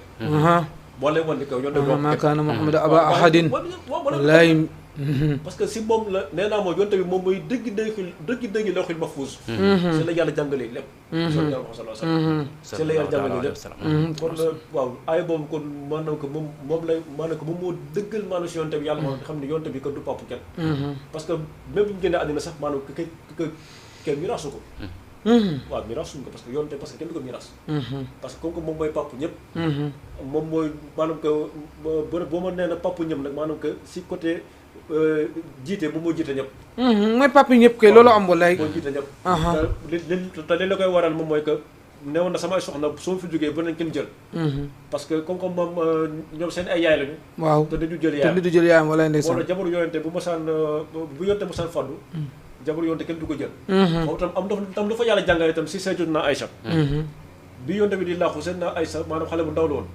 S2: boo lay wan ne ko yoon tamit
S1: maa kaana Muhammad aba ahadin wallaay
S2: parce que si moom la nee naa moom yoon tamit moom mooy dëgg la xil mahfuus si la yàlla jàngalee lépp si la yàlla jàngalee lépp kon waaw ay boobu kon maanaam que moom lay maanaam que moom moo dëggal maanaam si yoon tamit yàlla moo xam ne yoon tamit que du pàpp kenn parce que même bu ñu génnee àddina sax maanaam que kenn miraasu ko waaw miraasuñ ko parce que yoon te parce que kenn du ko miraas parce que comme que moom mooy pàpp ñëpp moom mooy maanaam que boo ma nee na pàpp ñëpp nag maanaam que si côté jiite moom moo jiite ñëpp
S1: mooy papa ñëpp kay loolu am wallaay
S2: moo jiite ñëpp te li la koy waral moom mooy que newoon na samay soxna soo fi jógee ba nañ kenn jël parce que comme moom ñoom seen ay yaay lañu
S1: waaw
S2: te dañu jël yaayam
S1: te du jël yaayam wallaay ndeysaan
S2: wala jamono yooyante bu yonte mosaan fàddu jabar yoonte kenn du ko jël foofu tam am dafa yàlla jàngale itam si Sayyidatuna Aïcha bi yoonte bi di laaxu seen na Aïcha maanaam xale bu ndaw la woon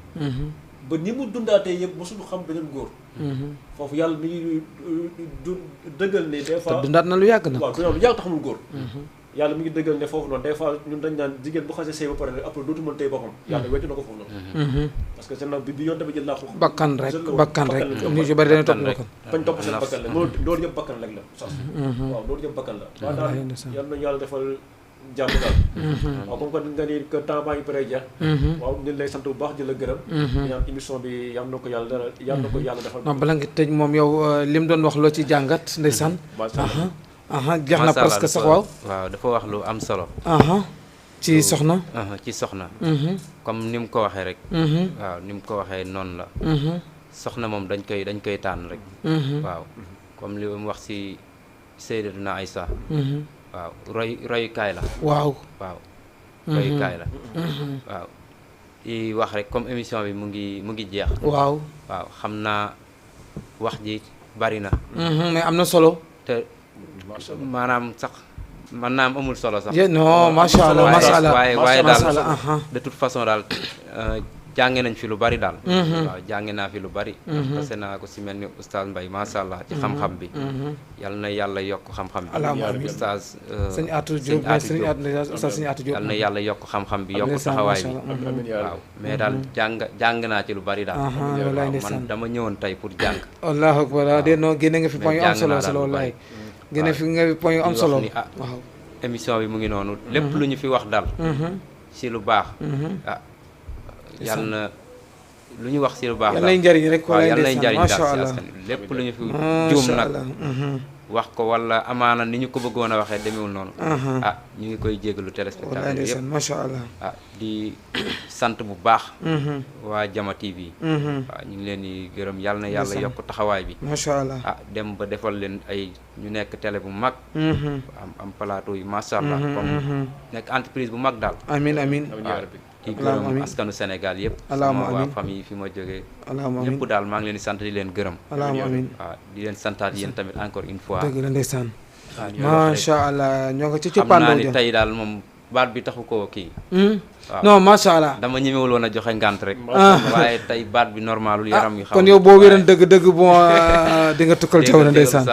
S2: ba ni mu dundaatee yëpp mosul xam beneen góor foofu yàlla mi ngi dëggal ne des fois
S1: dundaat na lu yàgg na
S2: waaw du lu yàgg taxamul góor yàlla mi ngi dëggal ne foofu noonu des fois ñun dañ naan jigéen bu xasee sëy ba pare après dootu mën tey boppam yàlla weccu na ko foofu noonu parce que seen nag bi yoonte bi jël laaxu
S1: bakkan rek ñu ci bari dañu topp bakkan
S2: bañ topp seen bakkan la loolu yëpp bakkan rek la sax waaw loolu yëpp bakkan la waaw daal yal nañu yàlla defal jàmm daal waaw comme que nga ni que temps baa ngi pare jeex waaw ñu lay sant bu baax di la gërëm ñaan émission bi yal na ko yàlla dara yal na ko yàlla defal
S1: non bala nga tëj moom yow li mu doon wax loo ci jàngat ndeysaan jeex na presque sax waaw.
S3: waaw dafa wax lu am solo.
S1: ci soxna.
S3: ci soxna. comme ni mu ko waxee rek. waaw ni mu ko waxee noonu la. soxna moom dañ koy tànn rek. waaw comme li mu wax ci Sayyidatuna Aïssa. waaw royukaay la.
S1: waaw.
S3: royukaay la. waaw di wax rek comme émission bi mu ngi jeex.
S1: waaw
S3: xam naa wax ji bari na.
S1: mais am na solo.
S3: te maanaam sax man naam amul solo sax.
S1: non macha allah
S3: waaye daal de toute façon daal jànge nañ fi lu bari daal. waaw jànge naa fi lu bari. parce que naa ko si mel ni oustaz Mbaye macha allah ci xam-xam bi. yal na yàlla yokk xam-xam bi. oustaz
S1: sëñ Atou Diop
S3: yal na yàlla yokk xam-xam bi yokk taxawaay bi. waaw mais daal jàng naa ci lu bari daal. man dama ñëwoon tey pour jàng.
S1: allahu akbar de non génne nga fi point yu am solo solo wallaay. génne fi nga fi point yu am solo. waaw
S3: émission bi mu ngi noonu. lépp lu ñu fi wax daal. si lu baax. yàlla na lu ñu wax si lu baax
S1: yàlla nay njariñ rek
S3: waaw yàlla nay njariñ daal si askan wi lépp lu ñu fi juum nag wax ko wala amaana ni ñu ko bëggoon a waxee demewul noonu ñu ngi koy jégalu téléspectateur yëpp
S1: macha allah
S3: di sant bu baax waa Jama TV waaw ñu ngi leen di gërëm yàlla na yàlla yokk taxawaay bi
S1: macha allah
S3: dem ba defal leen ay ñu nekk télé bu mag am plateau yi macha allah comme nekk entreprise bu mag daal
S1: amin
S3: di gërëm askanu Sénégal yëpp sama waa famille fi ma jógee ñëpp daal maa ngi leen di sant di leen gërëm waaw di leen santaat yéen tamit encore une fois
S1: dëgg la ndeysaan macha allah ñoo nga ci pandaw
S3: ni tey daal moom baat bi taxu koo kii waaw
S1: non macha allah
S3: dama ñemewul woon a joxe ngant rek waaye tey baat bi normalul yaram yi
S1: kon yow boo wéran dëgg bon di nga tukkal taw na ndeysaan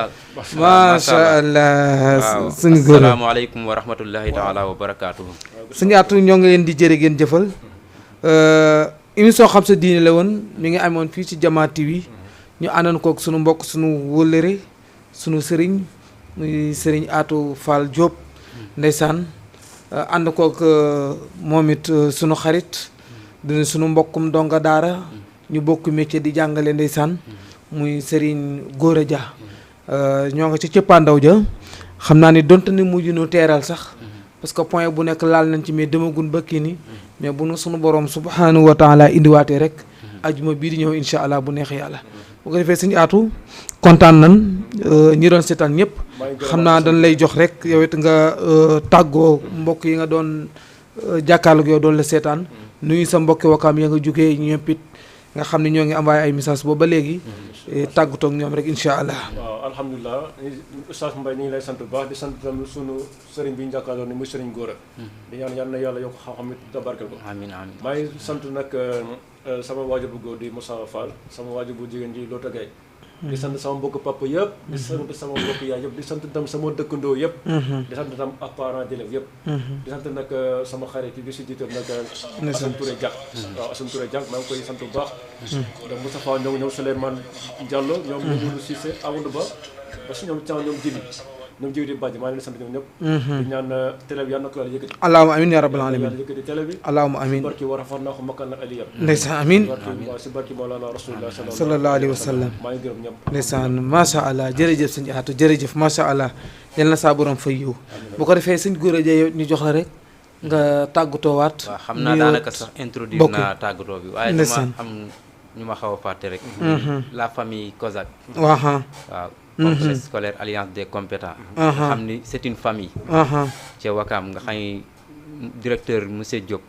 S1: macha allah suñu góor
S3: asalaamaaleykum wa rahmatullahi taala wa barakaatuhu
S1: suñu Atou ñoo ngi leen di jërë ngeen jëfal émission xam sa diine la woon mi ngi amoon fii ci Jama TV ñu àndoon kook suñu mbokk suñu wóllëre suñu sëriñ muy sëriñ Atou Fall Diop ndeysaan ànd kook moom it suñu xarit dina suñu mbokkum donga daara ñu bokk métier di jàngale ndeysaan muy sëriñ Gora Dia ñoo nga ci cëppaandaw ja xam naa ni donte ni mujj nu teeral sax parce que point bu nekk laal nañ ci mais demagun ba kii ni mais bu nu suñu borom subhanahu wa taala indiwaatee rek ajuma bii di ñëw incha allah bu neex yàlla bu ko defee suñu Atou kontaan nan ñi doon seetaan ñëpp xam naa dañ lay jox rek yow it nga tàggoo mbokk yi nga doon jàkkaarloog yow doon la seetaan nuyu sa mbokki wakaam ya nga jógee ñëpp it nga xam ne ñoo ngi envoyé ay message boobu ba léegi tàggatoo ak ñoom rek incha allah.
S2: waaw alhamdulilah Oustaz Mbaye ñu ngi lay sant bu baax di sant tam sunu sëriñ bi ñu jàkkaarloo ni muy sëriñ Gora. di ñaan yal na yàlla yokk xam-xam it tabarkel ko.
S3: amiin amiin
S2: maa ngi sant nag sama waajur bu góor di Moussa Fall sama waajur bu jigéen ji Lota Gaye di sant sama mbokk papa yëpp di sant sama mbokk yaay yëpp di sant tam sama dëkkandoo yëpp di sant tam ak parents d'élèves yëpp di sant nag sama xarit bi si jiital nag Assane Touré Diak waaw Assane Touré Diak maa ngi koy sant bu baax donc Moustapha ñoom Souleymane Diallo ñoom Mamadou Cissé Amadou Ba ba si ñoom Thiam ñoom Djibi di bàjj maa ngi leen sant ñoom ñëpp di ñaan télé bi yàlla na ko yàlla yëkkati
S1: allahumma amin ya rabbal alamin
S2: yàlla yëkkati télé bi
S1: allahumma amin
S2: si barki war a far naa ko makkan na aliyam
S1: ndeysaan amin
S2: waaw si barki Mawlana Rasulullah
S1: sallallahu alayhi wa sallam
S2: maa ngi gërëm ñëpp
S1: ndeysaan macha allah jërëjëf sëñ Atou jërëjëf macha allah yal na saa borom fay yiw bu ko defee sëñ Gora Dia ñu jox la rek nga tàggatoo waat
S3: waaw xam naa daanaka sax introduire naa tàggatoo bi waaye dama am ñu ma xaw a fàtte rek la famille Kozak waaw complexe scolaire alliance des compétents nga xam ni c'est une famille ci Wakam nga xam ni directeur monsieur Diop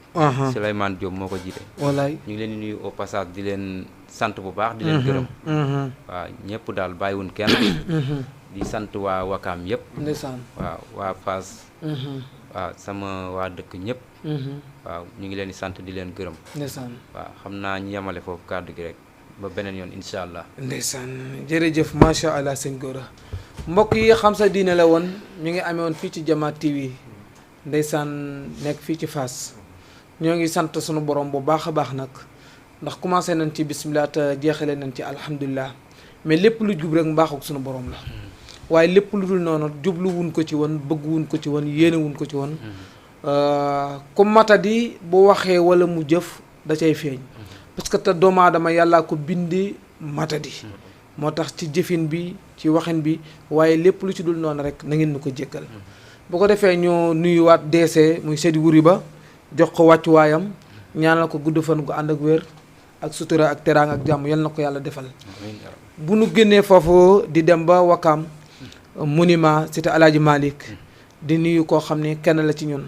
S3: Souleymane Diop moo ko jiite
S1: wallaay ñu
S3: ngi leen di nuyu au passage di leen sant bu baax di leen gërëm waaw ñëpp daal bàyyiwun kenn di sant waa Wakam yëpp
S1: ndeysaan
S3: waaw waa Fass waaw sama waa dëkk ñëpp waaw ñu ngi leen di sant di leen gërëm
S1: ndeysaan
S3: waaw xam naa ñu yemale foofu kàddu gi rek ba beneen yoon incha allah
S1: ndeysaan jërëjëf macha allah sëñ Gora mbokk yi xam sa diine la woon ñu ngi amee woon fii ci Jama TV ndeysaan nekk fii ci Fass ñoo ngi sant sunu borom bu baax a baax nag ndax commencé nañ ci bismillah te jeexale nañ ci alhamdulilah mais lépp lu jub rek mbaaxuk sunu borom la waaye lépp lu dul noonu jublu wuñ ko ci woon bëgg wuñ ko ci woon yéene wuñ ko ci woon ku matadi bu waxee wala mu jëf da cay feeñ parce que te doomu aadama yàllaa ko bindi matadi moo tax ci jëfin bi ci waxin bi waaye lépp lu ci dul noonu rek na ngeen nu ko jéggal bu ko defee ñu nuyuwaat DC muy Seydi Wuri Ba jox ko wàccuwaayam ñaanal ko gudd fan gu ànd ak wér ak sutura ak teraanga ak jàmm yal na ko yàlla defal bu nu génnee foofu di dem ba Wakaam monument cité Alaaji Malick di nuyu koo xam ne kenn la ci ñun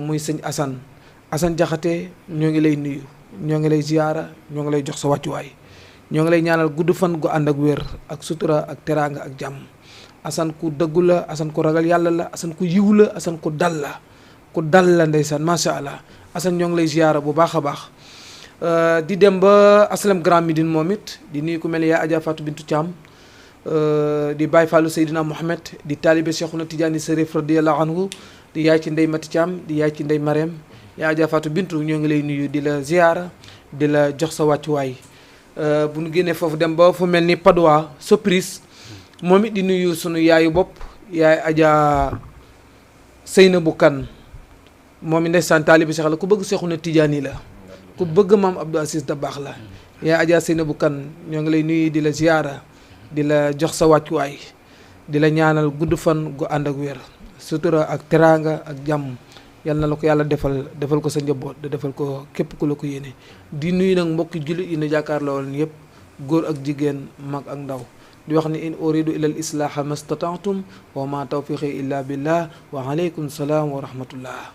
S1: muy sëñ Assane Jaxate ñoo ngi lay nuyu ñoo ngi lay ziyaara ñoo ngi lay jox sa wàccuwaay ñoo ngi lay ñaanal gudd fan gu ànd ak wér ak sutura ak teraanga ak jàmm Assane ku dëggu la Assane ku ragal yàlla la Assane ku yiw la Assane ku dal la ndeysaan macha allah Assane ñoo ngi lay ziyaara bu baax a baax di dem ba Aslam Grand Médine moom it di nuyu ku mel ni yaa Adja Fatou Bintou Thiam di Baye Fallou Seydina Mohamed di taalibe Cheikhouna Tidiane Serif radiyallahu anhu di yaay ci Ndey Mati Thiam di yaay ci Ndey Marème yaa Adja Fatou Bintou ñoo ngi lay nuyu di la ziyaara di la jox sa wàccuwaay bu ñu génnee foofu dem ba fu mel ni Padoa Sopris moom it di nuyu sunu yaayu bopp yaay Adja Seynabou Kane moom it ndeysaan taalibe Cheikh la ku bëgg Cheikhouna Tidiane la ku bëgg maam Abdou Aziz Dabakh la yaa Adja Seynabou Kane ñoo ngi lay nuyu di la ziyaara di la jox sa wàccuwaay di la ñaanal gudd fan gu ànd ak wér sutura ak teraanga ak jàmm yal na la ko yàlla defal ko sa njaboot da defal ko képp ku la ko yéene di nuyu nag mbokki jullit yi ne jàkkaarloo woon yëpp góor ak jigéen mag ak ndaw di wax ni in uridu ila al islaha mastata'tum wa ma tawfiqi illa billah wa alaykum salaam wa rahmatullah